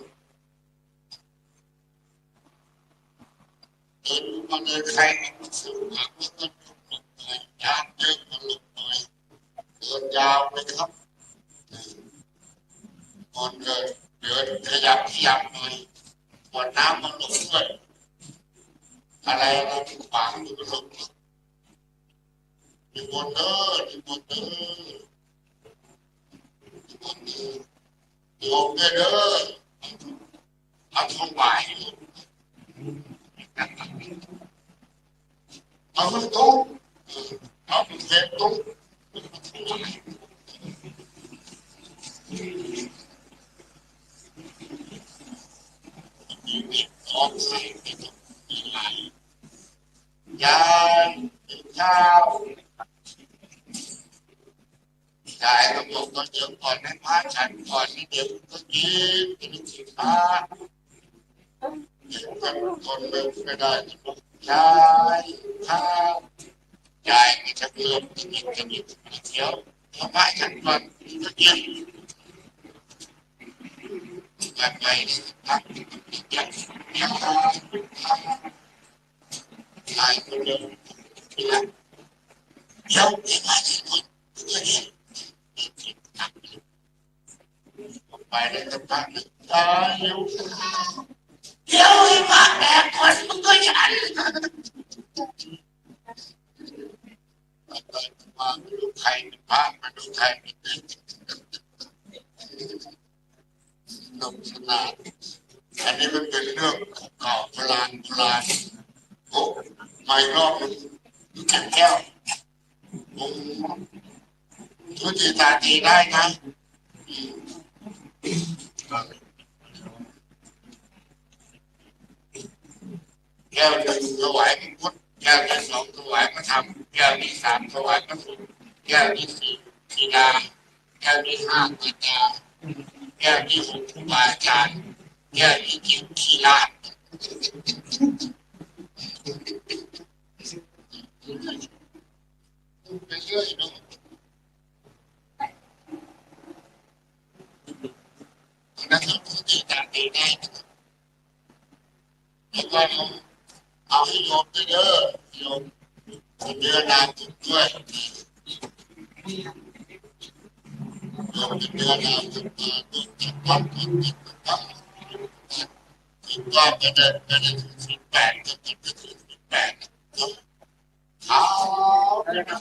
เดินเข้ามาเลย ใครมีหนังสือหลังแล้วก็หลบหน่อย ยามเยอะก็หลบหน่อย เดินยาวเลยครับ คนเดิน เดินขยับขยับหน่อย ขวดน้ำมาหลบด้วย อะไรอะไรที่ขวางอยู่ก็หลบหน่อย นิมนต์เด้อ นิมนต์เด้อ นิมนต์เด้อ โยมเด้อ มาถวาย เอามาตุ๊ก เอาเศษตุ๊ก ยายกินข้าว ยายก็บอกว่าเดี๋ยวก่อนให้พระฉันก่อนนะ เดี๋ยวก็กิน กินสิคะ เดี๋ยวกันคนเดินไม่ได้ ยายข้าวยายก็จะเริ่มจะกินจะกิน เดี๋ยวเอาพระฉันก่อน กินก็กิน กันไปสักพัก เดี๋ยว ยายก็เริ่มกินแล้ว เดี๋ยว เดี๋ยว ไปได้สักพักหนึ่ง ตายแล้ว เดี๋ยวไอ้พระแบกคนมึงก็ฉัน มาดูใครเป็นพระ มาดูใครเป็น สนุกสนาน อันนี้มันเป็นเรื่องเก่าโบราณโบราณ โอ้ มาอีกรอบหนึ่ง รู้จักแก้ว ผมรู้จิตตาตีได้นะ อืม ครับ ก้วที่หนึ่งถวายพระพุทธ แก้วที่สองถวายพระธรรม แก้วที่สามถวายพระสงฆ์ แก้วที่สี่ศิลา แก้วที่ห้ามาตา แก้วที่หกครูบาอาจารย์ แก้วที่เจ็ดขี้ราด ไปเรื่อยเนาะ นะครับ ที่จะไปได้นะครับ แล้วก็เอาให้โยมด้วยเด้อ โยม เดือนนาคุณด้วย โยมเป็นเดือนนาคุณมาร่วมจัดวัดร่วมจิตร่วมธรรม คิดว่าจะได้ จะได้ถือศีลแปด ก็จะถือศีลแปดนะครับ เอาแล้วนะ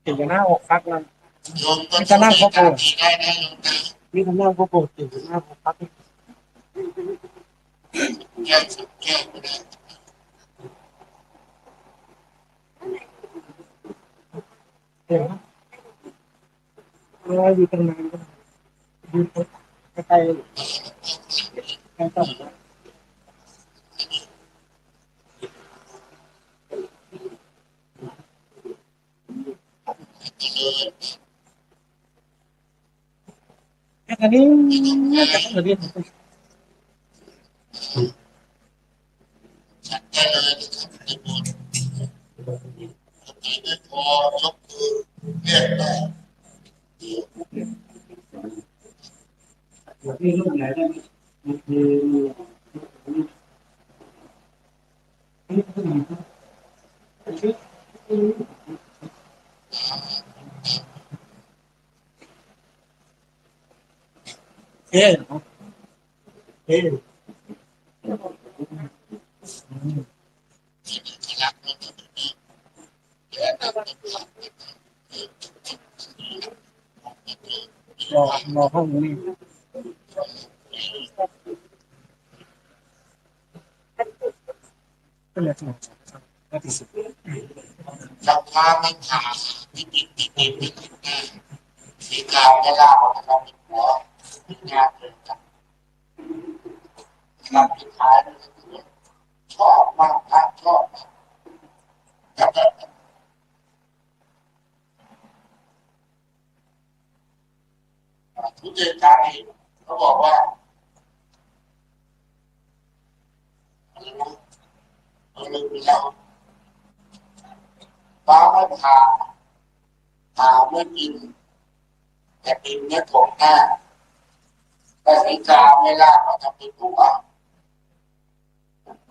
เห็นหน้าอกพักนั่น โยมก็ นี่ก็นั่งครบองค์ ได้นะโยมนะ นี่ก็นั่งครบองค์ เห็นหน้าอกพัก แก้วสิบแก้วก็ได้ เห็นไหม เออ อยู่ตรงนั้นก็ได้ อยู่ใกล้ๆ ใกล้ๆ อันนี้ ฉันได้เลยนะครับ นิมนต์ ไม่พอยกมือเรียกได้ เอ๊ะ เอ๊ะ รอ รอห้องนี้ ก็เลยสงสัย ก็ที่สุด จะพาไปถามที่ดินที่ดินที่ดินได้ สีกาวไม่เล่านะครับ หัว งานเลยครับ ครับ สุดท้าย ชอบมากครับ ชอบมาก พุทธเจ้าเองเขาบอกว่า อะไรนะ เราลืมไปแล้ว ฟ้าไม่ผ่า ผ่าไม่กิน แต่ดินไม่ถมหน้า แต่สีกาไม่ลากมาทำเป็นหัว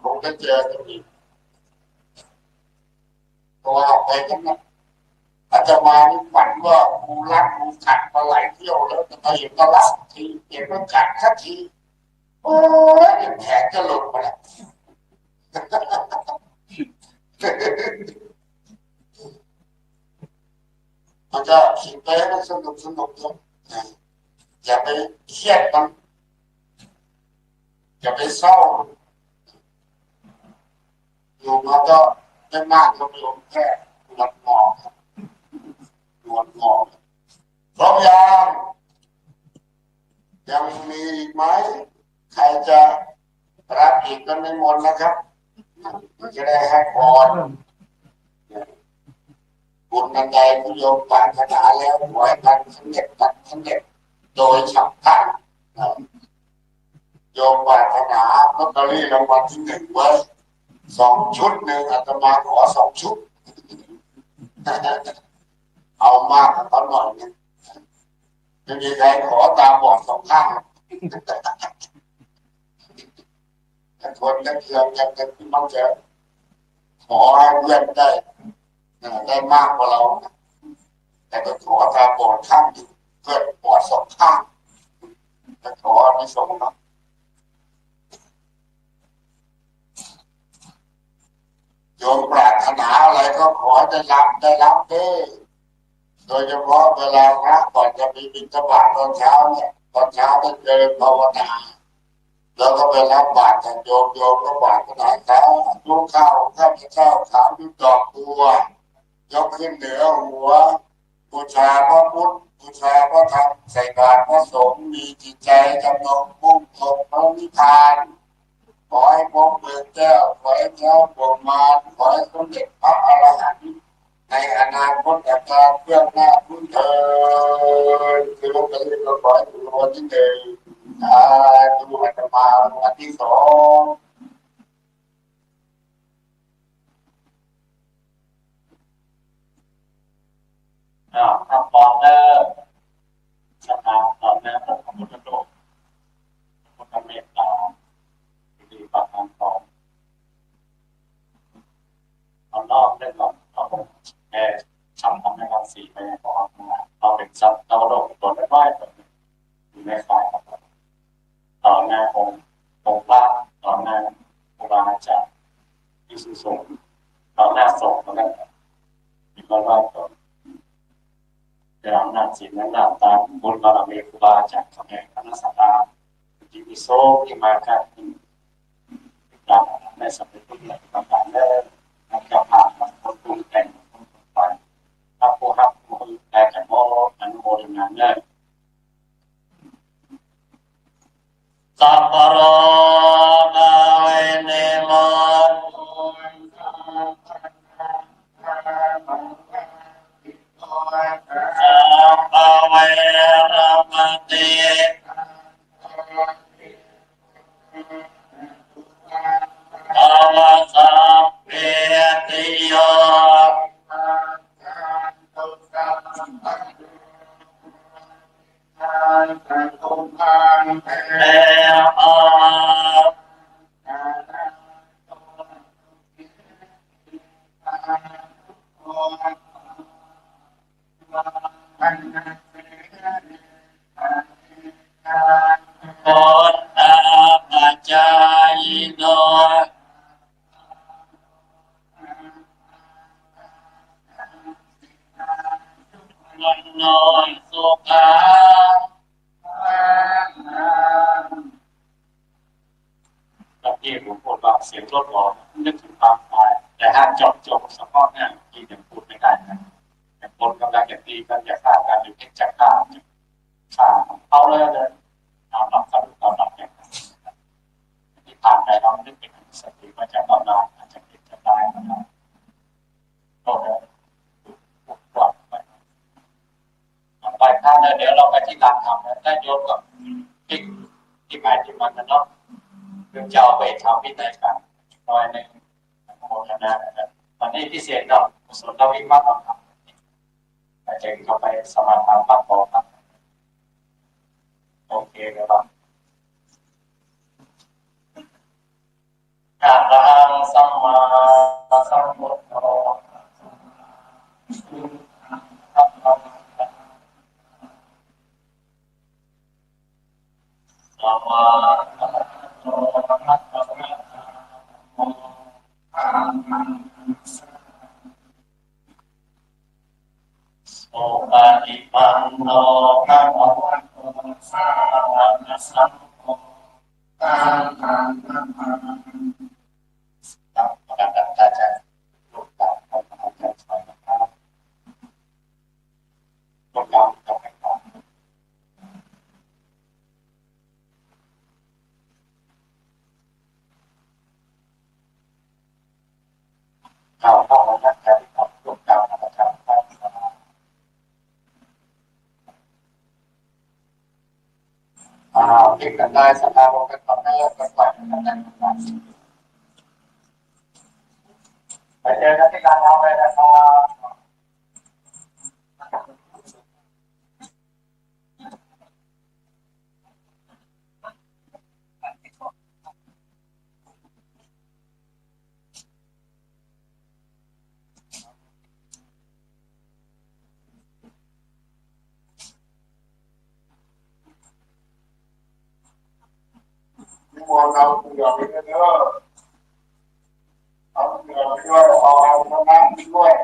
คงจะเจอกันอีก เพราะว่าไปกันนะ อาตมานี่ฝันว่างูรัดงูกัดมาหลายเที่ยวแล้ว แต่ไม่เห็นมารัดสักที เห็นมันกัดสักที โอ๊ย แขนจะหลุดหมดแล้ว มันก็คิดไปให้มันสนุกสนุกเนาะ นะ อย่าไปเครียดมัน อย่าไปเศร้า อยู่มาก็ไม่มากก็โยมแค่ปวดหมองครับ ปวดหมอง พร้อมยัง ยังมีอีกไหม ใครจะรับอีกก็นิมนต์นะครับ จะได้ให้พร บุญอันใดที่โยมปรารถนาแล้ว ขอให้มันสำเร็จ มันสำเร็จ โดยฉับพลัน โยมปรารถนาลอตเตอรี่รางวัลที่หนึ่งไว้ สองชุดหนึ่ง อาตมาขอสองชุด เอามากกว่าเขาหน่อยนึง ไม่มีใครขอตาบอดสองข้าง แต่คนก็เคืองกัน แต่ที่มันจะขอให้เพื่อนได้ เอ่อ ได้มากกว่าเรา แต่ก็ขอตาบอดข้างหนึ่ง เพื่อนบอดสองข้าง จะขออานิสงส์เนาะ โยมปรารถนาอะไรก็ขอให้ได้รับ ได้รับเด้อ โดยเฉพาะเวลาพระก่อนจะไปบิณฑบาตตอนเช้าเนี่ย ตอนเช้าต้องเจริญภาวนา แล้วก็ไปรับบาตรจากโยม โยมก็บาตรก็ถวาย สาธุ ข้าวข้าพเจ้าสามสิบดอกบัว ยกขึ้นเหนือหัว บูชาพระพุทธ บูชาพระธรรม ใส่บาตรพระสงฆ์ มีจิตใจจำนงมุ่งตรงพระนิพพาน ขอให้พบเมืองแก้ว ขอให้แคล้วบ่วงมาร ขอให้สำเร็จพระอรหันต์ในอนาคตกาลเบื้องหน้าพุ้นเทอญ คือลอตเตอรี่ก็ขอให้ถูกรางวัลที่หนึ่ง สาธุ อาตมารางวัลที่สอง อ้าว ถ้าพร้อมแล้ว สถาบันแม่พระพุทธรูป พุทธเมตตา ที่ประทานพร เอานอกเรื่องก่อน เอาแค่ทำทำให้เราสี่ไปก่อนนะ เราเป็นทรัพย์ เราโลกตัวน้อยๆตัวหนึ่ง อยู่ในฝ่ายของเรา ต่อหน้าองค์ องค์พระ ต่อหน้าครูบาอาจารย์ ภิกษุสงฆ์ ต่อหน้าสงฆ์ แล้วก็มีพระรอดตน ด้วยอำนาจศีล และอำนาจตาบุญบารมีครูบาอาจารย์ ขอให้คณะสัตยาญาติโยม ที่มีโชค ที่มากัน ได้สำเร็จทุกอย่างประการเด้อ ให้เจ้าภาพทั้งคนปรุงแต่ง คนปรุงไป รับผู้รับผู้ได้กันหมด อนุโมทนาเด้อ Sabbarogavinimutto, sabbaveramatikkanto, sabbasampattiyo. Buddhapacāyino. Buddho sukhaṃ. ตอนที่ผมพูดว่าเสียงรถหวอ นึกถึงความตาย แต่ห้ามเจาะจงเฉพาะเรื่องที่ยังพูดไม่ได้นะ อย่างคนกำลังจะตีกัน จะฆ่ากัน หรือคิดจะฆ่า จะฆ่า เอาเลยเลย ตามหลักสรุป ตามหลักอย่างนั้น ที่ผ่านไปเรานึกเป็นสติว่าจะต้องตาย อาจจะเจ็บจะตายก็ได้ ก็เลยปลอดไป ไปครับ แล้วเดี๋ยวเราไปที่ลานธรรมนะ ญาติโยมก็พลิกที่ใครที่มันนะเนาะ เดี๋ยวจะเอาไปทำวินัยกันหน่อยหนึ่ง อนุโมทนานะครับ วันนี้พิเศษเนาะ กุศลวิพัฒน์เราทำ อาจารย์ก็ไปสมาทานมากพอครับ โอเคครับ Arahaṃ sammāsambuddho. Supaṭipanno bhagavato sāvakasaṅgho. Taṃ taṃ namāmi. ครับ ประกาศตามอาจารย์ ลูกหลานของอาจารย์สอนนะครับ ลูกหลานของอาจารย์ ข่าวเข้ามาทักทายครับ ลูกหลานของอาจารย์ครับ อ่า พลิกกันได้ สภาพกันก่อน ให้กันก่อน ไปเจอกันที่ลานธรรมเลยนะครับ นิมนต์เอาเสือไปด้วยเด้อ เอาเสือไปด้วย เอาน้ำไปด้วย นิมนต์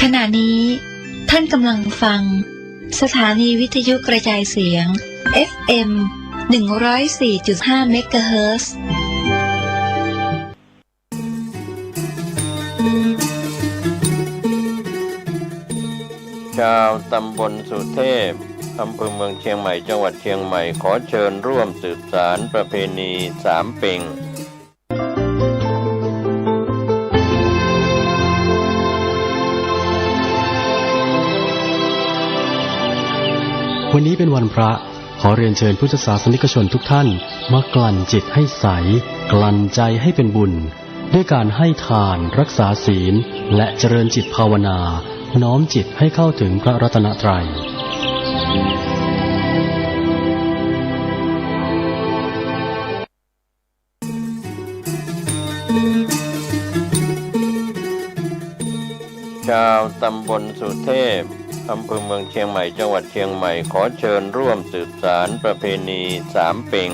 ขณะนี้ท่านกำลังฟังสถานีวิทยุกระจายเสียง เอฟ เอ็ม หนึ่งร้อยสี่จุดห้า เมกะเฮิรตซ์ ชาวตำบลสุเทพ อำเภอเมืองเชียงใหม่ จังหวัดเชียงใหม่ ขอเชิญร่วมสืบสานประเพณีสามเป็ง วันนี้เป็นวันพระ ขอเรียนเชิญพุทธศาสนิกชนทุกท่าน มากลั่นจิตให้ใส กลั่นใจให้เป็นบุญ ด้วยการให้ทาน รักษาศีล และเจริญจิตภาวนา น้อมจิตให้เข้าถึงพระรัตนตรัย ชาวตำบลสุเทพ อำเภอเมืองเชียงใหม่ จังหวัดเชียงใหม่ ขอเชิญร่วมสืบสานประเพณีสามเป็ง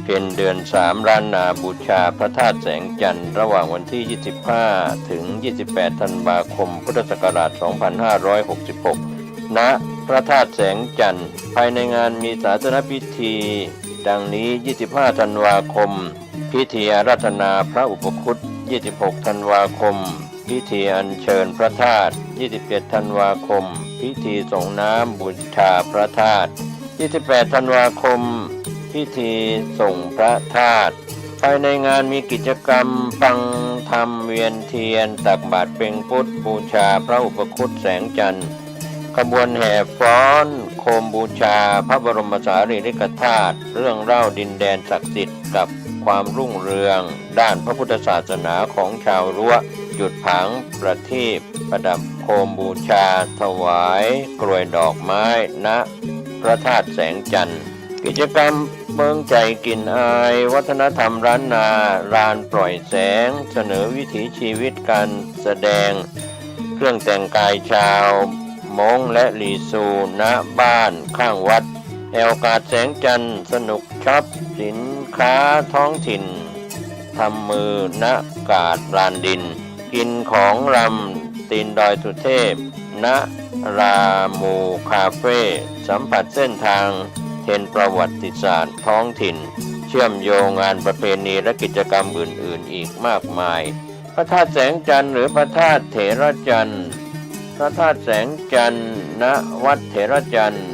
เพ็ญเดือนสาม ล้านนา บูชาพระธาตุแสงจันทร์ ระหว่างวันที่ ยี่สิบห้า ถึง ยี่สิบแปด ธันวาคม พุทธศักราช สองพันห้าร้อยหกสิบหก ณ พระธาตุแสงจันทร์ ภายในงานมีศาสนพิธี ดังนี้ ยี่สิบห้า ธันวาคม พิธีอาราธนาพระอุปคุต ยี่สิบหก ธันวาคม พิธีอัญเชิญพระธาตุ ยี่สิบเจ็ด ธันวาคม พิธีส่งน้ำบูชาพระธาตุ ยี่สิบแปด ธันวาคม พิธีส่งพระธาตุ ภายในงานมีกิจกรรมฟังธรรม เวียนเทียน ตักบาตรเป็งพุทธ บูชาพระอุปคุตแสงจันทร์ ขบวนแห่ฟ้อนโคมบูชาพระบรมสารีริกธาตุ เรื่องเล่าดินแดนศักดิ์สิทธิ์กับความรุ่งเรืองด้านพระพุทธศาสนาของชาวรั้ว จุดผางประทีปประดับโคมบูชา ถวายกรวยดอกไม้ ณ พระธาตุแสงจันทร์ กิจกรรมเมืองใหญ่กลิ่นอาย วัฒนธรรมล้านนา ลานปล่อยแสง เสนอวิถีชีวิตการแสดง เครื่องแต่งกายชาวม้งและลีซู ณ บ้านข้างวัด แห่โอกาสแสงจันทร์ สนุกช็อปสินค้าท้องถิ่น ทำมือ ณ กาดลานดิน กินของลำตีนดอยสุเทพ ณ ลาหมู่คาเฟ่ สัมผัสเส้นทางเทรนด์ประวัติศาสตร์ท้องถิ่น เชื่อมโยงงานประเพณีและกิจกรรมอื่นๆ อีกมากมาย พระธาตุแสงจันทร์ หรือพระธาตุเถรจันทร์ พระธาตุแสงจันทร์ ณ วัดเถรจันทร์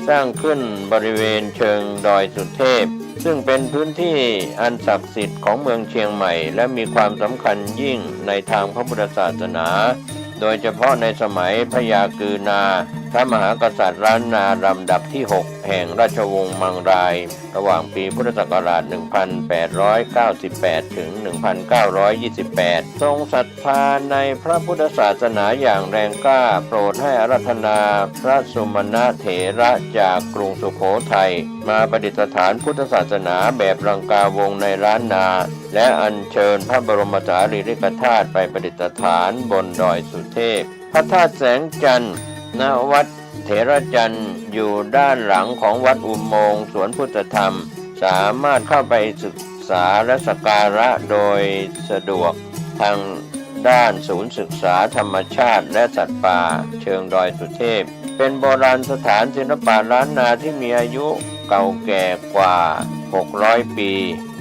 สร้างขึ้นบริเวณเชิงดอยสุเทพ ซึ่งเป็นพื้นที่อันศักดิ์สิทธิ์ของเมืองเชียงใหม่ และมีความสำคัญยิ่งในทางพระพุทธศาสนา โดยเฉพาะในสมัยพญากือนา พระมหากษัตริย์ล้านนาลำดับที่ หก แห่งราชวงศ์มังราย ระหว่างปีพุทธศักราช หนึ่งพันแปดร้อยเก้าสิบแปด ถึง หนึ่งพันเก้าร้อยยี่สิบแปด ทรงศรัทธาในพระพุทธศาสนาอย่างแรงกล้า โปรดให้อาราธนาพระสุมาณเถระจากกรุงสุโขทัย มาประดิษฐานพุทธศาสนาแบบลังกาวงศ์ในล้านนา และอัญเชิญพระบรมสารีริกธาตุไปประดิษฐานบนดอยสุเทพ พระธาตุแสงจันทร์ ณ วัดเถรจันทร์ อยู่ด้านหลังของวัดอุโมงค์สวนพุทธธรรม สามารถเข้าไปศึกษาและสักการะโดยสะดวกทางด้านศูนย์ศึกษาธรรมชาติและสัตว์ป่าเชิงดอยสุเทพ เป็นโบราณสถานศิลปะล้านนาที่มีอายุเก่าแก่กว่า หกร้อย ปี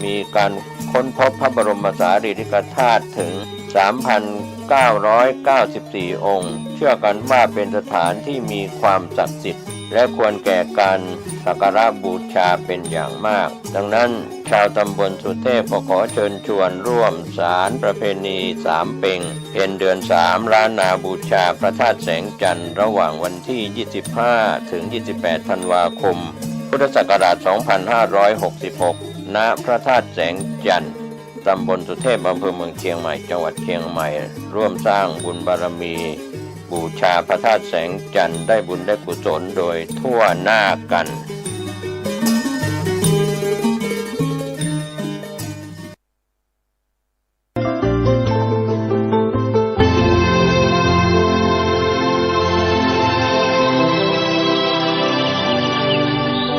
มีการค้นพบพระบรมสารีริกธาตุถึง สามพันเก้าร้อยเก้าสิบสี่ องค์ เชื่อกันว่าเป็นสถานที่มีความศักดิ์สิทธิ์ และควรแก่การสักการะบูชาเป็นอย่างมาก ดังนั้น ชาวตำบลสุเทพก็ขอเชิญชวนร่วมสานประเพณีสามเป็ง เพ็ญเดือนสาม ล้านนา บูชาพระธาตุแสงจันทร์ ระหว่างวันที่ ยี่สิบห้า ถึง ยี่สิบแปด ธันวาคม พุทธศักราช สองพันห้าร้อยหกสิบหก ณ พระธาตุแสงจันทร์ ตำบลสุเทพ อำเภอเมืองเชียงใหม่ จังหวัดเชียงใหม่ ร่วมสร้างบุญบารมี บูชาพระธาตุแสงจันทร์ ได้บุญได้กุศลโดยทั่วหน้ากัน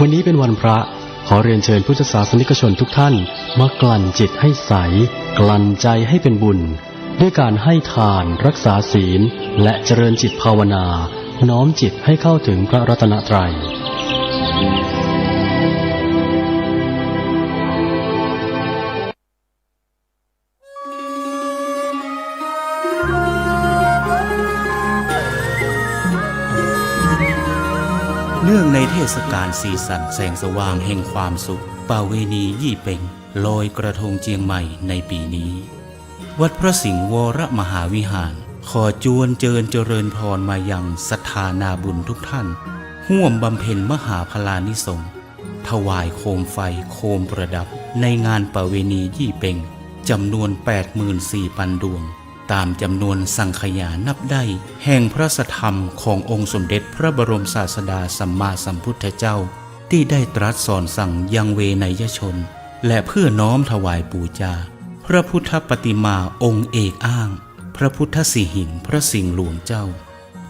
วันนี้เป็นวันพระ ขอเรียนเชิญพุทธศาสนิกชนทุกท่าน มากลั่นจิตให้ใส กลั่นใจให้เป็นบุญ ด้วยการให้ทาน รักษาศีล และเจริญจิตภาวนา น้อมจิตให้เข้าถึงพระรัตนตรัย เนื่องในเทศกาลสีสันแสงสว่างแห่งความสุข ประเวณียี่เป็ง ลอยกระทงเจียงใหม่ในปีนี้ วัดพระสิงห์วรมหาวิหาร ขอจวนเจิญเจริญพรมายังศรัทธานาบุญทุกท่าน ร่วมบำเพ็ญมหาพลานิสงส์ ถวายโคมไฟโคมประดับในงานประเวณียี่เป็ง จำนวน แปดหมื่นสี่พันดวง ตามจำนวนสังขยานับได้ แห่งพระสัทธรรมขององค์สมเด็จพระบรมศาสดาสัมมาสัมพุทธเจ้า ที่ได้ตรัสสอนสั่งยังเวไนยชน และเพื่อน้อมถวายปูจา พระพุทธปฏิมาองค์เอกอ้าง พระพุทธสิหิงพระสิงห์หลวงเจ้า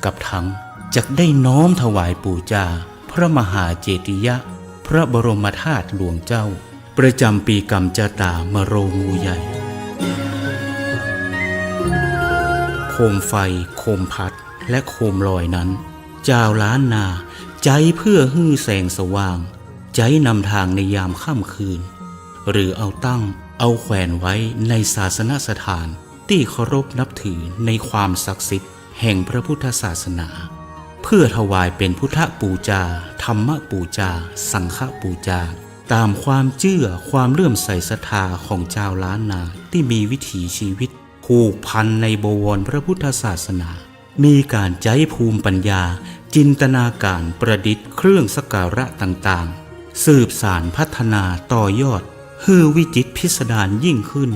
กับทั้งจักได้น้อมถวายปูจา พระมหาเจติยะ พระบรมธาตุหลวงเจ้า ประจำปีก๋รรมชะตามะโรงงูใหญ่ โคมไฟ โคมพัด และโคมลอยนั้น จาวล้านนา ใจ๊เพื่อหื้อแสงสว่าง ใจ๊นำทางในยามค่ำคืน หรือเอาตั้ง เอาแขวนไว้ในศาสนสถาน ที่เคารพนับถือในความศักดิ์สิทธิ์แห่งพระพุทธศาสนา เพื่อถวายเป็นพุทธปูจา ธรรมปูจา สังฆปูจา ตามความเชื่อความเลื่อมใสศรัทธาของจาวล้านนา ที่มีวิถีชีวิตผูกพันในบวรพระพุทธศาสนา มีการใจ๊ภูมิปัญญา จินตนาการประดิษฐ์เครื่องสักการะต่างๆ สืบสานพัฒนาต่อยอด หื้อวิจิตรพิสดารยิ่งขึ้น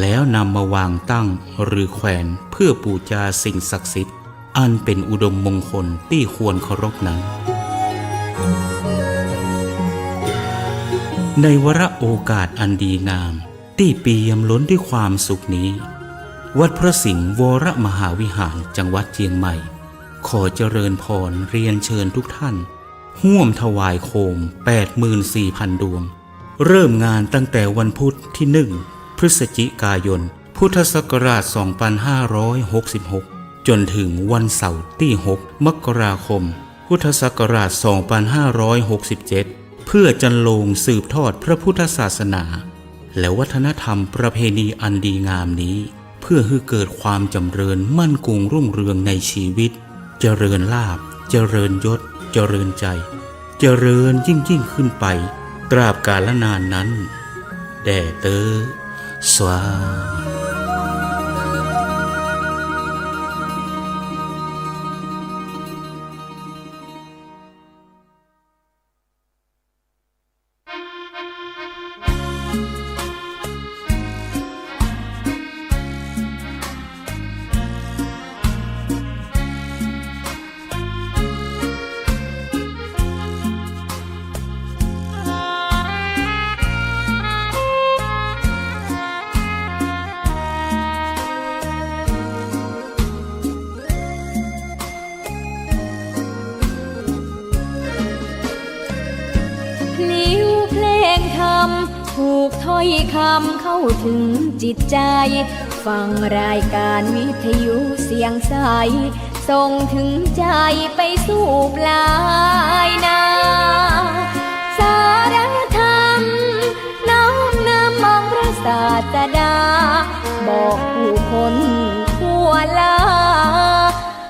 แล้วนำมาวางตั้งหรือแขวนเพื่อปูจาสิ่งศักดิ์สิทธิ์ อันเป็นอุดมมงคลที่ควรเคารพนั้น ในวาระโอกาสอันดีงาม ที่เปี่ยมล้นด้วยความสุขนี้ วัดพระสิงห์วรมหาวิหาร จังหวัดเจียงใหม่ ขอเจริญพรเรียนเชิญทุกท่าน ร่วมถวายโคม แปดหมื่นสี่พันดวง เริ่มงานตั้งแต่วันพุธที่ หนึ่ง พฤศจิกายน พุทธศักราช สองพันห้าร้อยหกสิบหก จนถึงวันเสาร์ที่ หก มกราคม พุทธศักราช สองพันห้าร้อยหกสิบเจ็ด เพื่อจันโลงสืบทอดพระพุทธศาสนา และวัฒนธรรมประเพณีอันดีงามนี้ เพื่อให้เกิดความจำเริญมั่นคงรุ่งเรืองในชีวิต เจริญลาภ เจริญยศ เจริญใจ เจริญยิ่งๆ ขึ้นไป ตราบกาลนานนั้น แด่เตอ สาธุ พลิ้วเพลงธรรม ผูกถ้อยคำเข้าถึงจิตใจ ฟังรายการวิทยุเสียงใส ส่งถึงใจไปสู่ปลายนา สารธรรม น้อมนำองค์พระศาสดา บอกผู้คนทั่วลา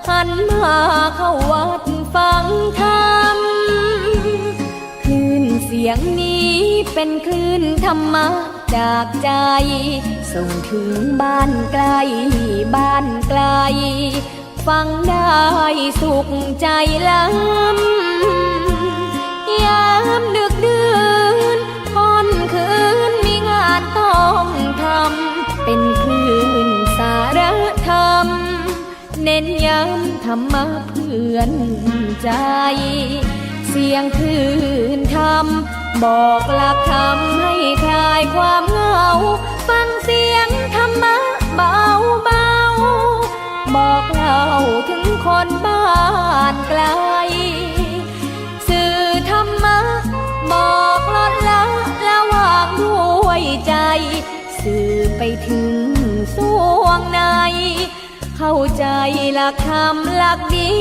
หันมาเข้าวัดฟังธรรม คลื่นเสียงนี้เป็นคลื่นธรรมะจากใจ ส่งถึงบ้านไกล บ้านไกล ฟังได้สุขใจล้ำ ยามดึกดื่น ค่ำคืนมีงานต้องทำ เป็นคลื่นสารธรรม เน้นย้ำธรรมะเพื่อนใจ เสียงคลื่นธรรม บอกหลักธรรมให้คลายความเหงา ฟังเสียงธรรมะเบาๆ บอกเล่าถึงคนบ้านไกล สื่อธรรมะ บอกลดละละวางด้วยใจ สื่อไปถึง ดวงใน เข้าใจหลักธรรมหลักดี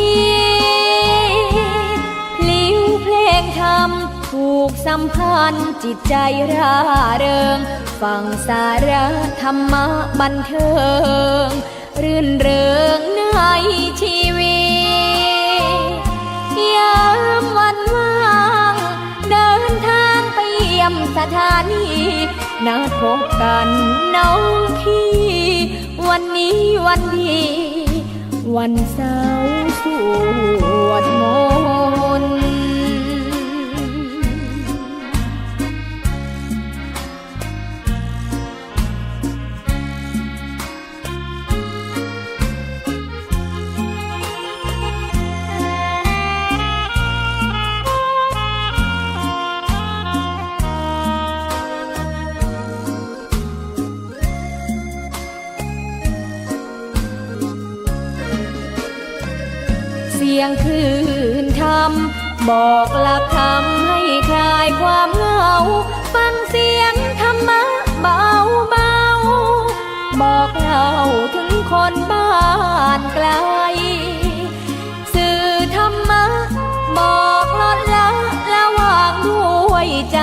พลิ้วเพลงธรรมผูกสัมพันธ์จิตใจร่าเริง ฟังสาระธรรมะบันเทิง รื่นเริงในชีวิต ยามวันว่าง เดินทางไปเยี่ยมสถานี นัดพบกันน้องพี่ วันนี้วันดี วันเสาร์สวดมนต์ เสียงคลื่นธรรม บอกหลักธรรมให้คลายความเหงา ฟังเสียงธรรมะเบาๆ บอกเล่าถึงคนบ้านไกล สื่อธรรมะ บอกลดละละวางด้วยใจ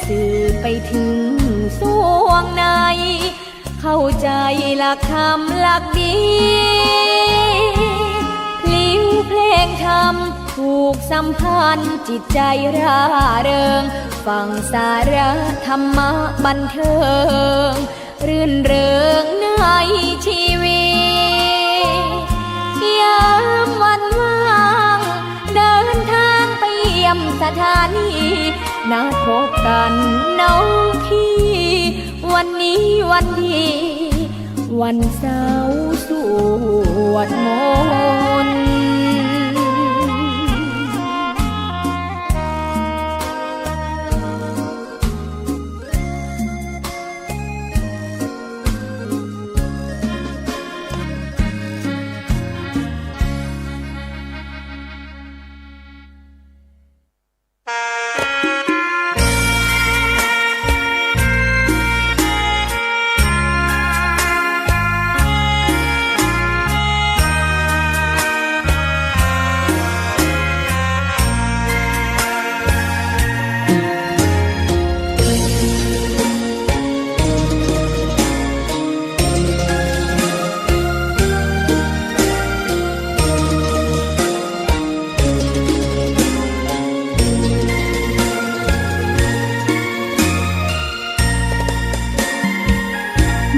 สื่อไปถึงสวงใน เข้าใจหลักธรรมหลักดี พลิ้วเพลงธรรมผูกสัมพันธ์จิตใจร่าเริง ฟังสาระธรรมะบันเทิง รื่นเริงในชีวิต ยามวันว่าง เดินทางไปเยี่ยมสถานี นัดพบกันน้องพี่ วันนี้วันดี วันเสาร์สวดมนต์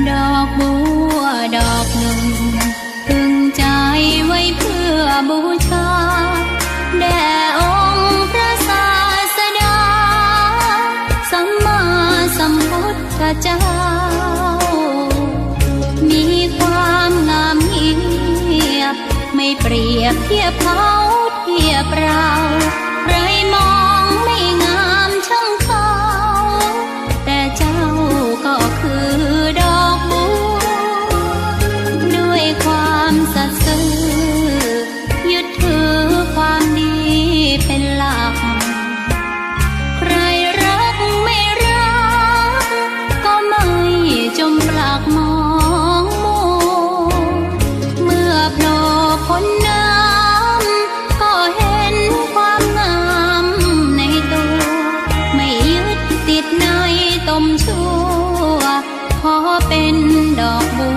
ดอกบัวดอกหนึ่ง พึงใจไว้เพื่อบูชา แด่องค์พระศาสดา สัมมาสัมพุทธเจ้า มีความงามเงียบ ไม่เปรียบเทียบเขาเทียบเรา ใครมองไม่งามช่างเขา แต่เจ้าก็คือดอกบัว ด้วยความสัตย์ซื่อ ยึดถือความดีเป็นหลัก ใครรักไม่รัก ก็ไม่จมปลักมองมัว เมื่อโผล่พ้นน้ำ ก็เห็นความงามในตัว ไม่ยึดติดในตมชั่ว ขอเป็นดอกบั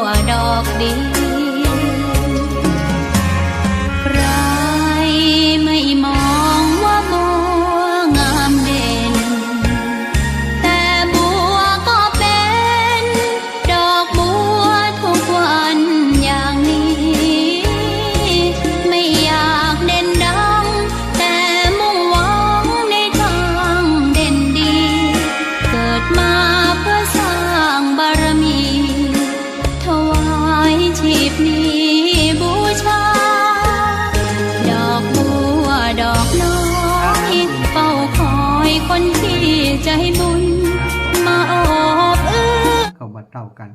วดอกเดียว ใครไม่มองว่าบัวงามเด่น แต่บัวก็เป็นดอกบัวทุกวันอย่างนี้ ไม่อยากเด่นดัง แต่มุ่งหวังในทางเด่นดี เกิดมาเพื่อสร้างบารมี ถวายชีพนี้บูชา ดอกบัวดอกน้อย เฝ้าคอยคนที่ใจบุญ มาโอบเอื้อ เขาบ่เท่ากัน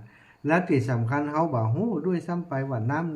และที่สำคัญเขาบ่ฮู้ด้วยซ้ำไปว่าน้ำ